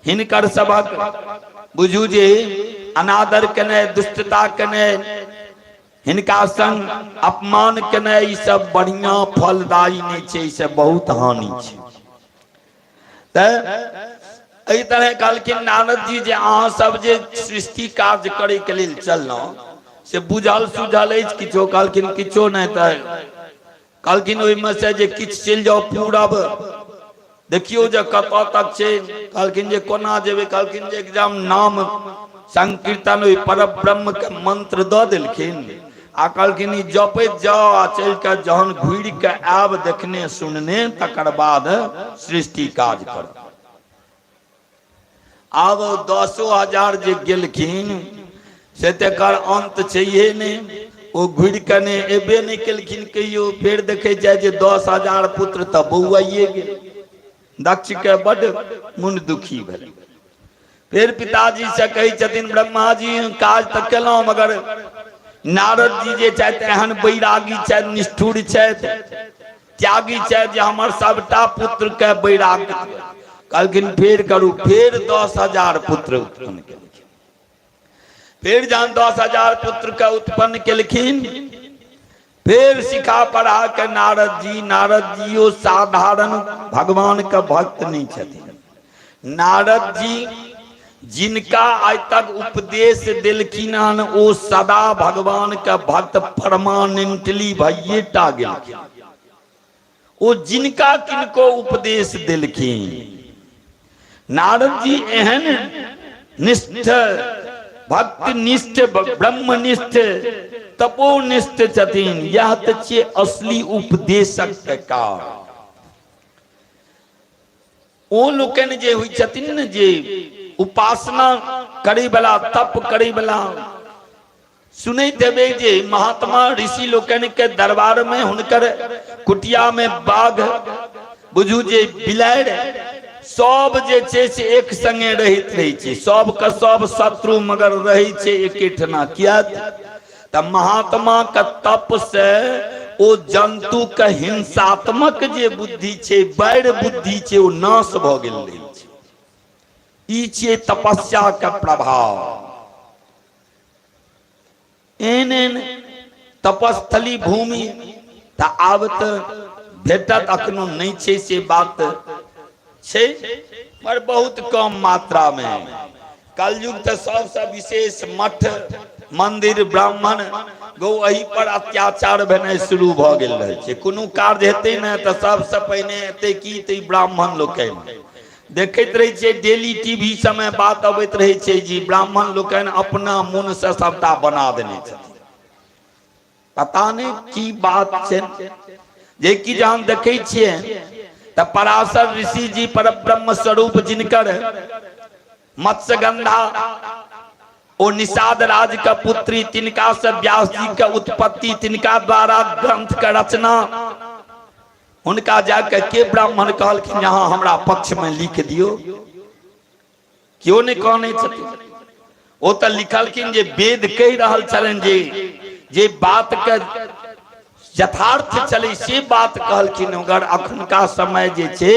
हिनकर सभक बुझू जे अनादर केनाइ, दुष्टता केनाइ, हिनका संग अपमान केनाइ, ई सब बढ़िया फलदायी नहि छै, ई सब बहुत हानि छै। तऽ एहि तरह कहलखिन नारद जी जे अहाँ सब जे सृष्टि कार्य करे के लेल चललहुँ से बुझल सुझल अछि किछो? कहलखिन किछो नहि। तऽ कहलखिन ओहिमे से जे किछु चलि जाउ पूरब, देखियौ जे कतऽ तक छै। कहलखिन जे कोना जेबै? कहलखिन जे एकदम नाम संकीर्तन, ओहि पर ब्रह्म के मंत्र दऽ देलखिन आ कहलखिन ई जपैत जाउ आ चलि कऽ जहन घुरि कऽ आयब देखने सुनने तकर बाद सृष्टि काज करब। आब 10,000 जे गेलखिन से तकर अंत छैहे नहि, ओ घुरि कऽ नहि एबे नहि केलखिन कहियो। फेर देखै जाइ जे 10,000 पुत्र तऽ बौआइए गेल। दक्ष के बड मन दुखी भेलै। फेर पिताजी से कहै छथिन ब्रह्माजी, काज तऽ केलहुँ मगर नारद जी जे छथि एहन बैरागी छथि, निष्ठुर छथि, त्यागी छथि जे हमर सबटा पुत्र के बैराग। कहलखिन फेर करू। फेर 10,000 पुत्र उत्पन्न केलखिन। फेर जहन 10,000 पुत्र के उत्पन्न केलखिन, फेर सिखा पढ़ा के नारद जी, नारद जी ओ साधारण भगवान के भक्त नहीं छथिन। नारद जी जिनका आइ तक उपदेश देलखिन हन ओ सदा भगवान के भक्त परमानेंटली भइए टा गेलखिन। ओ जिनका किनको उपदेश देलखिन, नारद जी एहन निष्ठ, भक्त निष्ठ, ब्रह्मनिष्ठ, तपोनिष्ठ छथिन। यह तऽ छियै असली उपदेशक के काम। ओ लोकनि जे होइ छथिन ने जे उपासना करै वाला, तप करै वाला, सुनैत हेबै जे महात्मा ऋषि लोकनि के दरबार में हुनकर कुटिया में बाघ, बुझू जे बिलाड़ि सब जे छै से एक संगे रहैत रहै छै। सबके सब शत्रु मगर रहै छै एकेठना। किया? तऽ महात्मा के तप से ओ जंतु के हिंसात्मक जे बुद्धि छै, बैर बुद्धि छै, ओ नाश भऽ गेल रहै छै। ई छियै तपस्या के प्रभाव। एहन एहन तपस्थली भूमि तऽ आब तऽ भेटत अखनो नहि छै, से बात छै, पर बहुत कम मात्रा मे। कलयुग तऽ सबसँ विशेष मठ मंदिर ब्राह्मण गौ एहि पर अत्याचार भेनाइ शुरू भऽ गेल रहै छै। कोनो कार्य हेतै ने तऽ सबसँ पहिने हेतै की? तऽ ब्राह्मण लोकनि। देखैत रहै छियै डेली टीवी समय बात अबैत रहै छै जी ब्राह्मण लोकनि अपना मोनसँ सबटा बना देने छथिन। पता नहि की बात छै जे कि जहन देखै छियै तऽ पराशर ऋषि जी पर ब्रह्म स्वरूप जिनकर मत्स्यगंधा ओ निषाद राज के पुत्री, तिनका से व्यास जी के उत्पत्ति, तिनका द्वारा ग्रंथ के रचना, हुनका जाके के ब्राह्मण कहलखिन अहाँ हमरा पक्ष में लिख दियौ? केओ नहि कहने छथिन। ओ तऽ लिखलखिन जे वेद कहि रहल छलनि, जे जे बात के यथार्थ छलै से बात कहलखिन। मगर अखुनका समय जे छै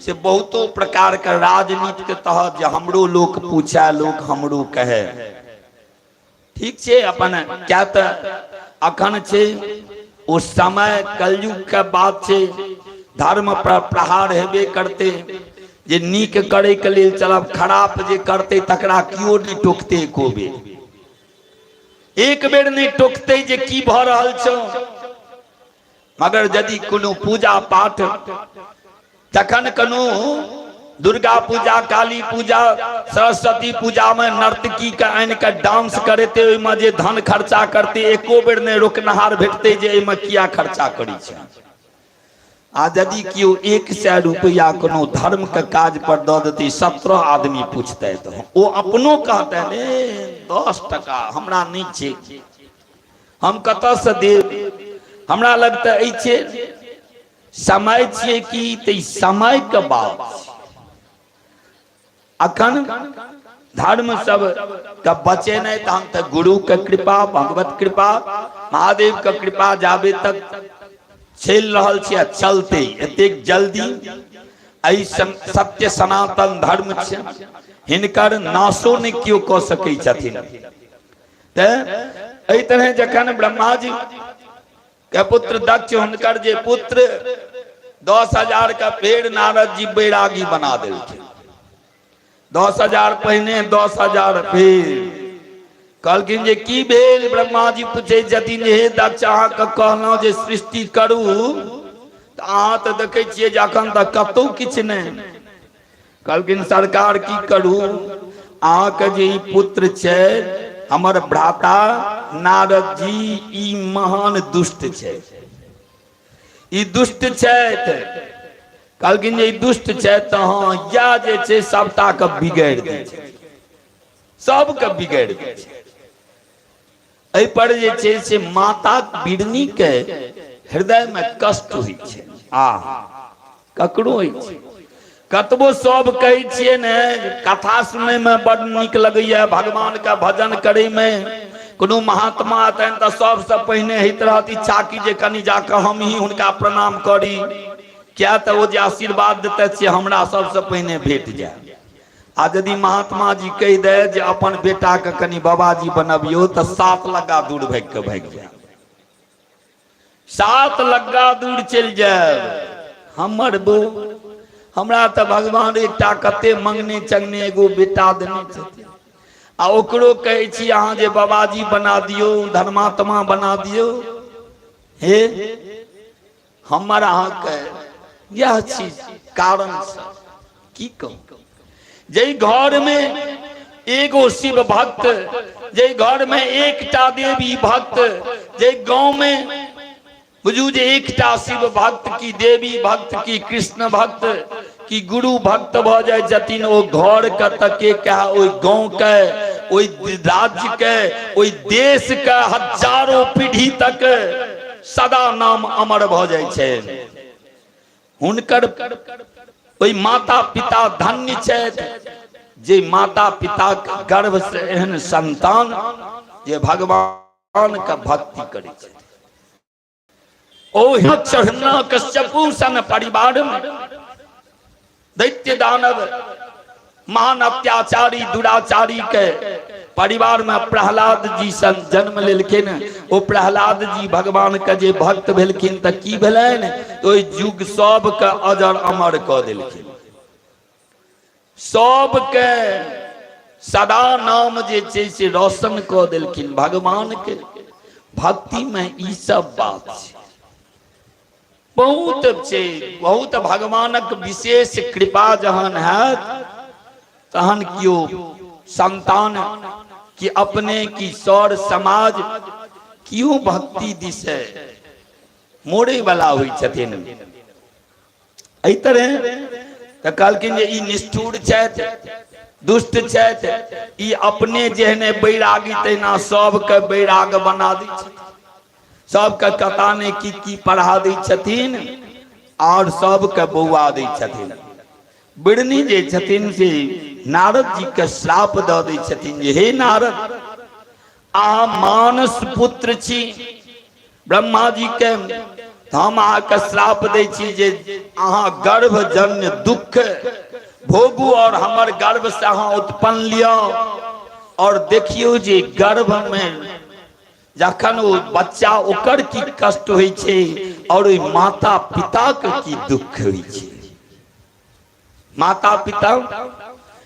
से बहुतो प्रकार के राजनीति के तहत जे हमरो लोक पूछे, लोक हमरो कहे, ठीक छै अपन। क्या तऽ अखन छै ओ समय कलयुग के बात छै, धर्म पर प्रहार हेबे करते। जे नीक करे के लेल चलब, खराब जे करते तकरा केओ नहि टोकते एको बेर। एक बेर नहि टोकतै जे की भऽ रहल छौ। मगर यदि कोनो पूजा पाठ, तखन कोनो दुर्गा पूजा, काली पूजा, सरस्वती पूजा में नर्तकी के आनि के डांस करेते, ओहिमे जे धन खर्चा करते, एको बेर नहि रोकनहार भेटते जे एहिमे किया खर्चा करै छै। आ यदि केओ 100 रुपैआ कोनो धर्म के काज पर दऽ देतै, 17 आदमी पूछतै, तऽ ओ अपनो कहतै ने 10 टका हमरा नहि छै, हम कतऽसँ देब, हमरा लग तऽ अछि। समय छियै की तऽ समय के बात छै। अखन धर्म सब के बचेनाइ तहन तऽ गुरु के कृपा, भगवत कृपा, महादेव के कृपा जाबे तक चलि रहल छै आ चलते। एतेक जल्दी एहि सत्य सनातन धर्म छै, हिनकर नाशो नहि केओ कऽ सकै छथिन। तऽ एहि तरह जखन ब्रह्मा जी के पुत्र दक्ष, हुनकर जे पुत्र 10,000 के फेर नारद जी बैरागी बना देलखिन। 10,000 पहिने, 10,000 फेर। कहलखिन जे की भेल? ब्रह्मा जी पूछे छथिन जे हे दक्ष, अहाँके कहलहुँ जे सृष्टि करू, तऽ अहाँ तऽ देखै छियै जे अखन तक कतहु किछु नहि। कहलखिन सरकार की करू, अहाँके जे ई पुत्र छै हमर भ्राता नारद जी, ई महान दुष्ट छै, ई दुष्ट छथि। कहलखिन जे ई दुष्ट छथि तऽ हँ, इएह जे छै सबटा के बिगाड़ि दै छै, सबके बिगाड़ि दै छै। एहि पर जे छै से माता बिरनी के हृदय में कष्ट होइ छै। आ ककरो होइ छै, कतबो सब कहै छियै ने, कथा सुनै में बड नीक लगैया, भगवान के भजन करै में कोनो महात्मा अतनि तऽ सबसँ पहिने होइत रहत इच्छा की जे कनि जाकऽ हम ही हुनका प्रणाम करी, किया तऽ ओ जे आशीर्वाद देतै से हमरा सबसँ पहिने भेट जाय। आ यदि महात्मा जी कहि दे जे अपन बेटा के कनि बाबाजी बनबियौ, तऽ 7 लग्गा दूर भागि के भागि जाय, 7 लग्गा दूर चलि जायब। हमर बो हमरा तऽ भगवान एकटा कते मंगने चंगने एगो बेटा देने छथिन, आ ओकरो कहै छी अहाँ जे बाबाजी बना दियौ, धर्मात्मा बना दियौ। हे हमर अहाँके यह चीज कारण से की कहू, जाहि घर में एगो शिव भक्त, जाहि घर में एकटा देवी भक्त, जाहि गांव में बुझू जे एकटा शिव भक्त की देवी भक्त की कृष्ण भक्त की गुरु भक्त भऽ जाइ छथिन, ओ घर के तके कह, ओहि गांव के, ओहि राज्य के, ओहि देश के हजारों पीढ़ी तक सदा नाम अमर भऽ जाइ छै। हुनकर ओहि माता पिता धन्य छथि जे माता पिता के गर्भ से एहन संतान जे भगवान के भक्ति करै छथि। ओ चढ़ना कश्यपु सन परिवार में दैत्य दानव महान अत्याचारी दुराचारी के परिवार में प्रहलाद जी सन जन्म लेलखिन। ओ प्रहलाद जी भगवान के जे भक्त भेलखिन तऽ की भेलनि, ओहि युग सबके अजर अमर कऽ देलखिन, सबके सदा नाम जे छै से रोशन कऽ देलखिन। भगवान के भक्ति में ई सब बात छै, बहुत छै, बहुत। भगवानक विशेष कृपा जहन हैत तहन केओ संतान कि अपने कि सौर समाज केओ भक्ति दिस मोड़े वाला होइ छथिन। एहि तरह तऽ कहलखिन जे ई निष्ठुर छथि, दुष्ट छथि, ई अपने जेहने बैरागी तहिना सबके बैराग बना दै छथिन, सबके कता नहि की की पढ़ा दै छथिन और सबके बौआ दै छथिन। बिरनी जे छथिन से नारद जी के श्राप दऽ दै छथिन जे हे नारद, अहाँ मानस पुत्र छी ब्रह्मा जी के, हम अहाँके श्राप दै छी जे अहाँ गर्भजन्य दुख भोगू और हमर गर्भ से अहाँ उत्पन्न लिअ और देखियौ जे गर्भ में जखन ओ बच्चा ओकर की कष्ट होइ छै और ओहि माता पिता के की दुख होइ छै। माता पिता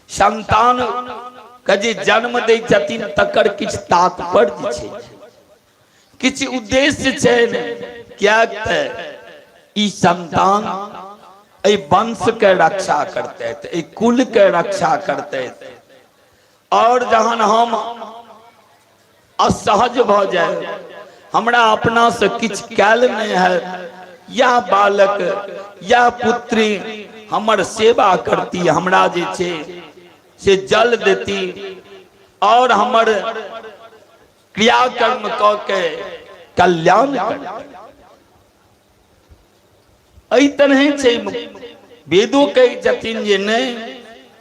संतान के जे जन्म दै छथिन तकर किछु तात्पर्य छै, किछु उद्देश्य छै। किएक तऽ ई संतान एहि वंश के रक्षा करतै, एहि कुल के रक्षा करतै। और जहन हम असहज भऽ जाय, हमरा अपना से किछु कयल नहि है, या बालक या पुत्री हमर सेवा करती, हमरा जे छै से जल देती और हमर क्रियाकर्म कऽ के कल्याण करती। एहि तरहे छै, वेदो कहै छथिन जे नहि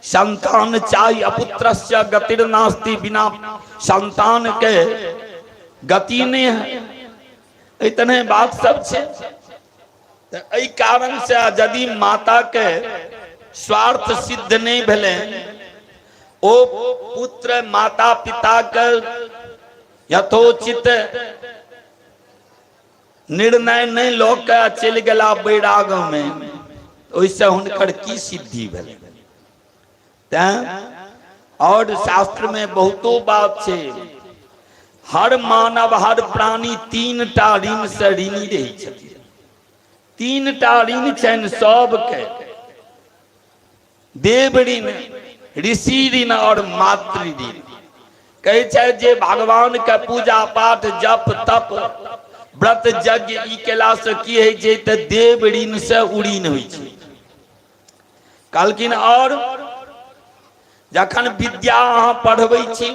संतान चाही, अपुत्रस्य गतिर नास्ति, बिना संतान के गति नहि है। एहि तरहे बात सब छै। तऽ एहि कारण से यदि माता के स्वार्थ सिद्ध नहि भेलै, ओ पुत्र माता पिता के यथोचित निर्णय नहि लऽ के चलि गेला बैराग मे, ओहिसँ हुनकर की सिद्धि भेलै? तैं और शास्त्र में बहुतो बात छै। हर मानव, हर प्राणी तीन टा ऋण से ऋणी रहै छथिन। तीन टा ऋण छनि सबके, देव ऋण, ऋषि ऋण और मातृ ऋण। कहै छै जे भगवान के पूजा पाठ, जप तप, व्रत यज्ञ ई केला से की होइ छै? तऽ देव ऋण से उऋण होइ छै कहलखिन। और जखन विद्या अहाँ पढ़बै छी,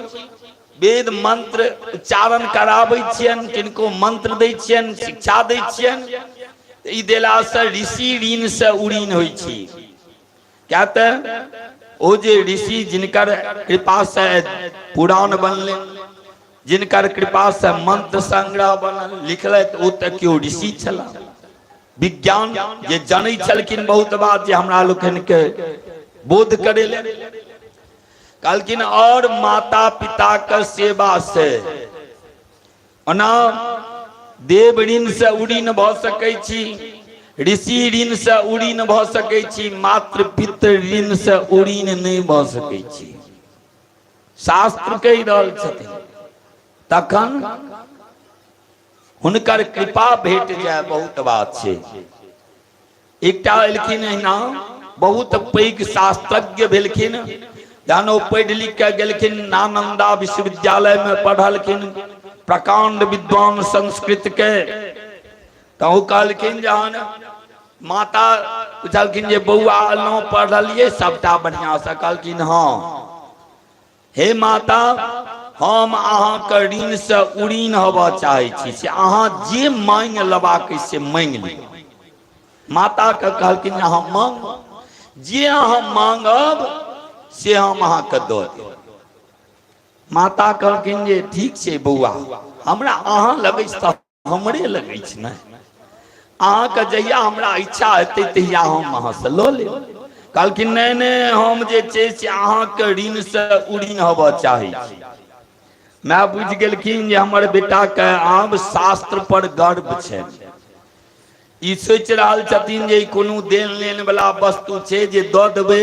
वेद मंत्र उच्चारण कराबै छियनि, किनको मंत्र दै छियनि, शिक्षा दै छियनि, तऽ ई देलासँ ऋषि ऋण से उऋण होइ छी। क्या तऽ ओ जे ऋषि जिनकर कृपा से पुराण बनलै, जिनकर कृपा से मंत्र संग्रह बनल, लिखलथि, ओ तऽ केओ ऋषि छलाह। विज्ञान जे जनै छलखिन बहुत बात जे हमरा लोकनि के बोध करे ले कहलखिन। और माता पिता के सेवा से ओना देव ऋण से उऋण भऽ सकै छी, ऋषि ऋण से उऋण भऽ सकै छी, मातृ पितृ ऋण से उऋण नहि भऽ सकै छी, शास्त्र कहि रहल छथिन। तखन हुनकर कृपा भेट जाय बहुत बात छै। एकटा एलखिन एहिना, बहुत पैघ शास्त्रज्ञ भेलखिन। जहन ओ पढ़ि लिख के गेलखिन, नानंदा विश्वविद्यालय में पढ़लखिन, प्रकांड विद्वान संस्कृत के। तऽ ओ कहलखिन, जहन माता पुछलखिन जे बौआ एलहुँ, पढ़लियै सबटा बढ़िआँ से? कहलखिन हँ। हे माता, हम अहाँके ऋणसँ उऋण होबऽ चाहै छी, से अहाँ जे मांगि लेबाक से मांगि लिअ। माताके कहलखिन अहाँ मांग, जे अहाँ मांगब से हम अहाँके दऽ देब। माता कहलखिन जे ठीक छै बौआ, हमरा अहाँ लगै तऽ हमरे लगै छै ने, अहाँके जहिया हमरा इच्छा हेतै तहिया हम अहाँसँ लऽ लेब। कहलखिन नहि नहि, हम जे छै से अहाँके ऋणसँ उऋण होबऽ चाहै छी। माय बुझि गेलखिन जे हमर बेटाके आब शास्त्र पर गर्व छै, ई सोचि रहल छथिन जे ई कोनो देन लेन वाला वस्तु छै जे दऽ देबै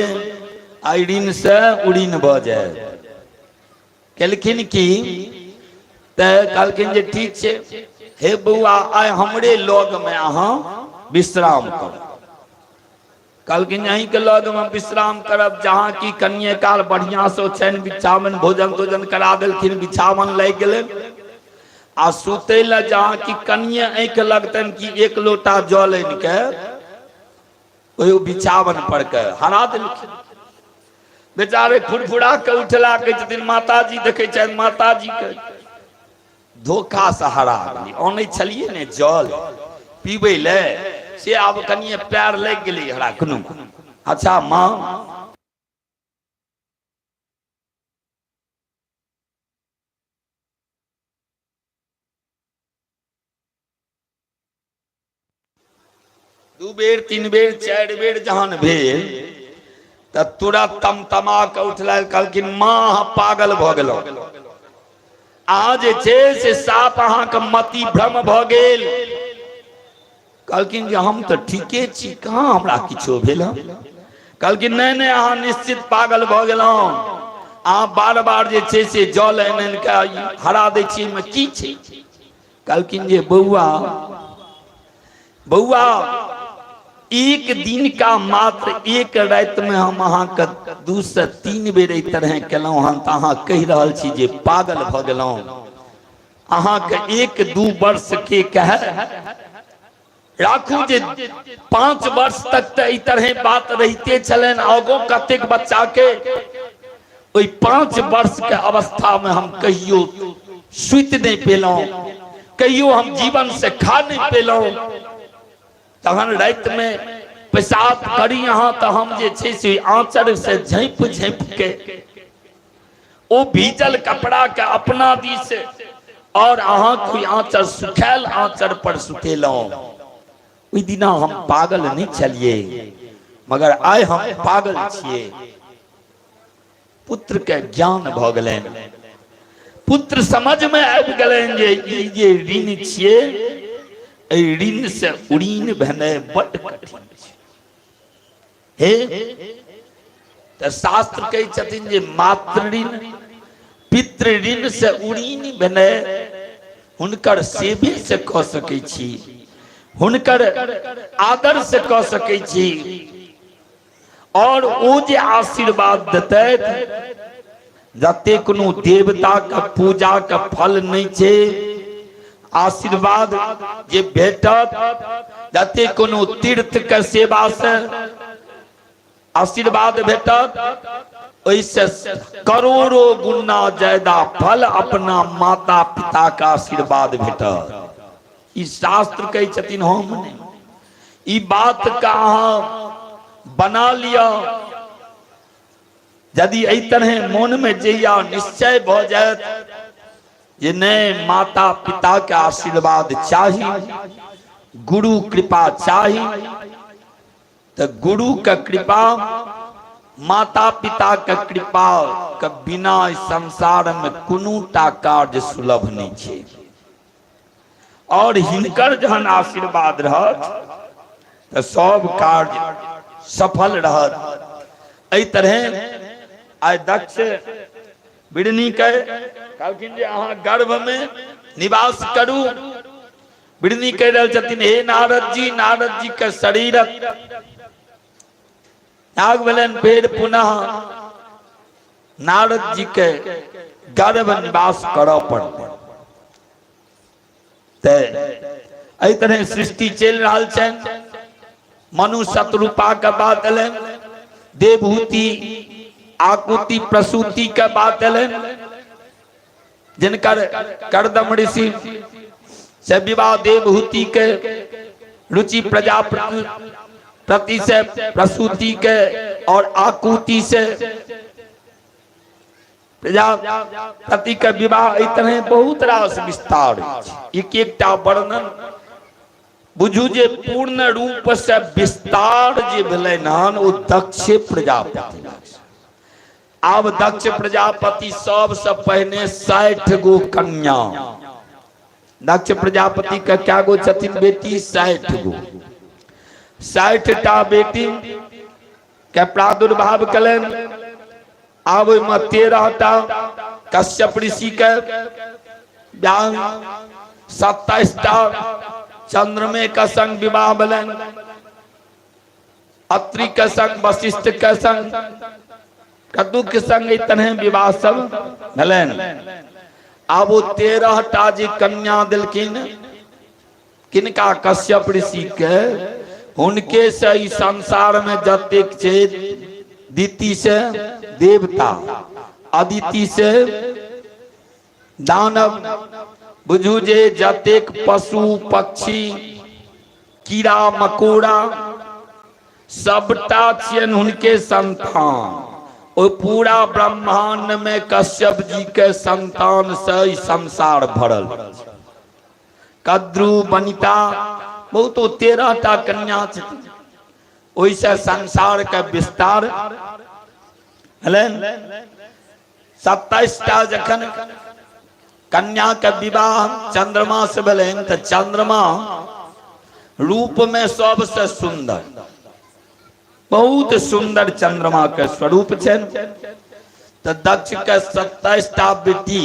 आ ऋणसँ उऋण भऽ जाय। केलखिन की तऽ कहलखिन जे ठीक छै हे बौआ, आइ हमरे लगमे अहाँ विश्राम करू। कहलखिन अहीँके लगमे विश्राम करब। जहाँ की कनिए काल बढ़िआँसँ ओछाइन बिछावन भोजन तोजन करा देलखिन, बिछावन लागि गेलै आ सुतै लए जहाँ की कनिए आँखि लगतनि कि एक लोटा जल आनि के ओहि बिछावन पर के हरा देलखिन। बेचारे फुरफुरा के उठला, कहै छथिन माताजी देखै छथि माताजी के धोखा से हरा गेली, अनै छलियै ने जल पीबै ले, से आब कनिए पैर लागि गेलै हरा कोनो। अच्छा माँ, दू बेर, तीन बेर, चारि बेर जहन भेल तऽ तुरंत तमतमा कऽ उठला, कहलखिन माँ अहाँ पागल भऽ गेलहुँ, अहाँ जे छै से साफ अहाँके मति भ्रम भऽ गेल। कहलखिन जे हम तऽ ठीके छी, कहाँ हमरा किछो भेल हँ? कहलखिन नहि नहि, अहाँ निश्चित पागल भऽ गेलहुँ। अहाँ बार बार जे छै से जल आनि आनि कऽ हरा दै छियै, एहिमे की छै? कहलखिन जे बौआ बौआ, एक दिन का मात्र एक राति में हम अहाँके 2 से 3 बेर एहि तरह केलहुँ हन, तऽ अहाँ कहि रहल छी जे पागल भऽ गेलहुँ। अहाँके 1-2 वर्ष के कहे राखू जे 5 वर्ष तक तऽ एहि तरह बात रहिते छलनि, आगो कतेक बच्चा के ओहि 5 वर्ष के अवस्था में हम कहियो सुति नहीं पेलहुँ, कहियो हम जीवन से खा नहीं पेलहुँ। तहन राति में पेशाब करी अहाँ तऽ हम जे छै से आँचर से झाँपि झाँपि के ओ भीजल कपड़ा के अपना दिस और अहाँ कोई आँचर सुखायल आँचर पर सुतेलहुँ। ओहि दिना हम पागल नहीं छलिए, मगर आइ हम पागल छिए। पुत्र के ज्ञान भऽ गेलनि, पुत्र समझ में आबि गेलनि जे ई जे ऋण छियै, एहि ऋण से उड़ीन भेनाइ बड्ड कठिन छै। हे तऽ शास्त्र कहै छथिन जे मातृ ऋण पितृ ऋण से उड़ीन भेनाइ हुनकर सेवे से कऽ सकै छी, हुनकर आदर से कऽ सकै छी, और ओ जे आशीर्वाद देतैथ, जते कोनो देवता के पूजा के फल नहीं छै, आशीर्वाद जे भेटत, जते कोनो तीर्थ के सेवा से आशीर्वाद भेटत, ओहिसे करोड़ों गुना ज्यादा फल अपना माता पिता के आशीर्वाद भेटत। ई शास्त्र कहै छथिन, हम नहि। ई बात के अहाँ बना लिअ। यदि एहि तरह मन में जहिया निश्चय भऽ जायत जे नहि, माता पिता के आशीर्वाद चाही, गुरु कृपा चाही, तऽ गुरु के कृपा माता पिता के कृपा के बिना संसार में कोनो टा कार्य सुलभ नहीं छै। और हिनकर जहन आशीर्वाद रहत तऽ सब कार्य सफल रहत। एहि तरह आइ दक्ष बिरनी के कहलखिन जे अहाँ गर्भ में निवास करू। बिरनी कहि रहल छथिन, हे नारद जी, नारद जी के शरीरक त्याग भेलनि। फेर पुनः नारद जी के गर्भ निवास करऽ पड़लै। तऽ एहि तरह सृष्टि चलि रहल छनि। मनु शत्रुपा के बात एलनि, देवहूति आकुति प्रसूति के बात एलनि, जिनकर करदम ऋषि से विवाह देवहूति के रुचि प्रजापति प्रति से प्रसूति के और आकुति से प्रजापति के विवाह। एहि तरह बहुत रास विस्तार अछि। एक एकटा वर्णन बुझू जे पूर्ण रूप से विस्तार जे भेलै हन, ओ दक्ष प्रजापति। आब दक्ष प्रजापति सबसे पहिने 60 गो कन्या। दक्ष प्रजापति के क्या गो छथिन बेटी? 60 गो। 60 टा बेटी के प्रादुर्भाव कलनि। आब ओहिमे 13 टा कश्यप ऋषि के ब्याह, 27 टा चंद्रमे के संग विवाह भेलनि, अत्रि के संग, वशिष्ठ के संग, कद्दू के संग, एहि तरह विवाह सब भेलनि। आब ओ 13 टा जे कन्या देलखिन किनका? कश्यप ऋषि के। हुनके से ई संसार में जतेक छै, दिति से देवता, अदिति से दानव, बुझू जे जतेक पशु पक्षी कीड़ा मकोड़ा सबटा छियनि हुनके संतान। ओ पूरा ब्रह्मांड में कश्यप जी के संतान से ई संसार भरल। कद्रू बनिता बहुत, 13 टा कन्या छथिन, ओहिसँ संसार के विस्तार भेलनि। 27 टा जखन कन्या के विवाह चंद्रमा से भेलनि तऽ चंद्रमा रूप में सबसे सुंदर, बहुत सुंदर चंद्रमा के स्वरूप छनि। तऽ दक्ष के 27 टा बेटी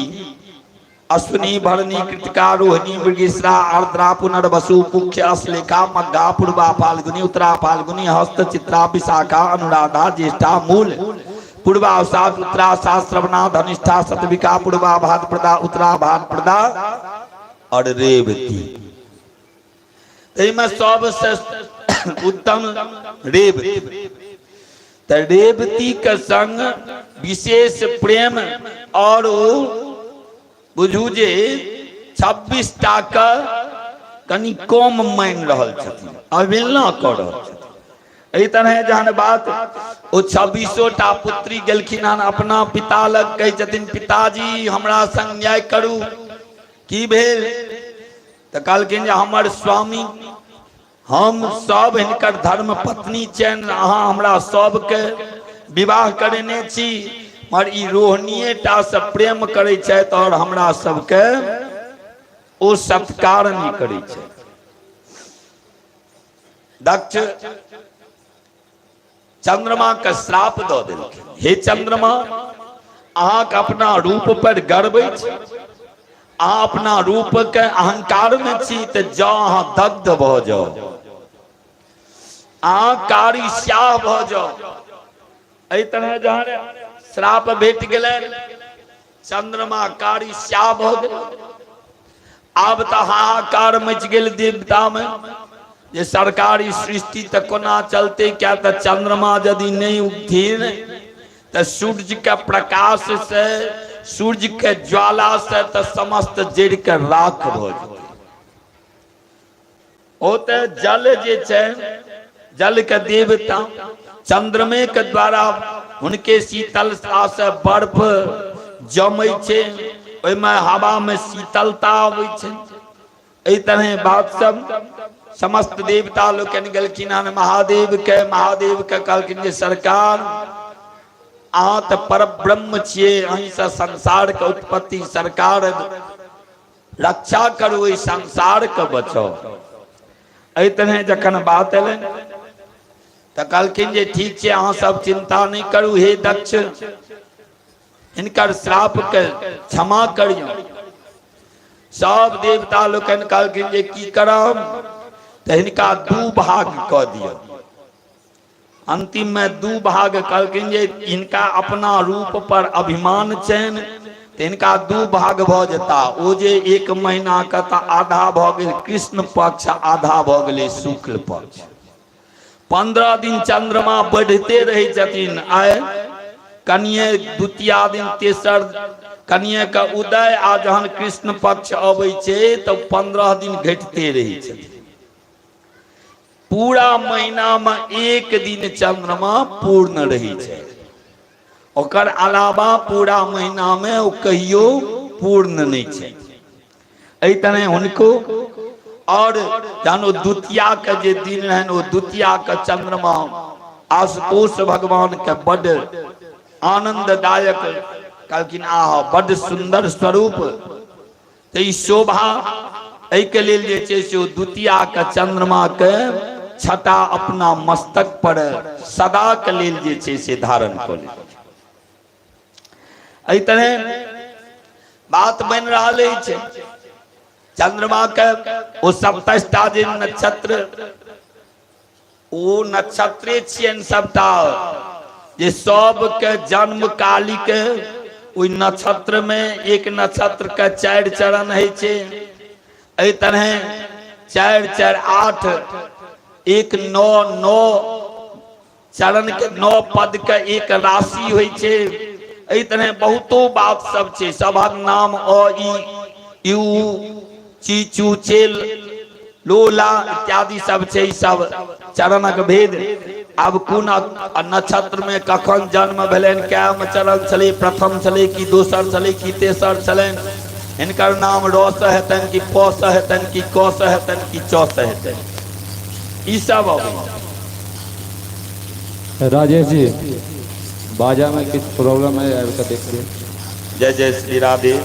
अश्विनी, भरणी, कृतिका, रोहिणी, मृगेश्वरा, आर्द्रा, पुनर्वसु, पुख्य, अश्लेखा, मग्गा, पूर्वा फाल्गुनी, उत्तरा फाल्गुनी, हस्त, चित्रा, विशाखा, अनुराधा, ज्येष्ठा, मूल, पूर्वा उत्तरा श्रवणा, धनिष्ठा, सतविका, पूर्वा भाद्रप्रदा, उत्तरा भाद्रप्रदा और रेवती। ताहिमे सबसे उत्तम रेवती। तऽ रेवती के संग विशेष प्रेम और बुझू जे 26 टा के कनि कम मानि रहल छथिन, अवहेलना कऽ रहल छथिन। एहि तरह जहन बात ओ 26 टा पुत्री गेलखिन हन अपना पिता लग, कहै छथिन पिताजी हमरा संग न्याय करू, की भेल? तऽ कहलखिन जे हमर स्वामी हम सब हिनकर धर्म पत्नी चैन, अहाँ हमरा सबके विवाह करेने छी, मगर ई रोहिणीये टा से प्रेम करै छथि और हमरा सबके ओ सत्कार नहि करै छथि। दक्ष चंद्रमा के श्राप दऽ देलखिन, हे चंद्रमा अहाँके अपना रूप पर गर्व अछि, अहाँ अपना रूप के अहंकार में छी, तऽ जाउ अहाँ दग्ध भऽ जाउ, अहाँ कारी स्याह भऽ जाउ। एहि तरह जहन श्राप भेट गेलनि, चंद्रमा कारी स्याह भऽ गेल। आब तऽ हाहाकार मचि गेल देवता में जे सरकारी सृष्टि तऽ कोना चलते, क्या तऽ चंद्रमा यदि नहीं उगथिन तऽ सूर्य के प्रकाश से, सूर्य के ज्वाला से तऽ समस्त जड़ के राख भऽ जेतै। ओ तऽ जल जे छै, जल के देवता चंद्रमे के द्वारा हुनके शीतलता से बर्फ जमै छै, ओहिमे हवा में शीतलता अबै छै। एहि तरह बात सब समस्त देवता लोकनि गेलखिन हन महादेव के। महादेव के कहलखिन जे सरकार अहाँ तऽ परब्रह्म छियै, अहीं से संसार के उत्पत्ति, सरकार रक्षा करू, एहि संसार के बचाउ। एहि तरह जखन बात एलनि तऽ कहलखिन जे ठीक छै, अहाँ सब चिंता नहि करू, हे दक्ष हिनकर श्राप के क्षमा करियौ। सब देवता लोकनि कहलखिन जे की करब, तऽ हिनका दू भाग कऽ दियौ। अंतिम में दू भाग कहलखिन जे हिनका अपना रूप पर अभिमान छनि तऽ हिनका दू भाग भऽ जेता। ओ जे एक महीना के तऽ आधा भऽ गेल कृष्ण पक्ष, आधा भऽ गेलै शुक्ल पक्ष। 15 दिन चंद्रमा बढ़िते रहै छथिन, आइ कनिये द्वितीया दिन तेसर कनिये के उदय, आ जहन कृष्ण पक्ष अबै छै तऽ 15 दिन घटिते रहै छथिन। पूरा महीना में एक दिन चंद्रमा पूर्ण रहै छै, ओकर अलावा पूरा महीना में ओ कहियो पूर्ण नहि छै। एहि तरह हुनको और जहन ओ द्वितीया के जे दिन रहनि, ओ द्वितीया के चंद्रमा आशुतोष भगवान के बड आनंददायक कहलखिन, आहा बड सुंदर स्वरूप। तऽ ई शोभा एहिके लेल जे छै से ओ द्वितीया के चंद्रमा के छटा अपना मस्तक पर सदा के लेल जे छै से धारण कऽ लेल। एहि तरह बात बनि रहल अछि। चंद्रमा के ओ 27 टा जे नक्षत्र, ओ नक्षत्रे छियनि सबटा, जे सबके जन्म काली के ओहि नक्षत्र में एक नक्षत्र के 4 चरण होइ छै। एहि तरह 4 4 8 1 9 9 चरण के 9 पद के एक राशि होइ छै। एहि तरह बहुतो बात सब छै। सभक नाम अ इ यू ची चू चेल लोला इत्यादि सब छै। सब चरणक भेद। आब कोन नक्षत्र में कखन जन्म भेलनि, कएम चरण छलै, प्रथम छलै कि दोसर छलै कि तेसर छलनि, हिनकर नाम र से हेतनि कि प से हेतनि कि क से हेतनि कि च से हेतनि, ई सब अबै। राजेश जी बाजा में किछु प्रॉब्लम है, आबि कऽ देख लियौ। जय जय श्री राधे।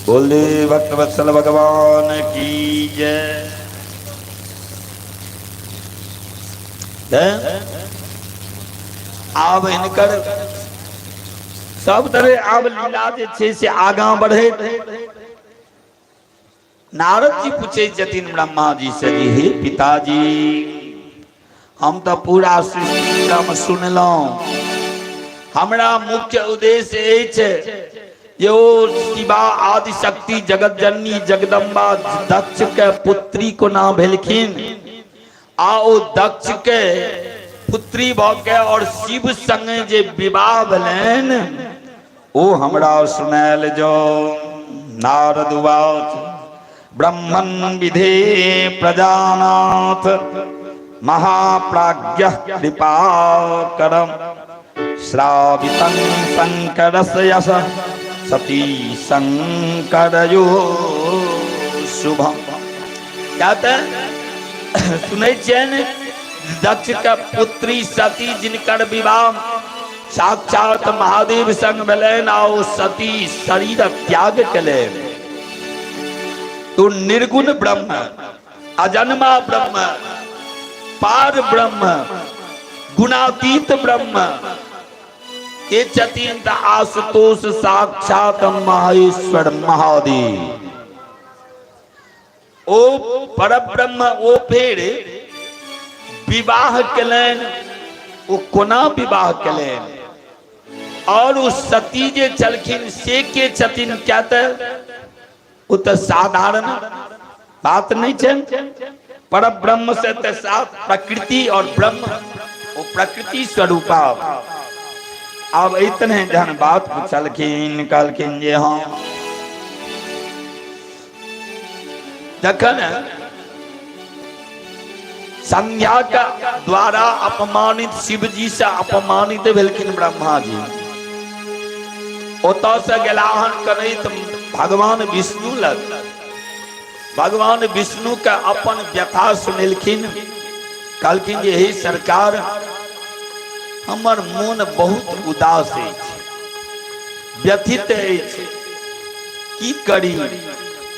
बोले भक्त वत्सल भगवान की जय। आब हिनकर सब तरह आब लीला जे छै से आगाँ बढ़ैत नारद जी पूछै छथिन ब्रह्मा जी से जी हे पिताजी, हम तऽ पूरा सृष्टि क्रम सुनलहुँ, हमरा मुख्य उद्देश्य अछि जे ओ शिवा आदि शक्ति जगत जननी जगदम्बा दक्ष के पुत्री कोना भेलखिन आ ओ दक्ष के पुत्री भऽ के और शिव संगे जे विवाह भेलनि ओ हमरा सुनायल जो। नारद उवाच ब्रह्मन् विधे प्रजानाथ महाप्राज्ञ कृपा करम श्रावितं शंकरस्य यश सती शंकरयो शुभम। क्या तऽ सुनै छियनि दक्ष के पुत्री सती जिनकर विवाह साक्षात महादेव संग भेलनि आ ओ सती शरीर त्याग केलनि, तो निर्गुण ब्रह्म, अजन्मा ब्रह्म, पार ब्रह्म, गुणातीत ब्रह्म के छथिन तऽ आशुतोष साक्षात महेश्वर महादेव। ओ परब्रह्म ओ फेर विवाह केलनि, ओ कोना विवाह केलनि और ओ सती जे छलखिन से के छथिन, क्या तऽ ओ तऽ साधारण बात नहीं छै। पर ब्रह्म से तऽ साथ प्रकृति और ब्रह्म ओ प्रकृति स्वरूपा। आब इतने जहन बात पूछलखिन, कहलखिन जे हाँ जखन संध्या के द्वारा अपमानित शिवजी से अपमानित भेलखिन ब्रह्मा जी, ओतऽ से गेलाहन करैत भगवान विष्णु लग। भगवान विष्णु के अपन व्यथा सुनेलखिन, कहलखिन जे हे सरकार, हमर मोन बहुत उदास अछि, व्यथित अछि, की करी?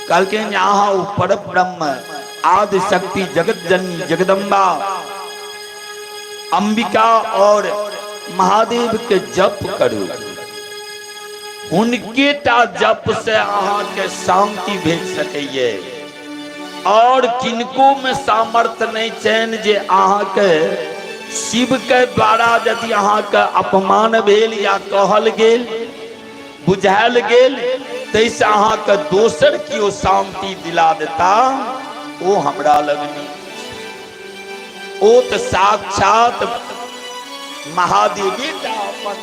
कहलखिन जे अहाँ ओ पर ब्रह्म आदि शक्ति जगत जननी जगदम्बा अंबिका और महादेव के जप करू, हुनके टा जप से अहाँके शांति भेट सकैए और किनको में सामर्थ्य नहीं छनि जे अहाँके शिव के द्वारा यदि अहाँके अपमान भेल या कहल गेल बुझायल गेल ताहिसँ अहाँके दोसर केओ शांति दिला देता ओ हमरा लग नहि। ओ तऽ साक्षात महादेवी टा अपन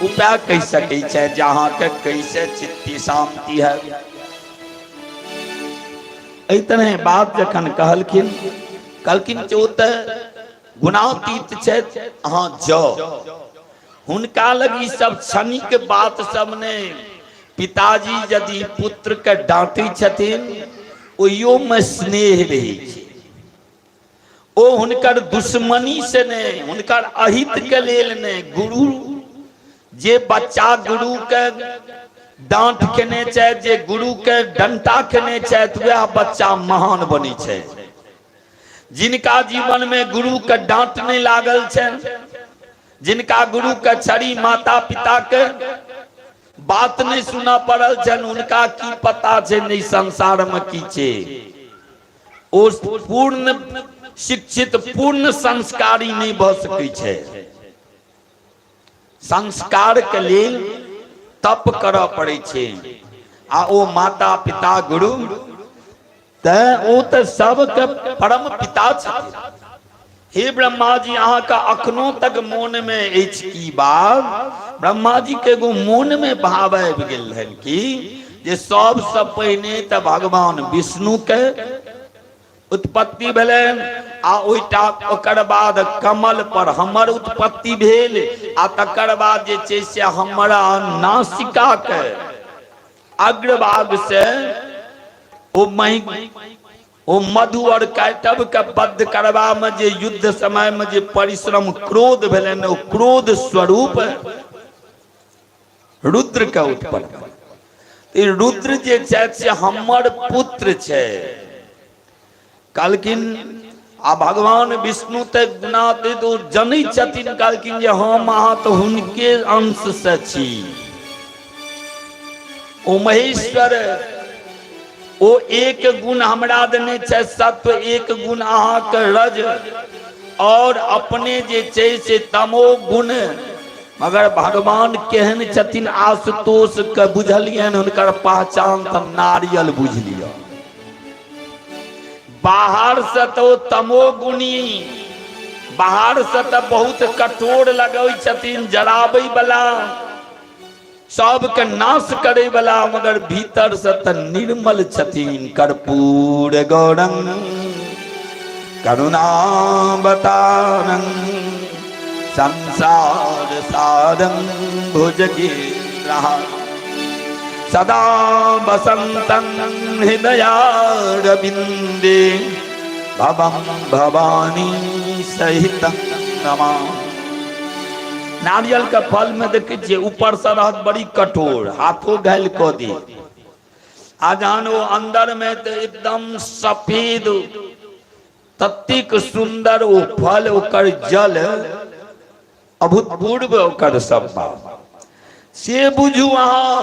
उपाय कहि सकै छै जे अहाँके कैसे चित्ती शांति है। एहि तरह बात जखन कहलखिन, कहलखिन जे ओ तऽ गुणातीत छथि, अहाँ जाउ हुनका लग ई सब क्षणिक बात सब नहि। पिताजी यदि पुत्र के डांटै छथिन ओहियो में स्नेह रहै छै, ओ हुनकर दुश्मनी से नहि, हुनकर अहित के लेल नहि। गुरु जे बच्चा गुरु के डांट खेने छथि, जे गुरु के डंटा खेने छथि, वएह बच्चा महान बनै छै। जिनका जीवन में गुरु के डांट नहीं लागल छनि, जिनका गुरु के छड़ी माता पिता के बात नहीं सुना पड़ल छनि, उनका की पता छै नहीं संसार में की छै। ओ पूर्ण शिक्षित पूर्ण संस्कारी नहीं भऽ सकै छै। संस्कार के लेल तप करऽ पड़ै छै आ ओ माता पिता गुरु तऽ ओ तऽ सबके परम पिता छथिन। हे ब्रह्मा जी, अहाँके अखनो तक मोन में अछि की बात? ब्रह्मा जी के एगो मोन में भाव आबि गेल रहनि कि जे सबसँ पहिने तऽ भगवान विष्णु के उत्पत्ति भेलनि आ ओहिटा ओकर बाद कमल पर हमर उत्पत्ति भेल आ तकर बाद जे छै से हमरा नासिका के अग्रभाग से ओ मही ओ मधु और कैटव के बद्ध करबा में जे युद्ध समय में जे परिश्रम क्रोध भेलनि, ओ क्रोध स्वरूप रुद्र के उत्पन्न। तऽ रुद्र जे छथि से हमर पुत्र छै। कहलखिन आ भगवान विष्णु तऽ गुणातीत ओ जनै छथिन। कहलखिन जे हम अहाँ तऽ हुनके अंश से छी। ओ महेश्वर ओ एक गुण हमरा देने छै सत्व, एक गुण अहाँके रज, और अपने जे छै से तमो गुण। मगर भगवान केहन छथिन आशुतोष के बुझलियनि हुनकर पहचान तऽ नारियल बुझि लिअ। बाहर से तऽ ओ तमो गुणी, बाहर से तऽ बहुत कठोर लगै छथिन, जराबै बला, सबके नाश करे वाला, मगर भीतर से तऽ निर्मल छथिन। कर्पूर गौरंग करुणावतारं संसार सारं भुजगेन्द्रः सदा वसन्तं हृदयारविन्दे भवं भवानी सहितं नमामि। नारियल के फल में देखे छियै ऊपर से रहत बड़ी कठोर, हाथो घायल कऽ दी, आ जहन ओ अंदर में तऽ एकदम सफेद, ततेक सुंदर ओ फल, ओकर जल अभूतपूर्व, ओकर सब बात से बुझू अहाँ।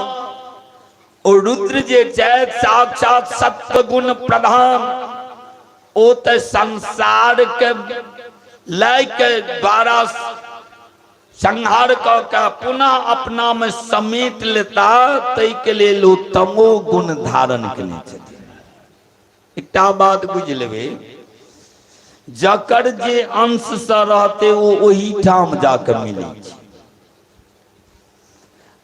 ओ रुद्र जे छथि साक्षात सत्वगुण प्रधान, ओ तऽ संसार के लय के द्वारा संहार कऽ के पुनः अपना में समेट लेता, ताहि के लेल ओ तमो गुण धारण केने छथिन। एकटा बात बुझि लेबै, जकर जे अंश से रहते ओ ओही ठाम जाके मिलै छै,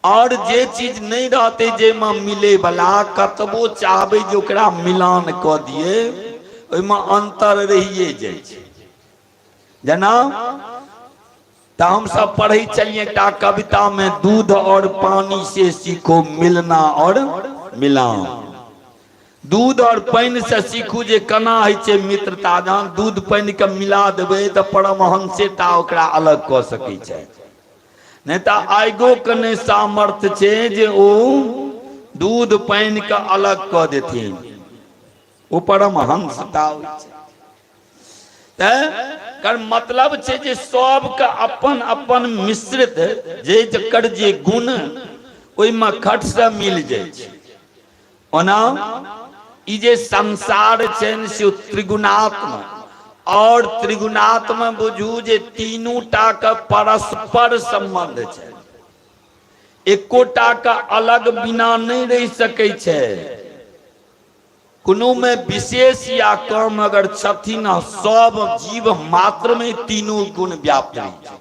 और जे चीज नहि रहते जाहिमे मिले वाला, कतबो चाहबै जे ओकरा मिलान कऽ दिए, ओहिमे अंतर रहिए जाइ छै। जेना तऽ हम सब पढ़ै छलियै एकटा कविता में, दूध और पानी से सीखो मिलना और मिलान। दूध और पानि से सीखू जे केना होइ छै मित्रता। जहन दूध पानि के मिला देबै तऽ परमहंसे टा ओकरा अलग कऽ सकै छै, नहि तऽ आगिओ के नहि सामर्थ्य छै जे ओ दूध पानि के अलग कऽ देथिन। ओ परमहंस टा होइ छै। कर मतलब छै जे सबके अपन अपन मिश्रित जे जकर जे गुण ओहिमे खट से मिल जाइ छै। ओना ई जे संसार छै से त्रिगुणात्म, और त्रिगुणात्म बुझू जे तीनू टा के परस्पर संबंध छै, एकोटा के अलग बिना नहि रहि सकै छै। कोनो में विशेष या कम अगर छथिन, सब जीव मात्र में तीनू गुण व्याप्त रहै छै,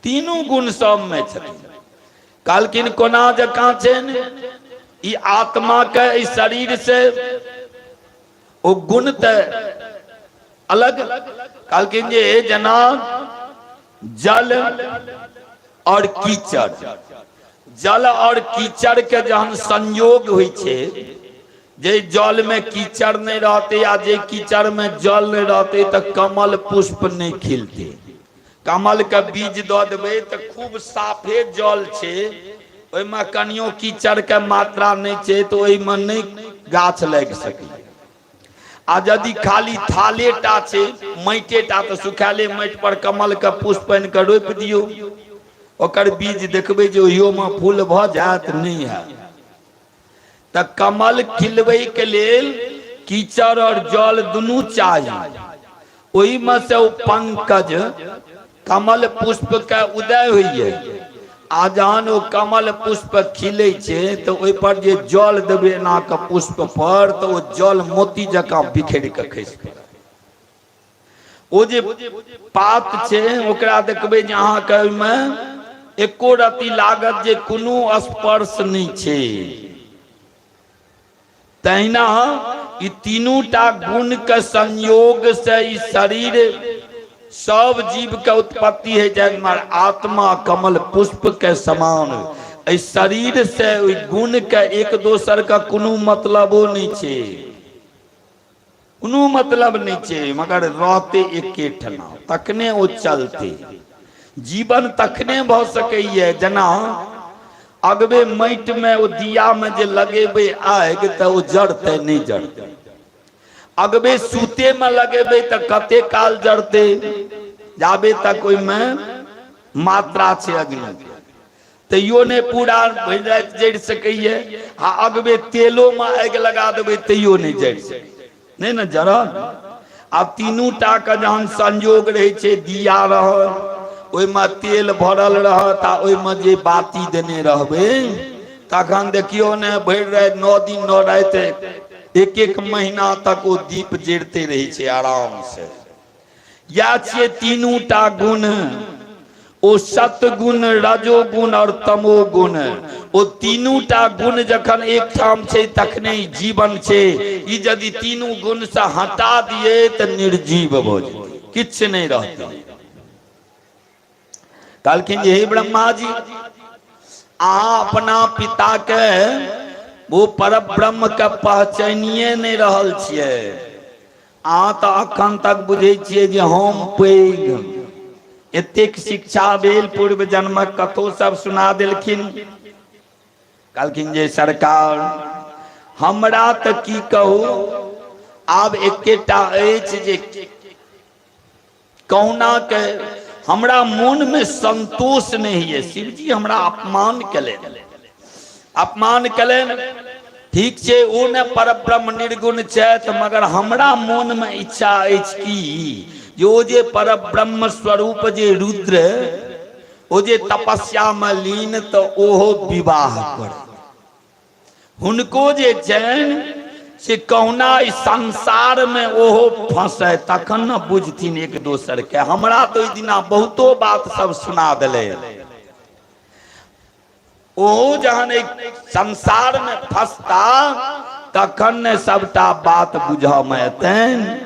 तीनू गुण सब में छथिन। कहलखिन कोना जकाँ छनि ई आत्मा के ई शरीर से ओ गुण तऽ अलग। कहलखिन जे जेना जल और कीचड़, जल और कीचड़ के जहन संयोग होइ छै, जे जल में कीचड़ नहीं रहते या जे कीचड़ में जल नहीं रहते तऽ कमल पुष्प नहीं खिलते। कमल के बीज दऽ देबै तऽ खूब साफे जल छै, ओहिमे कनियो कीचड़ के मात्रा नहि छै, तऽ ओहिमे नहि गाछ लागि सकैए। आ यदि खाली थाले टा छै, माटिे टा, तऽ सुखायले माटि पर कमल के पुष्प आनि कऽ रोपि दियौ, ओकर बीज, देखबै जे ओहियोमे फूल भऽ जायत? नहि हैत। तऽ कमल खिलबै के लेल कीचड़ और जल दुनू चाही। ओहिमे से ओ पंकज कमल पुष्प के उदय होइए, आ जहन ओ कमल पुष्प खिलै छै तऽ ओहि पर जे जल देबै एना कऽ पुष्प पर, तऽ ओ जल मोती जकाँ बिखरि कऽ खसि पड़त। ओ जे पात छै ओकरा देखबै जे अहाँके ओहिमे एको रति लागत जे कोनो स्पर्श नहि छै। तहिना ई तीनू टा गुण के संयोग से ई शरीर सब जीव के उत्पत्ति है छै, मगर आत्मा कमल पुष्प के समान एहि शरीर से ओहि गुण के एक दोसर के कोनो मतलबो नहि छै, कोनो मतलब नहि छै, मगर रहते एके ठना तखने ओ चलते जीवन तखने भऽ सकैए। जेना अगबे माटिमे ओ दियामे जे लगेबै आगि तऽ ओ जरतै नहि जरतै। अगबे सूतेमे लगेबै तऽ कते काल जरतै, जाबे तक ओहिमे मात्रा छै अग्निके, तैयो नहि पूरा भरि राति जरि सकैए। आ अगबे तेलोमे आगि लगा देबै तैयो नहि जरि सकै, नहि ने जरल। आब तीनू टा के जहन संयोग रहै छै, दिया रहल, ओहिमे तेल भरल रहत आ ओहिमे जे बाती देने रहबै, तखन देखियौ ने भरि राति 9 दिन 9 राति एक एक महीना तक ओ दीप जरिते रहै छै आराम से। या छियै तीनू टा गुण, ओ सतगुण, रजोगुण और तमोगुण। ओ तीनू टा गुण जखन एकठाम छै तखने ई जीवन छै। ई यदि तीनू गुण से हटा दिए तऽ निर्जीव भऽ जेतै, किछु नहि रहतै। कहलखिन जे हे ब्रह्मा जी, अहाँ अपना पिता के वो पर ब्रह्म के पहचानिए नहि रहल छियै। अहाँ तऽ अखन तक बुझै छियै जे हम पैघ। एतेक शिक्षा भेल, पूर्व जन्मक कथो सब सुना देलखिन। कहलखिन जे सरकार, हमरा तऽ की कहू, आब एकेटा अछि जे कहुना के हमरा मोन में संतोष नहीं है। शिवजी हमरा अपमान केलनि, अपमान केलनि, ठीक छै, ओ ने पर ब्रह्म निर्गुण छथि, मगर हमरा मोन में इच्छा अछि कि जे ओ जे पर ब्रह्म स्वरूप जे रुद्र, ओ जे तपस्या में लीन, तऽ ओहो विवाह करे, हुनको जे छनि से कहुना ई संसार में ओहो फंसे, तखन ने बुझथिन एक दोसर के। हमरा तो ओहि दिना बहुतो बात सब सुना देले। ओहो जहन एक संसार में फंसता तखन ने सबटा बात बुझऽ में एतनि।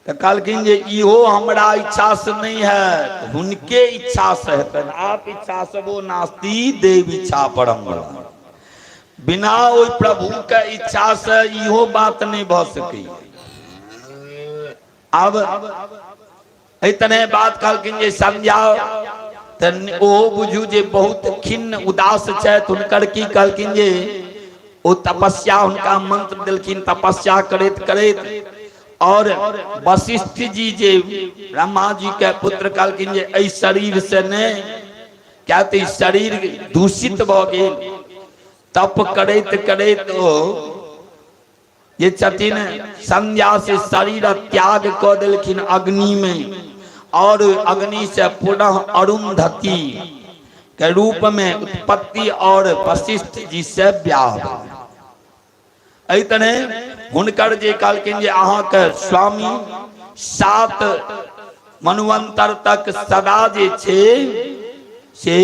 तऽ कहलखिन जे इहो हमरा इच्छा से नहि है, हुनके इच्छा से हेतनि। आप इच्छा से वो नास्ति देव इच्छा परम बला, बिना ओहि प्रभु के इच्छा से इहो बात नहि भऽ सकैए। आब एहि तरह बात कहलखिन जे संध्या तऽ ओहो बुझू जे बहुत खिन्न उदास छथि। हुनकर की कहलखिन जे ओ तपस्या, हुनका मंत्र देलखिन, तपस्या करैत करैत और वशिष्ठ जी जे ब्रह्मा जी के पुत्र, कहलखिन जे एहि शरीर से नहि, क्या तऽ ई शरीर दूषित भऽ गेल। तप करैत करैत ओ जे छथिन संध्या से शरीर त्याग कऽ देलखिन अग्नि में, और अग्नि से पुनः अरुंधति के रूप में उत्पत्ति और वशिष्ठ जी से ब्याह भेल। एहि तरह हुनकर जे कहलखिन जे अहाँके स्वामी 7 मनवंतर तक सदा जे छै से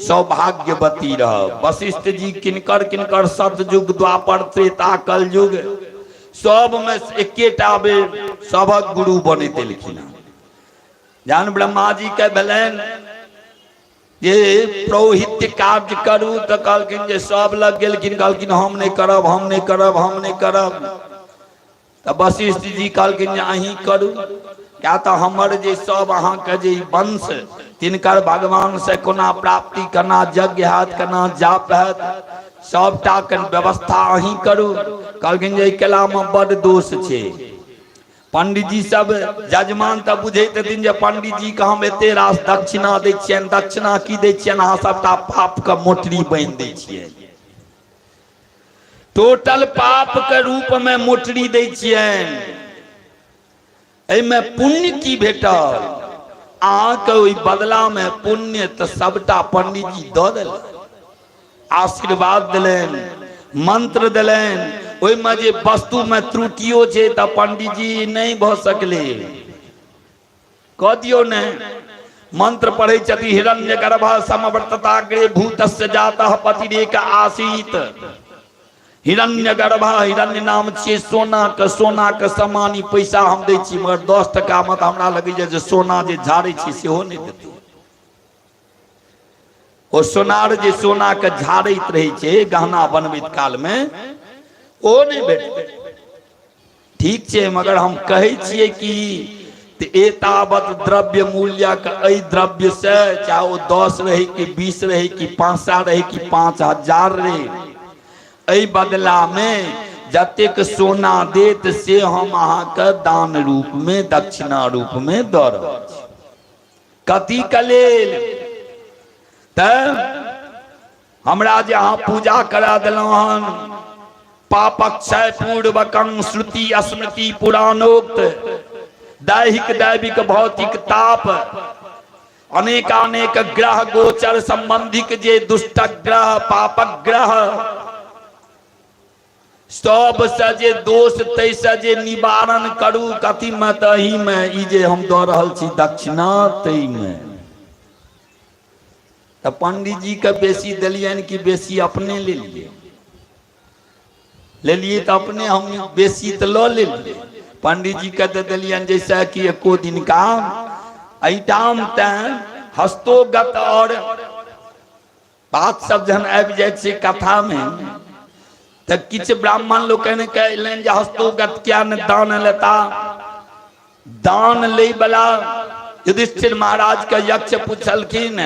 सौभाग्यवती रह। वशिष्ठ जी किनकर किनकर सतयुग, द्वापर, त्रेता, कलयुग सब में एकेटा बेर सबक गुरु बनि देलखिन। जहन ब्रह्मा जी के भेलनि जे पुरोहित्य कार्य करू, तऽ कहलखिन जे सब लग गेलखिन, कहलखिन हम नहि करब, हम नहि करब, हम नहि करब। तऽ वशिष्ठ जी कहलखिन जे अहीं करू, क्या तऽ हमर जे सब अहाँके जे वंश तिनकर भगवान से कोना प्राप्ति, केना यज्ञ हैत, केना जाप हैत, सबटा के व्यवस्था अहीं करू। कहलखिन जे केलामे बड दोष छै। पंडित जी सब जजमान तऽ बुझैत हेथिन जे पंडित जी के हम एते रास दक्षिणा दै छियनि, दक्षिणा की दै छियनि, अहाँ सबटा पाप के मोटरी बान्हि दै छियनि, टोटल पाप के रूप में मोटरी दै छियनि, एहिमे पुण्य की भेटल अहाँके? ओहि बदला में पुण्य तऽ सबटा पंडित जी दऽ देलनि, आशीर्वाद देलनि, मंत्र देलनि। ओहिमे जे वस्तुमे त्रुटियो छै तऽ पंडित जी नहि भऽ सकलै, कह दियौ ने। मंत्र पढ़ै छथि, हिरण्य गर्भ समवर्तताग्रे भूतस्य जातः पतिरेक आसीत। हिरण्य गर्भ, हिरण्य नाम छियै सोना के, सोना के समान ई पैसा हम दै छी, मगर 10 टका मे तऽ हमरा लगैया जे सोना जे झाड़ै छी सेहो नहि देतै। ओ सोनार जे सोना के झाड़ैत रहै छै गहना बनबैत काल मे, ओ नहि भेटतै। ठीक छै, मगर हम कहै छियै कि तऽ एतावत द्रव्य मूल्यक एहि द्रव्य से चाहे ओ 10 रहे कि 20 रहे कि 5 रहे कि 5000 रहे, एहि बदला मे जतेक सोना देत से हम अहाँके दान रूप मे दक्षिणा रूप मे दऽ रहल छी। कथी के लेल? तऽ हमरा जे अहाँ पूजा करा देलहुँ हन, पापक्षय पूर्वकं श्रुति स्मृति पुराणोक्त दैहिक दैविक भौतिक ताप अनेकानेक ग्रह गोचर संबंधिक जे दुष्ट ग्रह पापक ग्रह सबसँ जे दोष ताहिसँ जे निवारण करू, कथीमे? तऽ एहिमे ई जे हम दऽ रहल छी दक्षिणा ताहिमे। तऽ पंडीजीके बेसी देलियनि कि बेसी अपने लेलियै? लेलियै तऽ अपने हम बेसी तऽ लऽ लेलियै, पंडीजीके दऽ देलियनि जाहिसँ कि एको दिन काम एहिठाम। तैं हस्तोगत आओर बात सब जहन आबि जाइ छै कथामे तऽ किछु ब्राह्मण लोकनि के एलनि जे हस्तोगत किया ने दान लेता। दान लै वाला युधिष्ठिर महाराज के यक्ष पुछलखिन,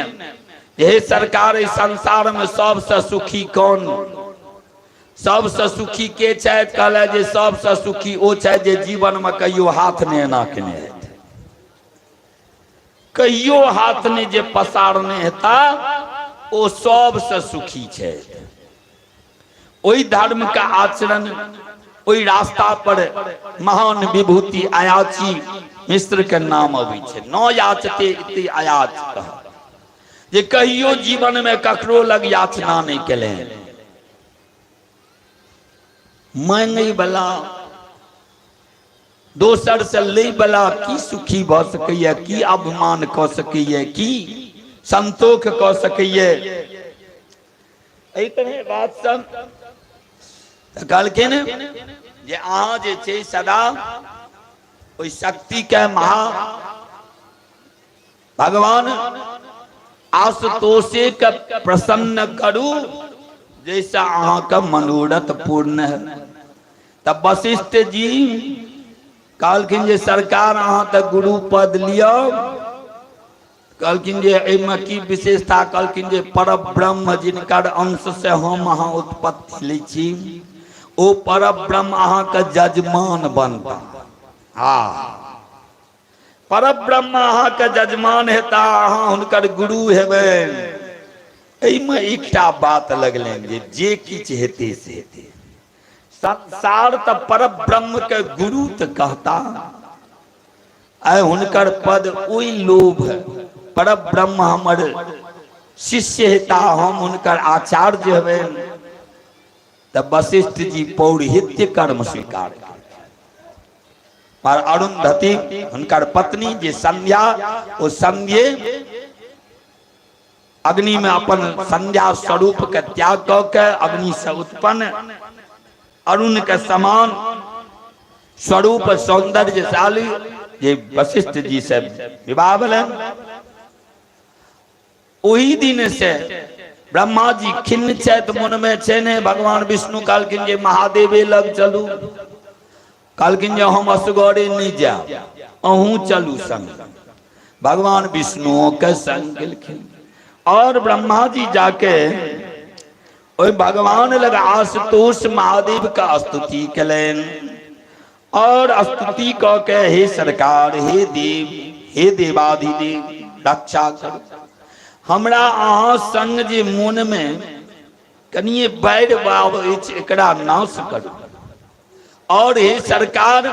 हे सरकार, एहि संसार में सबसे सुखी कौन, सबसे सुखी के छथि? कहले जे सबसे सुखी ओ छथि जे जीवन में कहियो हाथ नहि एना केने हेतै, कहियो हाथ नहि जे पसारने हेता, ओ सबसे सुखी छथि। ओहि धर्म का आचरण, ओहि रास्ता पर महान विभूति अयाची मिश्र के नाम अबै छै। न याचते इति अयाच कह, जे कहियो जीवन में ककरो लग याचना नहीं केले। मांगे वाला, दोसर से लै वाला की सुखी भऽ सकैए? की अभिमान कऽ सकैए? की संतोष कऽ सकैए? एहि तरह बात सब तऽ कहलखिन जे अहाँ जे छै सदा ओहि शक्ति के महा भगवान आशुतोषे के प्रसन्न करू, जैसे अहाँके मनोरथ पूर्ण है। तब वशिष्ठ जी कहलखिन जे सरकार, अहाँ तऽ गुरु पद लिअ। कहलखिन जे एहिमे की विशेषता? कहलखिन जे पर ब्रह्म जिनकर अंश से हम अहाँ उत्पत्ति लै छी, ओ पर ब्रह्म अहाँके जजमान बनता। हा, पर ब्रह्म अहाँके जजमान हेता, अहाँ हुनकर गुरु हेबै। एहिमे एकटा बात लगलनि जे जे किछु हेतै से हेतै, संसार तऽ पर ब्रह्म के गुरु तऽ कहता, आइ हुनकर पद ओहि लोभ, पर ब्रह्म हमर शिष्य हेता, हम हुनकर आचार्य हेबै। तऽ वशिष्ठ जी पौरोहित्य कर्म स्वीकार पर अरुंधति हुनकर पत्नी जे संध्या, ओ संध्ये अग्नि में अपन संध्या स्वरूप के त्याग कऽ के अग्नि से उत्पन्न अरुण के समान स्वरूप सौंदर्यशाली जे वशिष्ठ जी से विवाह भेलनि। ओही दिन से ब्रह्मा जी खिन्न छथि, मन में छै ने। भगवान विष्णु कहलखिन जे महादेवे लग चलू। कहलखिन जे हम असगरे नहि जायब, अहूँ चलू संग। भगवान विष्णुओं के संग गेलखिन और ब्रह्मा जी जाके ओहि भगवान लग आशुतोष महादेव का स्तुति केलनि और स्तुति कऽ के, हे सरकार, हे देव, हे देवाधिदेव, रक्षा करू हमरा, अहाँ संग जे मोन में कनिए बैर भाव अछि एकरा नाश करू और हे सरकार,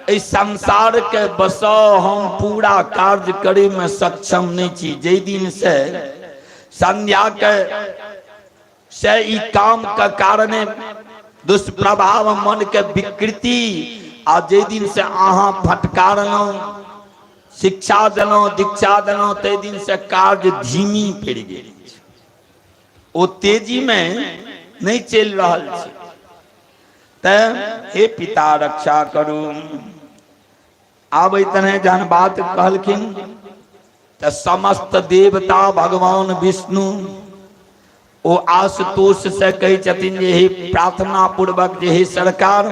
एहि संसार के बसाओ, हम पूरा कार्य करे में सक्षम नहीं छी। जाहि दिन से संध्या के से ई काम के कारणे दुष्प्रभाव मन के विकृति आ जाहि दिन से अहाँ फटकारलहुँ, शिक्षा देलहुँ, दीक्षा देलहुँ, ताहि दिन से कार्य धीमी पड़ि गेल, ओ तेजी में नहीं चलि रहल छै। तैं हे पिता, रक्षा करू। आब एहि तरह जहन बात कहलखिन तऽ समस्त देवता भगवान विष्णु ओ आशुतोष से कहै छथिन जे हे प्रार्थना पूर्वक जे हे सरकार,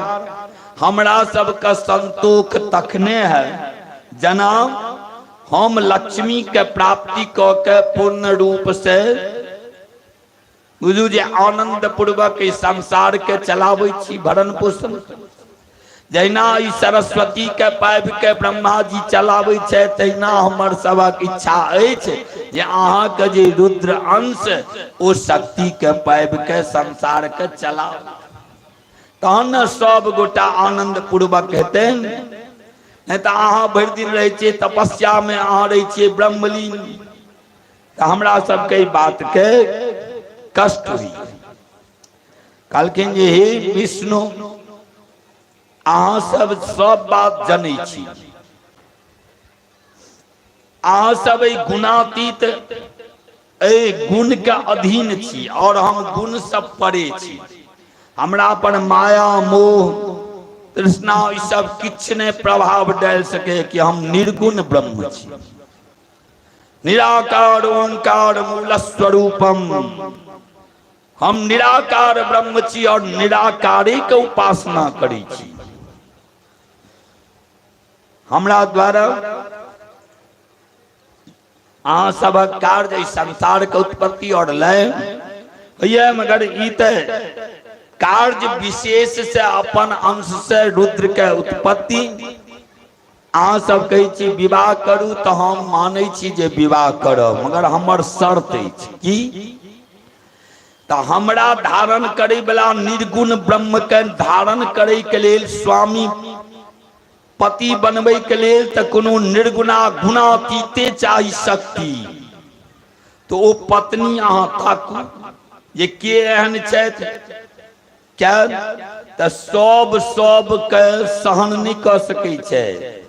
हमरा सबके संतोख तखने है जेना हम लक्ष्मी के प्राप्ति कऽ के पूर्ण रूप से बुझू जे आनंद पूर्वक ई संसार के चलाबै छी, भरण पोषण, जहिना ई सरस्वती के पाबि के ब्रह्मा जी चलाबै छै, तहिना हमर सभक इच्छा अछि जे अहाँके जे रुद्र अंश ओ शक्ति के पाबि के संसार के चलाउ, तहन ने सब गोटा आनंद पूर्वक हेतै। नहि तऽ अहाँ भरि दिन रहै छियै तपस्या मे, अहाँ रहै छियै ब्रह्मलीन, तऽ हमरा सबके ई बात के कष्ट हुई। कहलखिन जे हे विष्णु, अहाँ सब सब बात जनै छी, अहाँ सब एहि गुणातीत एहि गुण के अधीन छी और हम गुण सब परे छी। हमरा पर माया मोह तृष्णा ई सब किछु नहि प्रभाव डालि सके कि हम निर्गुण ब्रह्म छी। निराकार ओंकार मूल स्वरूपम, हम निराकार ब्रह्म छी और निराकारे के उपासना करै छी। हमरा द्वारा अहाँ सभक कार्य एहि संसार के उत्पत्ति और लय होइए, मगर ई तऽ कार्य विशेष से अपन अंश से रुद्र के उत्पत्ति। अहाँ सब कहै छी विवाह करू, तऽ हम मानै छी जे विवाह करब, मगर हमर शर्त अछि की तऽ हमरा धारण करै वाला निर्गुण ब्रह्म के धारण करै के लेल, स्वामी पति बनबै के लेल तऽ कोनो निर्गुणा गुणातीते चाही शक्ति। तऽ ओ पत्नी अहाँ ताकू जे के एहन छथि, क्या तऽ सब सब के सहन नहि कऽ सकै छै।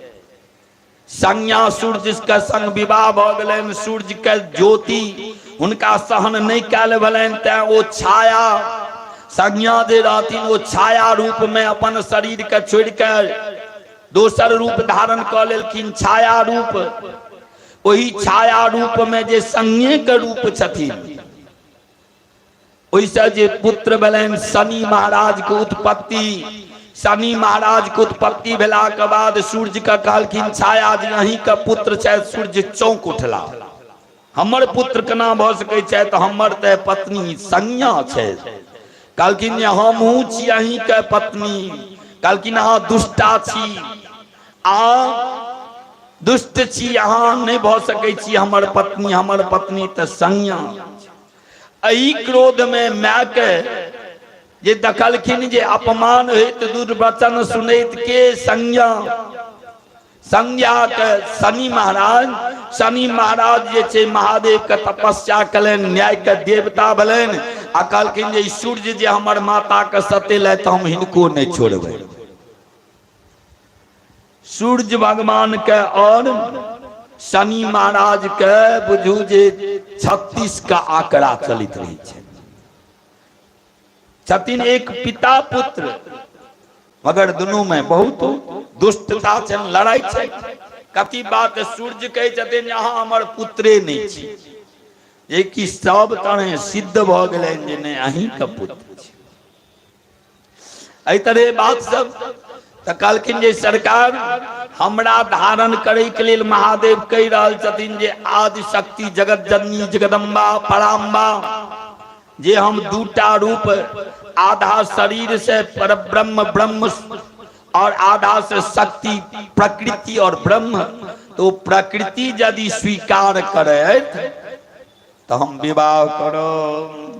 संज्ञा सूर्य के संग विवाह भऽ गेलनि, सूर्य के ज्योति हुनका सहन नहि कयल भेलनि, तें ओ छाया संज्ञा जे रहथिन ओ छाया रूप में अपन शरीर के छोड़ि के दोसर रूप धारण कऽ लेलखिन, छाया रूप। ओहि छाया रूप में जे संज्ञे के रूप छथिन, ओहिसँ जे पुत्र भेलनि शनि महाराज के उत्पत्ति। शनि महाराज के उत्पत्ति भेला के बाद सूर्य के कहलखिन छाया जी अहीं के पुत्र छथि। सूर्य चौंक उठला, हमर पुत्र केना भऽ सकै छै, तऽ हमर तऽ पत्नी संज्ञा छै। कहलखिन जे हमहूँ छी अहीं के पत्नी। कहलखिन अहाँ दुष्टा छी, आ दुष्ट छी, अहाँ नहि भऽ सकै छी हमर पत्नी, हमर पत्नी तऽ संज्ञा। एहि क्रोध में माय के जे देखलखिन जे अपमान होइत दुर्वचन सुनैत के संज्ञा, संज्ञा के शनि महाराज, शनि महाराज जे छै महादेव के तपस्या कलनि, न्याय के देवता भेलनि आ कहलखिन जे सूर्य जे हमर माता के सतेलथि तऽ हम हिनको नहि छोड़बै। सूर्य भगवान के और शनि महाराज के बुझू जे 36 का आंकड़ा चलित रहे छै। छथिन एक पिता पुत्र, मगर दुनू में बहुत दुष्टता छै, लड़ाई छै। कथी बात सूर्य कहै छथिन अहाँ हमर पुत्रे नहि छी, जे कि सब तरह सिद्ध भऽ गेलनि जे नहि अहीं के पुत्र छी। एहि तरह बात सब तऽ कहलखिन जे सरकार हमरा धारण करे के लेल महादेव कहि रहल छथिन जे आदि शक्ति जगत जननी जगदम्बा पराम्बा, जे हम दूटा रूप आधा शरीर से परब्रह्म ब्रह्म और आधा से शक्ति प्रकृति और ब्रह्म, तो प्रकृति यदि स्वीकार करैत तऽ हम विवाह करब।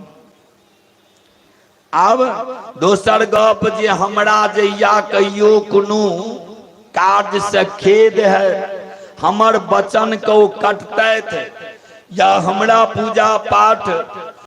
आब दोसर गप जे हमरा जहिया कहियो कोनो कार्य से खेद है, हमर वचन के ओ कटतैथ या हमरा पूजा पाठ